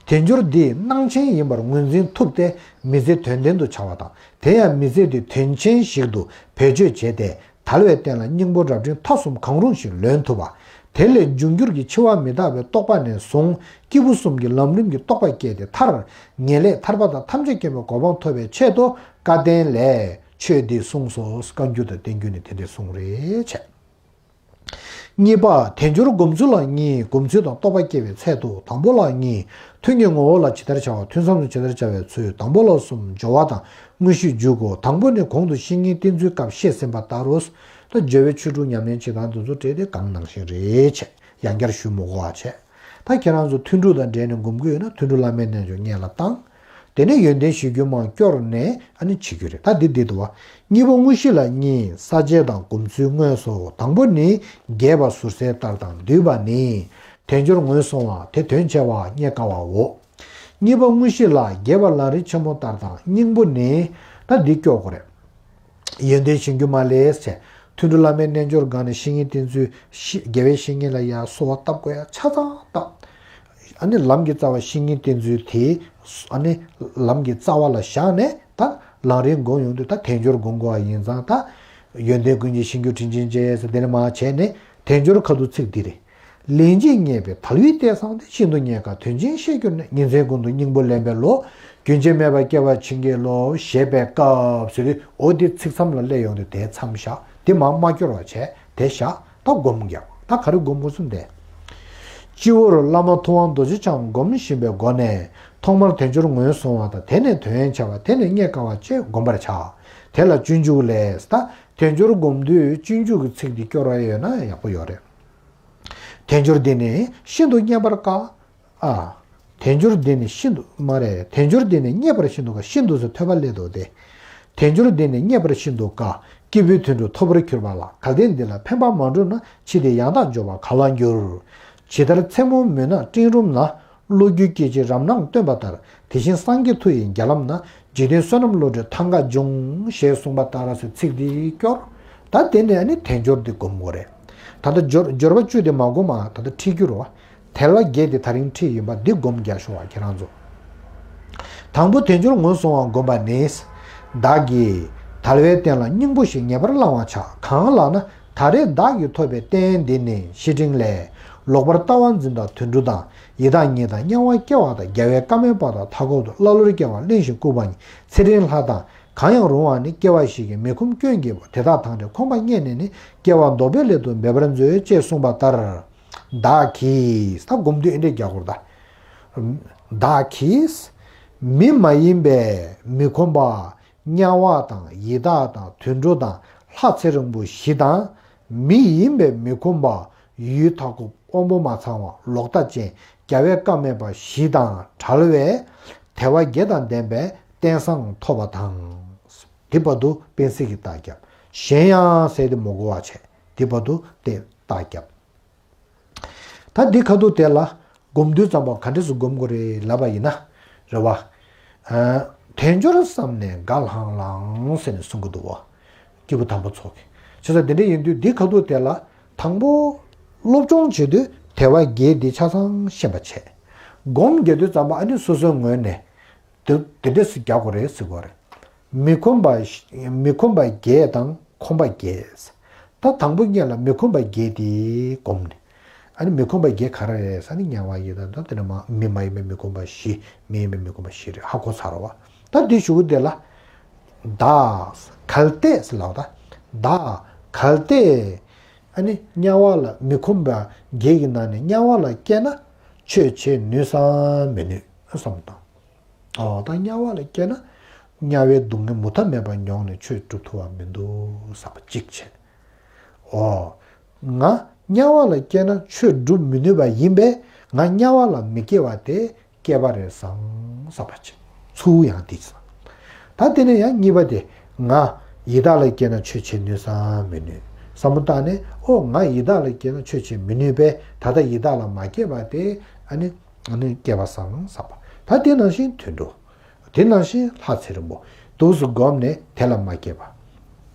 དལ་འབྱོར་འདི་སྣང་ཆེན་ཡིན་པར་ངོས་འཛིན་ཐུབ་སྟེ། མི་ཚེ་དོན་ལྡན་དུ་བྱ་བ་དང་། དེ་ཡང་མི་ཚེ་འདི་དོན་ཆེན་ཞིག་ཏུ་བེད་སྤྱོད་བྱས་ཏེ། དལ་བའི་རྟེན་ལ་སྙིང་པོ་རབ་འབྲིང་ཐ་གསུམ་གང་རུང་ཞིག་ལོན་ཐུབ་པ། དེ་ལས་འབྱུང་འགྱུར་གྱི་འཆི་བ་མི་རྟག་པའི་རྟོག་པ་ནས་བཟུང་། སྐྱེས་བུ་གསུམ་གྱི་ལམ་རིམ་གྱི་རྟོགས་པ་སྐྱེས་ཏེ། མཐར་ངེས་ལེགས་ཐར་པ་དང་ཐམས་ཅད་མཁྱེན་པའི་གོ་འཕང་ཐོབ་པའི་ཆེད་དུ། བཀའ་བསྟན་ལས་ཆོས་འདི་གསུངས་སོ། བཀའ་འགྱུར་དང་བསྟན་འགྱུར་ནས་དེ་འདྲ་གསུངས་རེད་བྱས། གཉིས་པ། དལ་འབྱོར་སྒོམ་ཚུལ་ལ་གཉིས། སྒོམ་ཚུལ་དང་རྟོགས་པ་སྐྱེ་བའི་ཚད་དུ། དང་པོ་ལ་གཉིས། ཐུན་གྱི་ངོ་བོ་ལ་ཇི་ལྟར་བྱ་བ། ཐུན་མཚམས་སུ་ཇི་ལྟར་བྱ་བའི་ཚུལ། དང་པོ་ལ་གསུམ། སྦྱོར་བ་དང་དངོས་གཞི་འཇུག་གོ། དང་པོ་ནི་གོང་དུ་བཤེས་གཉེན་བསྟེན་ཚུལ་སྐབས་བཤད་ཟིན་པ་ལྟར་རོ། ད་སྦྱོར་བའི་ཆོས་དྲུག་ཉམས་ལེན་བྱེད་སྟངས་དེ་ཚོ་འབྲེལ་ཏེ་གང་ནང་བཞིན་རེད་བྱས། ཡང་བསྐྱར་ཞུ་མི་དགོས་པ་བྱས། ད་ཁྱེད་རང་ཚོ་ཐུན་དྲུག་དང་འབྲེལ་ནས་སྒོམ་གྱི་ཡོད་ན། ཐུན་དྲུག་བླ་མའི་རྣལ་འབྱོར་སྔོན་ལ་བཏང་། དེ་ནས་ཡོན་ཏན་གཞིར་གྱུར་མར་སྐྱོར་ནས་ཨ་ནི་བྱེད་རྒྱུ་རེད། ད་འདི་འདི་འདུག་བ། གཉིས་པ་དངོས་གཞི་ལ་གཉིས། ས་བཅད་དང་སྒོམ་ཚུལ་དངོས་སོ། དང་པོ་ནི་རྒྱས་པ་ཟུར་གསལ་ལྟར་དང་བསྡུས་པ་ནི། དལ་འབྱོར་ངོས་བཟུང་བ་དེ་དོན་ཆེ་བ་རྙེད་དཀའ་བའོ། གཉིས་པ་དངོས་གཞི་ལ་རྒྱས་པ་ལམ་རིམ་ཆེན་མོ་ལྟར་དང་། སྙིང་པོ་ནི་ད་འདི་སྐྱོར་དགོས་རེད། ཡོན་ཏན་གཞིར་གྱུར་མ་ལས་བྱས། ཐུན་དྲུག་བླ་མའི་རྣལ་འབྱོར་སྒང་ནས་བཤེས་གཉེན་བསྟེན་ཚུལ། ཤི་རྒྱལ་བའི་བཤེས་གཉེན་ལ་ཡང་གསོལ་བ་བཏབ་དགོས་ཡ་ཆ་ཚང་བཏབ། ཨ་ནི་ལམ་གྱི་རྩ་བ་བཤེས་གཉེན་བསྟེན་ཚུལ་དེ། ཨ་ནི་ལམ་གྱི་རྩ་བ་ལ་བཞག་ནས། ད་ལམ་རིམ་སྒོམ་ཡོང་དུས་ད་དལ་འབྱོར་སྒོམ་དགོས་པ་ཡིན་ཙང་། ད་ཡོན་ཏན་ཀུན་གྱི་གཞིར་གྱུར་དྲིན་ཅན་རྗེ་ཟེར་དེ་ནས་མར་བྱས་ནས། དལ་འབྱོར་ཁ་ཐུག་ཚིག་འདི་རེད། ལན་གཅིག་རྙེད་པའི་དལ་བའི་རྟེན་བཟང་སྟེ། ཤིན་ཏུ་རྙེད་དཀའ་དོན་ཆེན་ཤེས་གྱུར་ནས། ཉིན་མཚན་ཀུན་ཏུ་སྙིང་པོ་ལེན་པའི་བློ། རྒྱུན་ཆད་མེད་པར་སྐྱེ་བར་བྱིན་གྱིས་རློབས། ཞེས་པའི་སྐབས་སུ་འོ་དེ་ཚིག་མཚམས་ལ་སླེབས་ཡོང་དུས་དེ་མཚམས་བཞག་དེ་མར་མ་སྐྱོར་བ་བྱས་དེ་བཞག་ད་སྒོམ་རྒྱག་ད་ག་རེ་སྒོམ་དགོས་སུ་འདས། སྤྱི་བོར་བླ་མ་ཐུབ་དབང་རྡོ་རྗེ་འཆང་སྒོམ་བཞིན་པའི་སྒོ་ནས། ཐོག་མར་དལ་འབྱོར་ངོས་བཟུང་བ་དང་། དེ་ནས་དོན་ཆེ་བ། དེ་ནས་རྙེད་དཀའ་བ་བཅས་སྒོམ་པར་བྱ། དེ་ལ་སྤྱོད་འཇུག་ལས། ད་དལ་འབྱོར་སྒོམ་དུས་སྤྱོད་འཇུག་གི་ཚིག་འདི་སྐྱོར་བ་ཡོད་ན་ཡག་པོ་ཡོད་རེད། དལ་འབྱོར་འདི་ནི་ཤིན་ཏུ་རྙེད་པར་དཀའ། ཨ། དལ་འབྱོར་འདི་ནི་ཤིན་ཏུ་མ་རེད། དལ་འབྱོར་འདི་ནི་རྙེད་པར་ཤིན་ཏུ་དཀའ། ཤིན་ཏུ་ཟེར་ཐོད་པ་སླེབས་འདུག་སྟེ། དལ་འབྱོར་འདི་ནི་རྙེད་པར་ཤིན་ཏུ་དཀའ། སྐྱེས་བུའི་དོན་སྒྲུབ་ཐོབ་པར་གྱུར་པ་ལ། གལ་ཏེ་འདི་ལ་ཕན་པ་མ་བསྒྲུབས་ན། འཆི་སྟེ་ཡང་དག་འབྱོར་བ་ག་ལ་འགྱུར། ཇི་ལྟར་མཚན་མོ་མུན་ནག་སྤྲིན་རུམ་ན། གློག་འགྱུ་སྐད་ཅིག་རབ་སྣང་སྟོན་པ་ལྟར། དེ་བཞིན་སངས་རྒྱས་མཐུ་ཡི་རྒྱ་ལམ་ན། འཇིག་རྟེན་བསོད་ནམས་བློ་གྲོས་ཐང་ག་འབྱུང་། ཞེས་གསུངས་པ་ལྟར་ཟེར་ཚིག་འདི་སྐྱོར། ད་དེ་ནས་ནི་དལ་འབྱོར་འདི་སྒོམ་དགོས་རེད། ད་ལྟ་སྦྱོར་སྦྱོར་བ་བཅུ་དེ་མ་སྒོམ་མ་ད་ལྟ་ཁྲིད་རྒྱུ་རེད་བ། དལ་བ་བརྒྱད་དེ་ད་རིང་ཁྲིད་ཡིན་པ་འདི་སྒོམ་རྒྱག་ཤོག་བ་ཁྱེད་རང་ཚོ། དང་པོ་དལ་འབྱོར་ངོས་བཟུང་བ་སྒོམ་པ་ནི། བདག་གིས་དལ་བའི་རྟེན་ལ་སྙིང་པོ་ཞིག་ངེས་པར་བླང་བར་བྱ། གང་ལགས་ན། ད་རེས་བདག་གིས་ཐོབ་པའི་རྟེན་འདི་ནི། བཤེས་སྤྲིང་ལས། ལོག་པར་ལྟ་བ་འཛིན་དང་དུད་འགྲོ་དང་། ཡི་དྭགས་ཉིད་དང་དམྱལ་བ་སྐྱེ་བ་དང་། རྒྱལ་བའི་བཀའ་མའི་བར་དུ་མཐའ་འཁོབ་ཏུ། ཀླ་ཀློར་སྐྱེ་བ་གླེན་ཞིང་ལྐུགས་པ་ཉིད། ཚེ་རིང་ལྷ་དང་གང་ཡང་རུང་བ་ནི། སྐྱེ་བ་བཞི་གི་མི་ཁོམ་སྐྱོན་གྱིས་པ། དེ་དག་དང་བྲལ་ཁོམ་པ་རྙེད་ནས་ནི། སྐྱེ་བ་ལྡོག་པའི་སླད་དུ་འབད་པར་མཛོད། ཅེས་གསུངས་པ་ལྟར། བདག་གིས་ད་སྒོམ་དུས་ཨེ་འདྲས་རྒྱག་དགོས་རེད་ད། བདག་གིས་མི་མ་ཡིན་པའི་མི་ཁོམ་པ། དམྱལ་བ་དང་ཡི་དྭགས་དང་དུད་འགྲོ་དང་ལྷ་ཚེ་རིང་པོ་བཞི་དང་། མི་ཡིན་པའི་མི་ཁོམ་པ། ཡུལ་མཐའ་འཁོབ་དབང་པོ་མ་ཚང་བ་ལོག་ལྟ་ཅན་རྒྱལ་བའི་བཀའ་མེད་པ་བཞི་དང་བྲལ་བའི་དལ་བ་བརྒྱད་དང་ལྡན་པའི་རྟེན་བཟང་ཐོབ་པ་དང་། དེ་བར་དུ་པེན་སི་གི་རྟགས་རྒྱབ། གཞན་ཡང་ཟེར་དེ་མི་དགོས་པ་བྱས། དེ་བར་དུ་དེ་རྟགས་རྒྱབ། ད་འདི་ཁ་ཐུག་དེ་ལ་སྒོམ་དུས་ཙམ་པ་ག་འདྲས་སུ་སྒོམ་དགོས་རེད་ལབ་པ་ཡིན་ན། རེད་བ། ཨ། དལ་འབྱོར་བསམ་ནས་དགའ་ལྷང་ལྷང་ཟེར་ནས་གསུང་གི་འདུག་བ། སྐྱེས་བུ་དམ་པ་ཚོ་གིས། བྱས་ཙང་དེ་འདྲ་ཡིན་དུས་འདི་ཁ་ཐུག་དེ་ལ་དང་པོ་སློབ་སྦྱོང་བྱེད་དུས་དལ་བ་བརྒྱད་འདི་ཆ་ཚང་ཤེས་པ་བྱས། སྒོམ་རྒྱག་དུས་ཙམ་པ་ཨ་ནི་སོ་སོའི་ངོས་ནས། དེ་དེ་འདྲས་སུ་རྒྱག་དགོས་རེད་ཟེར་དགོས་རེད། མི་ཁོམ་པ་མི་ཁོམ་པ་བརྒྱད་དང་ཁོམ་པ་བརྒྱད། ད་དང་པོ་ཉིད་ལ་མི་ཁོམ་པ་བརྒྱད་དེ་སྒོམ་ནས། ཨ་ནི་མི་ཁོམ་པ་བརྒྱད་ག་རེ་རེད་ཟེར་ན་དམྱལ་བ་ཡི་དྭགས་དང་དེ་ནས་མ་མི་མ་ཡིན་པའི་མི་ཁོམ་པ་བཞི། མི་ཡིན་པའི་མི་ཁོམ་པ་བཞི་རེད། ཧ་གོ་ཚར་བ། ད་འདི་ཞུ་གི་དེ་ལ། བདག་གལ་ཏེ་ཟེར་ལབ་ད། བདག་གལ་ཏེ། ཨ་ནི་དམྱལ་བ་ལ་མི་ཁོམ་པ་བརྒྱད་ཀྱི་ནང་ནས་དམྱལ་བ་ལ་སྐྱེས་ན་ཆོས་བྱེད་ནུས་སམ་མི་ནུས་བསམ་བཏང་། ཨོ་ད་དམྱལ་བ་ལ་སྐྱེས་ན་དམྱལ་བའི་སྡུག་བསྔལ་མུ་མཐའ་མེད་པ་མྱོང་ནས་ཆོས་སྒྲུབ་ཐུབ་པ་མི་འདུག་བསམ་པ་གཅིག་བྱས། ཨོ། ང་དམྱལ་བ་ལ་སྐྱེས་ན་ཆོས་སྒྲུབ་མི་ནུས་པ་ཡིན་པས་ང་དམྱལ་བ་ལ་མི་སྐྱེ་བ་དེ་སྐྱེས་པ་རེད་བསམ་བསམ་པ་བྱས། ཚུར་ཡང་དེ་བྱས། ད་དེ་ནས་ཡང་གཉིས་པ་དེ་ང་ཡི་དྭགས་ལ་སྐྱེས་ན་ཆོས་བྱེད་ནུས་སམ་མི་ནུས། བསམ་བློ་བཏང་ནས་ཨོ་ང་ཡི་དྭགས་ལ་སྐྱེས་ན་ཆོས་བྱེད་མི་ནུས་པས། ད་ལྟ་ཡི་དྭགས་ལ་མ་སྐྱེས་པ་དེ་ཨ་ནི་ཨ་ནི་སྐྱེ་བ་བཟང་བསམ་པ། ད་དེ་ནང་བཞིན་དུད་འགྲོ། དེ་ནང་བཞིན་ལྷ་ཚེ་རིང་པོ། འདུག་སེ་བསྒོམས་ནས་དེ་ལ་མ་སྐྱེས་པ།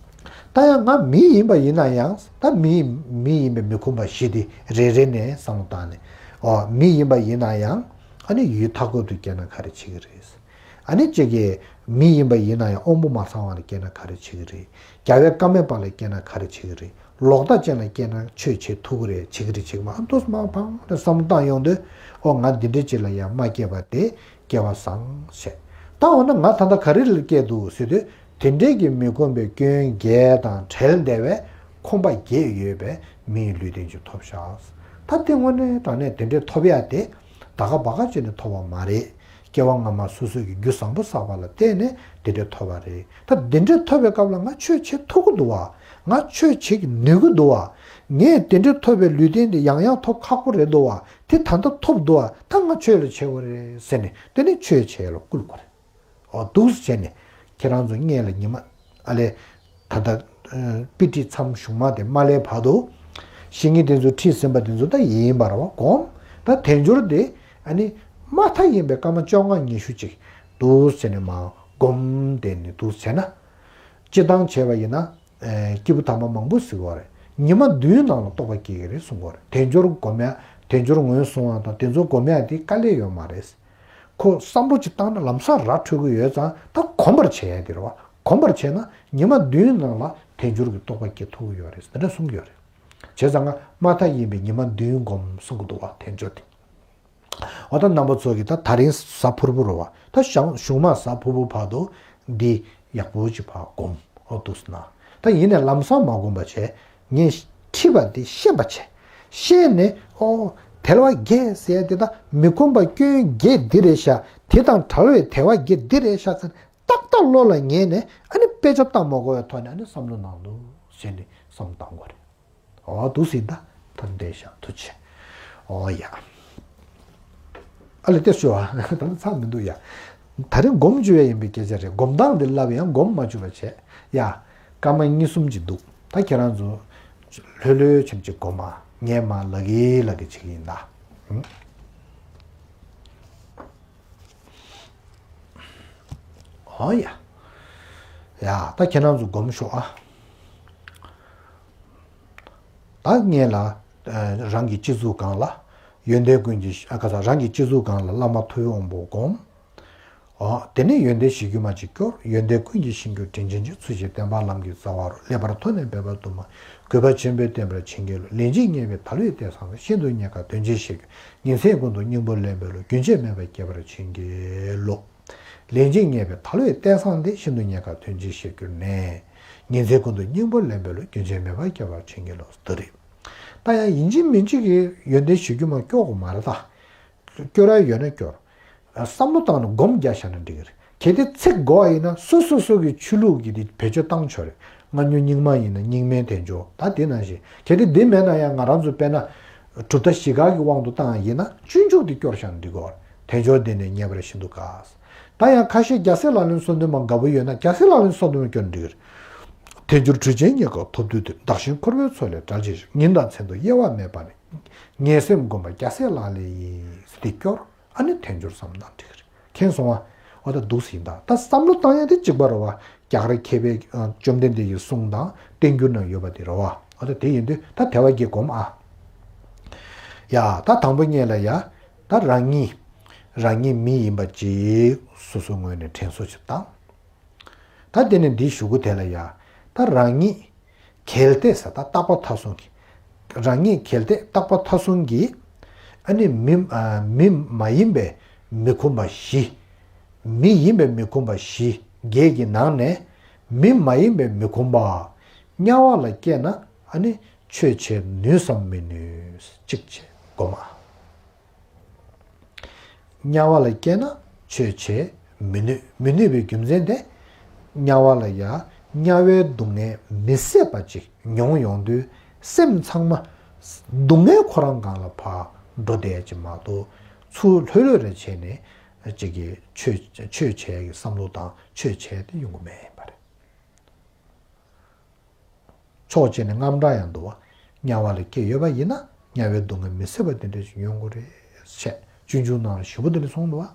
ད་ཡང་ང་མི་ཡིན་པ་ཡིན་ན་ཡང་། ད་མི་མི་ཡིན་པའི་མི་ཁོམ་པ་བཞི་དེ་རེ་རེ་ནས་བསམ་བློ་བཏང་ནས། ཨོ་མི་ཡིན་པ་ཡིན་ན་ཡང་ཨ་ནི་ཡུལ་མཐའ་འཁོབ་ཏུ་སྐྱེས་ན་ག་རེ་བྱེད་ཀྱི་རེད། ཨ་ནི་གཅིག་གིས་མི་ཡིན་པ་ཡིན་ན་ཡང་དབང་པོ་མ་ཚང་བ་ལ་སྐྱེས་ན་ག་རེ་བྱེད་ཀྱི་རེད། རྒྱལ་བའི་བཀའ་མེད་པ་ལ་སྐྱེས་ན་ག་རེ་བྱེད་ཀྱི་རེད། ལོག་ལྟ་ཅན་ལ་སྐྱེས་ན་ཆོས་བྱེད་ཐུབ་ཀྱི་རེད། བྱེད་ཀྱི་རེད་བྱེད་ཀྱི་མ་འདུག་མ་ཕངས་རེ་བསམ་བློ་བཏང་ཡོང་དུས། ཨོ་ང་འདི་འདྲའི་ཅིག་ལ་ཡང་མ་སྐྱེས་པ་དེ་སྐྱེ་བ་བཟང་བྱས། ད་འོ་ན་ང་ད་ལྟ་ག་རེ་ལ་སྐྱེས་འདུག་ཟེར་དུས། དེ་འདྲའི་གི་མི་ཁོམ་པའི་སྐྱོན་བརྒྱད་དང་བྲལ་བསྡད་པའི་ཁོམ་པ་བརྒྱད་ཡོད་པའི་མིའི་ལུས་རྟེན་ཅིག་ཐོབ་ཤག་ད་དེ་དངོས་གནས་དྲང་གནས་དེ་འདྲའི་ཐོབ་ཡ་དེ་ད་ག་བ་ག་ཅིག་ནས་ཐོབ་པ་མ་རེད། སྐྱེ་བ་སྔ་མ་སོ་སོ་གི་རྒྱུ་བཟང་པོ་བསགས་པ་ལ་བརྟེན་ནས་དེ་འདྲ་ཐོབ་པ་རེད། ད་དེ་འདྲ་ཐོབ་པའི་སྐབས་ལ་ང་ཆོས་བྱེད་ཐུབ་ཀྱི་འདུག་བ། ང་ཆོས་བྱེད་ཀྱི་ནུས་ཀྱི་འདུག་བ། ངས་དེ་འདྲ་ཐོབ་པའི་ལུས་རྟེན་དེ་ཡང་ཡང་ཐོབ་ཁག་པོ་རེད་འདུག་བ། དེ་ད་ལྟ་ཐོབ་འདུག་བ། ད་ང་ཆོས་ལ་བྱེད་དགོས་རེད་ཟེར་ནས་དེ་ནས་ཆོས་བྱེད་ལ་བསྐུལ་དགོས་རེད། འོ་འདུག་སེ་བྱས་ནས་ཁྱེད་རང་ཚོ་སྔས་ལ་ཉི་མ་ཨ་ལས། ད་ལྟ་དཔེ་ཁྲིད་མཚམས་གཞུག་མ་དེ་མ་སླེབས་བར་དུ། བཤེས་གཉེན་དེ་ཚོ་ཁྲིད་ཟིན་པ་དེ་ཚོ་ད་ཡིན་པ་རེད་བ། སྒོམ། ད་དལ་འབྱོར་དེ་ཨ་ནི་མ་མཐའ་ཡིན་པའི་སྐར་མ་བཅོ་ལྔ་ཉི་ཤུ་ཅིག་འདུག་སེ་བྱས་ནས་མར་སྒོམ་བསྡད་ནས་འདུག་སེ་བྱས་ན། སྤྱིར་བཏང་བྱས་པ་ཡིན་ན། སྐྱེས་བུ་དམ་པ་མང་པོ་གཟིགས་པ་རེད། ཉི་མ་བདུན་ནང་ལ་རྟོགས་པ་སྐྱེ་གི་རེད་གསུང་གི་རེད། དལ་འབྱོར་སྒོམ་ཡ། དལ་འབྱོར་ངོས་བཟུང་བ་དང་དེ་ཚོ་སྒོམ་ཡ་དེ་དཀའ་ལས་ཡོད་མ་རེད། ཁོ་བསམ་བློ་ཅིག་བཏང་ན་ལམ་སང་ར་འཕྲོད་ཀྱི་ཡོད་ཙང་ད་གོམས་པར་བྱེད་ཡ་དེ་རེད་བ། གོམས་པར་བྱས་ན་ཉི་མ་བདུན་ནང་ལ་དལ་འབྱོར་གྱི་རྟོགས་པ་སྐྱེ་ཐུབ་ཀྱི་ཡོད་རེད། དེ་འདྲ་གསུང་གི་ཡོད་རེད། བྱས་ཙང་ང་མ་མཐའ་ཡིན་པའི་ཉི་མ་བདུན་སྒོམ་གསུང་གི་འདུག་བ། དལ་འབྱོར་དེ། འོ་ད་རྣམ་པ་ཚོ་གིས་ད་ད་རིང་གཟའ་ཕུར་བུ་རེད་བ། ད་ཞང་གཞུག་མ་གཟའ་ཕུར་བུ་བར་དུ་འདི་ཡག་པོ་ཅིག་ཕར་སྒོམ། འོ་འདུག་སེ་ན། ད་ཡིན་ནའི་ལམ་སང་མ་སྒོམ་པ་བྱས། ངས་ཁྲིད་པ་འདི་ཤེས་པ་བྱས། ཤེས་ནས་ཨོ། དལ་བ་བརྒྱད་ཟེར་ཡ་དེ་ད་མི་ཁོམ་པ་སྐྱོན་བརྒྱད་འདི་རེད་ཤག་དེ་དང་བྲལ་བའི་དལ་བ་བརྒྱད་འདི་རེད་ཤག་ཟེར་ཏག་ཏག་བློ་ལ་ངེས་ནས་ཨ་ནི་དཔེ་ཆ་ལྟ་མ་དགོས་པའི་ཐོག་ནས་ཨ་ནི་བསམ་བློ་ནང་དུ་བྱས་ནས་བསམ་བློ་བཏང་དགོས་རེད། འོ་འདུག་སེ་ད་ད་འདས་ཤག་ཐུགས་རྗེ་ཆེ། འོ་ཡ། ཨ་ལས་ཏེ་ཤོ་ཨ། ད་ནི་ཚར་མི་འདུག་ཡ། ད་རིང་སྒོམ་བཅུག་ཡ་ཡིན་པའི་སྐད་ཆ་རེད། སྒོམ་སྟངས་འདི་ལབ་ཡང་སྒོམ་མ་བཅུག་པ་བྱས། ཡ། སྐར་མ་གཉིས་གསུམ་ཅིག་འདུག་ད་ཁྱེད་རང་ཚོ་ལྷོད་ལྷོད་ཆེམ་ཆེམ་སྒོམ་ཨ། ངས་མར་ལབ་ཀྱི་ལབ་ཀྱི་བྱེད་ཀྱི་ཡིན་ད། ཧུམ། ཨོ་ཡ། ཡ་ད་ཁྱེད་རང་ཚོ་སྒོམ་ཤོག་ཨ། ད་སྔས་ལ་རང་གི་སྤྱི་གཙུག་སྒང་ལ་ཡོན་ཏན་ཀུན་གྱི་ཨ་ཁ་ས་རང་གི་སྤྱི་གཙུག་སྒང་ལ་བླ་མ་ཐུབ་པའི་དབང་པོ་བསྒོམ། ཨོ་དེ་ནས་ཡོན་ཏན་གཞི་རྒྱུ་མ་གཅིག་སྐྱོར། ཡོན་ཏན་ཀུན་གྱི་གཤིས་འགྱུར་དྲིན་ཅན་གྱི། ཚུལ་བཞིན་བསྟེན་པ་ལམ་གྱི་རྩ་བ་རུ། ལེགས་པར་མཐོང་ནས་འབད་པ་དུ་མ། གུས་པ་ཆེན་པོས་བསྟེན་པར་བྱིན་གྱིས་རློབས། ལན་གཅིག་བརྙས་པའི་དལ་བའི་རྟེན་བཟང་དེ། ཤིན་ཏུ་རྙེད་དཀའ་དོན་ཆེན་ཤེས་གྱུར་ནས། ཉིན་མཚན་ཀུན་ཏུ་སྙིང་པོ་ལེན་པའི་བློ། རྒྱུན་ཆད་མེད་པར་སྐྱེ་བར་བྱིན་གྱིས་རློབས། ལན་གཅིག་བརྙས་པའི་དལ་བའི་རྟེན་བཟང་དེ། ཤིན་ཏུ་རྙེད་དཀའ་དོན་ཆེན་ཤེས་གྱུར་ནས། ཉིན་མཚན་ཀུན་ཏུ་སྙིང་པོ་ལེན་པའི་བློ། རྒྱུན་ཆད་མེད་པར་སྐྱེ་བར་བྱིན་གྱིས་རློབས། འདི་རེད། ད་ཡང་ཡིན་གཅིག་མིན་གཅིག་གིས་ཡོན་ཏན་གཞི་རྒྱུ་མ་སྐྱོར་དགོས་མ་རེད་ད། སྐྱོར་ཡ་ཡོད་ན་སྐྱོར། བསམ་བློ་བཏང་ནས་སྒོམ་རྒྱག་བཞག་ན་འགྲིག་གི་རེད། གལ་ཏེ་ཚིག་གོ་བ་ཡིན་ན་སོ་སོ་སོ་གི་ཆོས་ལུགས་ཀྱི་དེ་བེད་སྤྱོད་བཏང་ཆོག་རེད། སྔ་འགྱུར་རྙིང་མ་ཡིན་ན་རྙིང་མའི་དལ་འབྱོར་ད་དེ་ནང་བཞིན། གལ་ཏེ་དེ་མེད་ན་ཡང་ང་རང་ཚོ་དཔེར་ན། གྲུབ་མཐའ་བཞི་ཀ་གི་དབང་དུ་བཏང་ཡ་ཡིན་ན་སྤྱོད་འཇུག་དེ་སྐྱོར་བཞག་ན་འགྲིག་གི་རེད། དལ་འབྱོར་འདི་ནི་རྙེད་པར་ཤིན་ཏུ་དཀའ། ད་ཡང་ཁ་ཤས་རྒྱལ་སྲས་ལག་ལེན་གསོལ་འདེབས་མ་དགའ་པོ་ཡོད་ན་རྒྱལ་སྲས་ལག་ལེན་གསོལ་འདེབས་མ་སྐྱོར་ན་འགྲིག་གི་རེད། དལ་འབྱོར་གྲུ་ཆེན་རྙེད་དཀའ་ཐོབ་དུས་འདིར། བདག་གཞན་འཁོར་བའི་མཚོ་ལས་བསྒྲལ་བྱའི་ཕྱིར། ཉིན་དང་མཚན་དུ་གཡེལ་བ་མེད་པ་ནི། ངན་སེམས་བསྒོམ་པ་རྒྱལ་སྲས་ལག་ལེན་ཡིན། ཟེར་ཏེ་སྐྱོར། ཨ་ནི་དལ་འབྱོར་བསམ་བློ་བཏང་འགྲིག་གི་རེད། མཁྱེན་སོང་ང་། འོ་ད་འདུག་སེ་ཡིན་ད། ད་བསམ་བློ་བཏང་ཡ་དེ་གཅིག་པ་རེད་བ། རྒྱ་གར་མཁས་པའི་ཨ་བཅོམ་ལྡན་འདས་ཀྱི་གསུང་དང་བསྟན་འགྱུར་ནང་ཡོད་པ་དེ་རེད་བ། འོ་ད་དེ་ཡིན་དུས་ད་དལ་བ་བརྒྱད་སྒོམ་ཨ། ཡ་ད་དང་པོ་ཉིད་ལ་ཡ། ད་རང་ཉིད། རང་ཉིད་མི་ཡིན་པ་ཅིག་སོ་སོའི་ངོས་ནས་དྲན་གསོ་ཅིག་བཏང་། ད་དེ་ནས་འདིའི་གཞུག་གུ་དེ་ལ་ཡ། ད་རང་ཉིད་གལ་ཏེ་ཟེར། ད་རྟག་པ་མཐའ་བཟུང་གི། རང་ཉིད་གལ་ཏེ་རྟག་པ་མཐའ་བཟུང་གི། ཨ་ནི་མི་ཨ་མི་མ་ཡིན་པའི་མི་ཁོམ་པ་བཞི། མི་ཡིན་པའི་མི་ཁོམ་པ་བཞི་བརྒྱད་ཀྱི་ནང་ནས་མི་མ་ཡིན་པའི་མི་ཁོམ་པ་དམྱལ་བ་ལ་སྐྱེས་ན་ཨ་ནི་ཆོས་བྱེད་ནུས་སམ་མི་ནུས། གཅིག་བྱས་སྒོམ་ཨ། དམྱལ་བ་ལ་སྐྱེས་ན་ཆོས་བྱེད་མི་ནུས། མི་ནུས་པའི་རྒྱུ་མཚན་དེ། དམྱལ་བ་ལ་ཡ་དམྱལ་བའི་སྡུག་བསྔལ་མི་བཟད་པ་ཅིག་མྱོང་ཡོང་དུས་སེམས་ཚང་མ་སྡུག་བསྔལ་ཁོ་རང་སྒང་ལ་ཕར་འགྲོ་བསྡད་ཀྱི་མ་གཏོགས་ཚུར་ལྷོད་ལྷོད་རེ་བྱས་ནས་ཅིག་གི་ཆོས་ཆོས་བྱེད་ཀྱི་བསམ་བློ་དང་ཆོས་བྱེད་དེ་ཡོང་གི་མེད་པ་རེད། ཕྱོགས་གཅིག་ནས་དངངས་སྐྲག་ཡང་འདུག་བ། དམྱལ་བ་ལ་སྐྱེས་ཡོད་པ་ཡིན་ན་དམྱལ་བའི་སྡུག་བསྔལ་མི་སྲིད་པ་དེ་འདྲ་ཞིག་མྱོང་དགོས་རེད་བཤད། སྤྱོད་འཇུག་ནང་ལ་ཞེ་པོ་དེ་འདྲ་གསུངས་འདུག་བ།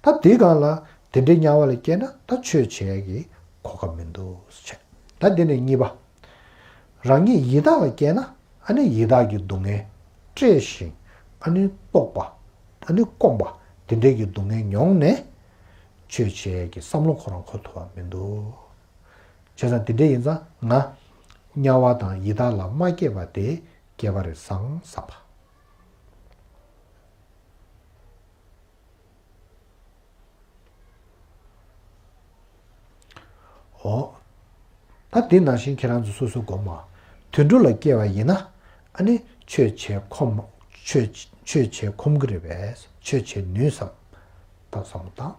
ད་དེའི་སྒང་ལ་དེ་འདྲའི་དམྱལ་བ་ལ་སྐྱེས་ན་ད་ཆོས་བྱེད་ཀྱི་གོ་སྐབས་མི་འདུག་བཤད། ད་དེ་ནས་གཉིས་པ། རང་ཉིད་ཡི་དྭགས་ལ་སྐྱེས་ན་ཨ་ནི་ཡི་དྭགས་ཀྱི་སྡུག་བསྔལ་བཀྲེས་ཤིང་ཨ་ནི་ལྟོགས་པ་ཨ་ནི་སྐོམ་པ་དེ་འདྲའི་གི་སྡུག་བསྔལ་མྱོང་ནས་ཆོས་བྱེད་ཀྱི་བསམ་བློ་ཁོ་རང་འཁོར་ཐུབ་པ་མི་འདུག་བྱས་ཙང་དེ་འདྲ་ཡིན་ཙང་ང་དམྱལ་བ་དང་ཡི་དྭགས་ལ་མ་སྐྱེས་པ་དེ་སྐྱེ་བ་རེ་བཟང་བསམ་པ། འོ། ད་དེ་ནང་བཞིན་ཁྱེད་རང་ཚོ་སོ་སོ་སྒོམ་མ། དུད་འགྲོ་ལ་སྐྱེས་པ་ཡིན་ན་ཨ་ནི་ཆོས་བྱེད་ཁོམ་ཆོས་ཆོས་བྱེད་ཁོམ་གི་རེད་པས། ཆོས་བྱེད་ནུས་སམ། ད་བསམ་བློ་བཏང་།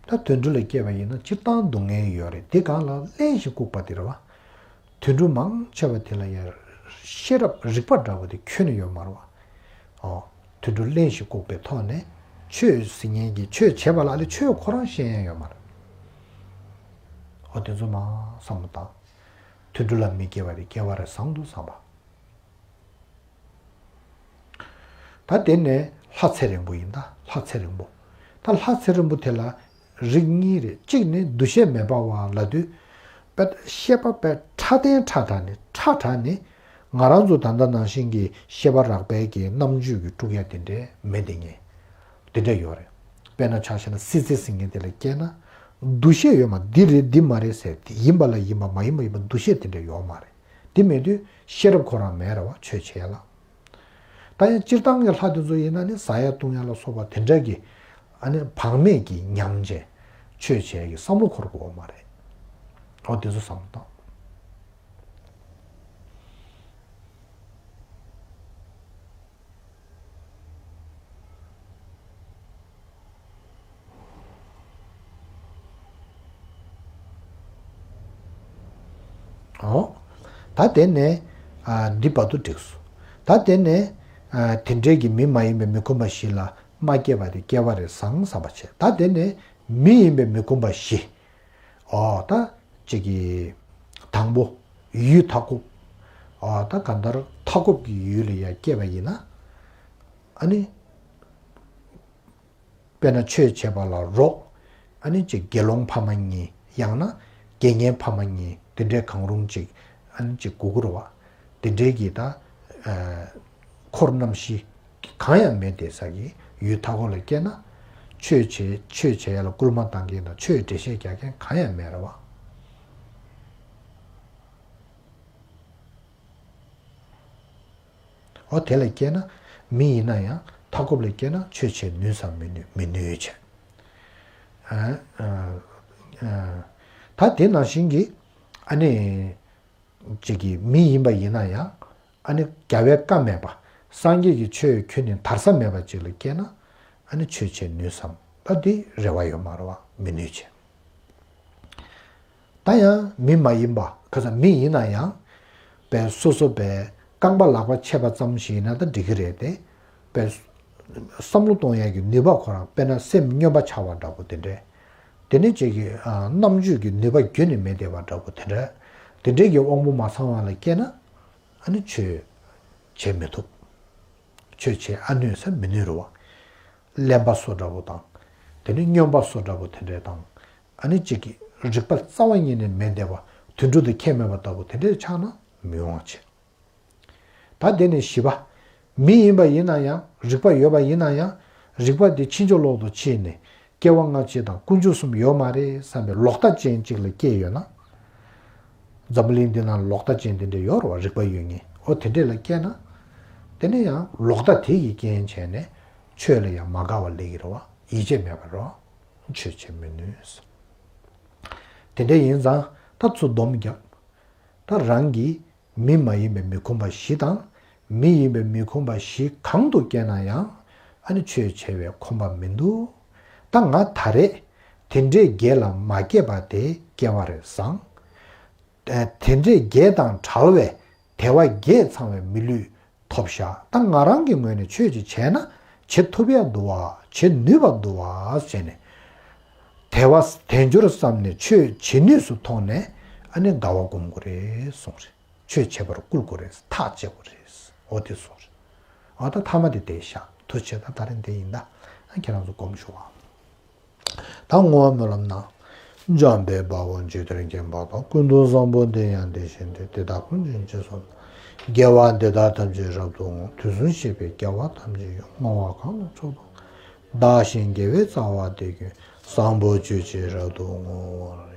ད་དུད་འགྲོ་ལ་སྐྱེས་པ་ཡིན་ན་སྤྱིར་བཏང་སྡུག་བསྔལ་ཡོད་རེད། དེ་སྒང་ལ་གླེན་ཞིག་བཀུག་པ་དེ་རེད་བ། དུད་འགྲོ་མང་ཆེ་བ་དེ་ལ་ཡང་ཤེས་རབ་རིག་པ་འདྲ་བོ་དེ་ཁྱོན་ནས་ཡོད་མ་རེད་བ། ཨོ། དུད་འགྲོ་གླེན་ཞིག་བཀུག་པའི་ཐོག་ནས་ཆོས་ཟེར་མཁན་གྱི་ཆོས་བྱེད་པ་ལ་ཨ་ལས་ཆོས་ཁོ་རང་ཤེས་ཡ་ཡོད་མ་རེད། ཨོ་དེ་ཚོ་མང་བསམ་བློ་བཏང་། དུད་འགྲོ་ལ་མི་སྐྱེ་བ་དེ་སྐྱེ་བ་རེ་བཟང་འདུག་བསམ་པ། ད་དེ་ནས་ལྷ་ཚེ་རིང་པོ་ཡིན་ད། ལྷ་ཚེ་རིང་པོ། ད་ལྷ་ཚེ་རིང་པོ་དེ་ལ་རིགས་གཉིས་རེད། གཅིག་ནི་འདུ་ཤེས་མེད་པ་བ་ལབ་དུས། པད་ཤེས་པ་པད་ཕྲ་ལྡན་ཕྲ་དྲགས་ནི་ཕྲ་དྲགས་ནི། ང་རང་ཚོ་ད་ལྟ་ནང་བཞིན་གྱི་ཤེས་པ་རགས་པའི་གི་རྣམ་དཔྱོད་ཀྱི་དཀྲུག་ཡ་དེ་འདྲས་མེད་དེ་ངེས། དེ་འདྲས་ཡོད་རེད། དཔེར་ན་ཆ་བཞག་ན་སྲིད་རྩེ་ཟེར་མཁན་དེ་ལ་སྐྱེས་ན། འདུ་ཤེས་ཡོད་མ་འདི་རེད་འདི་མ་རེད་ཟེར་དེ་ཡིན་པ་ལ་ཡིན་པ་མ་ཡིན་པ་ཡིན་པ་འདུ་ཤེས་དེ་འདྲས་ཡོད་མ་རེད། དེ་མེད་དུས་ཤེས་རབ་ཁོ་རང་མེད་རེད་བ་ཆོས་བྱེད་ལ། ད་ཡང་སྤྱིར་བཏང་གི་ལྷ་དེ་ཚོ་ཡིན་ན་ནི་ཟ་ཡ་བཏུང་ཡ་ལ་སོགས་པ་དེ་འདྲ་གི་ཨ་ནི་བག་མེད་ཀྱི་ཉམས་ཅན་ཆོས་བྱེད་ཀྱི་བསམ་བློ་འཁོར་དགོས་མ་རེད། འོ་དེ་ཚོ་བསམ་བློ་བཏང་། ཨོ། ད་དེ་ནས་ཨ་འདི་བར་དུ་འགྲིགས་སོ། ད་དེ་ནས་ཨ་དེ་འདྲའི་གི་མི་མ་ཡིན་པའི་མི་ཁོམ་པ་བཞི་ལ་མ་སྐྱེས་པ་དེ་སྐྱེ་བ་རེ་བཟང་བསམ་པ་བྱས། ད་དེ་ནས་མི་ཡིན་པའི་མི་ཁོམ་པ་བཞི། ཨོ་ད་ཅིག་གི་དང་པོ་ཡུལ་མཐའ་འཁོབ། ཨོ་ད་གང་ལྟར་མཐའ་འཁོབ་ཀྱི་ཡུལ་ལ་ཡ་སྐྱེས་པ་ཡིན་ན། ཨ་ནི། དཔེར་ན་ཆོས་བྱེད་པ་ལ་རོགས། ཨ་ནི་ཅིག་དགེ་སློང་ཕ་མ་གཉིས་ཡང་ན་དགེ་བསྙེན་ཕ་མ་གཉིས་དེ་འདྲའི་གང་རུང་ཅིག་ཨ་ནི་ཅིག་དགོས་ཀྱི་རེད་བ། དེ་འདྲའི་གི་ད་ཨ་འཁོར་རྣམ་བཞི་གང་ཡང་མེད་དེ་ས་གི་ཡུལ་མཐའ་འཁོབ་ལ་སྐྱེས་ན་ཆོས་བྱེད་ཆོས་བྱེད་ཡ་ལ་སྐུལ་མ་བཏང་མཁན་དང་ཆོས་འགྲེལ་བཤད་རྒྱག་མཁན་གང་ཡང་མེད་རེད་བ། འོ་དེ་ལ་སྐྱེས་ན་མི་ཡིན་ན་ཡང་མཐའ་འཁོབ་ལ་སྐྱེས་ན་ཆོས་བྱེད་ནུས་སམ་མི་ནུས་མི་ནུས་བྱས། ཨ་ཨ་ཨ་ད་དེ་ནང་བཞིན་གྱི་ཨ་ནི་ཅིག་གི་མི་ཡིན་པ་ཡིན་ན་ཡང་ཨ་ནི་རྒྱལ་བའི་བཀའ་མེད་པ་སངས་རྒྱས་ཀྱི་ཆོས་ཁྱོན་ནས་དར་ས་མེད་པ་ཅིག་ལ་སྐྱེས་ན་ཨ་ནི་ཆོས་བྱེད་ནུས་སམ་ད་དེ་རེ་བ་ཡོད་མ་རེད་བ་མི་ནུས་བྱས། ད་ཡང་མི་མ་ཡིན་པ་ཁ་སང་མི་ཡིན་ན་ཡང་པའི་སོ་སོ་པའི་རྐང་པ་ལག་པ་ཆད་པ་ཙམ་ཞིག་ཡིན་ན་ད་འགྲིག་གི་རེད་དེ། པའི་བསམ་བློ་གཏོང་ཡས་ཀྱི་ནུས་པ་ཁོ་རང་དཔེར་ན་སེམས་སྨྱོན་པ་ཆགས་པ་འདྲ་པོ་དེ་འདྲས། དེ་ནས་ཅིག་གི་རྣམ་དཔྱོད་ཀྱི་ནུས་པ་རྒྱུན་ནས་མེད་བསྡད་པ་འདྲ་པོ་དེ་འདྲས། དེ་འདྲས་ཀྱི་དབང་པོ་མ་ཚང་བ་ལ་སྐྱེས་ན་ཨ་ནི་ཆོས་བྱེད་མི་ཐུབ། ཆོས་བྱེད་ཨ་ནུས་ས་མི་ནུས་རུ་བ། གླེན་པ་སོགས་འདྲ་པོ་དང་། དེ་ནས་སྨྱོན་པ་སོགས་འདྲ་པོ་དེ་འདྲས་དང་། ཨ་ནི་གཅིག་གི་རིག་པ་རྩ་བ་ཉིད་ནས་མེད་བསྡད་པ་དུད་འགྲོ་དེ་ཁྱད་མེད་པ་ལྟ་བུ་དེ་འདྲས་ཆགས་ན་མི་དབང་བྱེད། ད་དེ་ནས་བཞི་པ། མི་ཡིན་པ་ཡིན་ན་ཡང་རིག་པ་ཡོད་པ་ཡིན་ན་ཡང་རིག་པ་དེ་ཕྱིན་ཅི་ལོག་ཏུ་ཕྱིན་ནས་སྐྱེ་བ་སྔ་ཕྱི་དང་ཀུན་འབྱུང་གསུམ་ཡོད་མ་རེད་བསམ་པའི་ལོག་ལྟ་ཅན་གཅིག་ལ་སྐྱེས་ཡོད་ན། འཛམ་བུ་གླིང་འདི་ནང་ལོག་ལྟ་ཅན་དེ་འདྲས་ཡོད་རེད་བ་རིག་པ་ཡོད་ངེས་ཨོ་དེ་འདྲས་ལ་སྐྱེས་ན། དེ་ནས་ཡང་ལོག་ལྟ་དེ་ཡི་རྐྱེན་བྱས་ནས་ཆོས་ལ་ཡང་མ་དགའ་བ་སླེབས་ཀྱི་རེད་བ་ཡིད་ཆེས་མེད་པ་རེད་བ། ཆོས་བྱེད་མི་ནུས། དེ་འདྲ་ཡིན་ཙང་ད་ཚུར་སྡོམ་རྒྱབ། ད་རང་གིས་མི་མ་ཡིན་པའི་མི་ཁོམ་པ་བཞི་དང་མི་ཡིན་པའི་མི་ཁོམ་པ་བཞི་གང་དུ་སྐྱེས་ན་ཡང་ཨ་ནི་ཆོས་བྱེད་པའི་ཁོམ་པ་མི་འདུག་ད་ང་ད་རེས་དེ་འདྲའི་བརྒྱད་ལ་མ་སྐྱེས་པ་དེ་སྐྱེ་བ་རེད་བཟང་། དེ་འདྲའི་བརྒྱད་དང་བྲལ་བའི་དལ་བ་བརྒྱད་ཚང་བའི་མི་ལུས་ ཐོབ་ཤག་ད་ང་རང་གི་ངོས་ནས་ཆོས་ཅིག་བྱས་ན་བྱེད་ཐུབ་ཡ་འདུག་བ། བྱེད་ནུས་པ་འདུག་བ་ཟེར་ནས། དལ་བ་དལ་འབྱོར་བསམ་ནས་ཆོས་བྱེད་ནུས་སུ་མཐོང་ནས་ཨ་ནི་དགའ་བ་སྒོམ་དགོས་རེད་གསུངས་རེད། ཆོས་བྱེད་པར་བསྐུལ་དགོས་རེད། ཐག་བཅད་དགོས་རེད། འོ་དེ་གསུངས་རེད། འོ་ད་ཐ་མ་དེ་བསྡད་ཤག་ཐུགས་རྗེ་ཆེ། ད་ད་རིང་དེ་ཡིན་ད། ཨ་ཁྱེད་རང་ཚོ་སྒོམ་ཤོག་ཨ། ད་བསྔོ་བ་སྨོན་ལམ་ན། འཇམ་དཔལ་དཔའ་བོས་འཇིག་རྟེན་མཁྱེན་པ་དང་། ཀུན་ཏུ་བཟང་པོ་འདི་ཡང་དེ་བཞིན་ཏེ། དེ་དག་ཀུན་གྱི་རྗེས་སུ། དགེ་བ་འདི་དག་ཐམས་ཅད་རབ་ཏུ་བསྔོ། དུས་གསུམ་གཤེགས་པའི་རྒྱལ་བ་ཐམས་ཅད་ཀྱིས། བསྔོ་བ་གང་དང་ཕྱོགས་དང་བདག་གཞན་དགེ་བའི་རྩ་བ་འདི་ཀུན། བཟང་པོ་སྤྱོད་ཕྱིར་རབ་ཏུ་བསྔོ།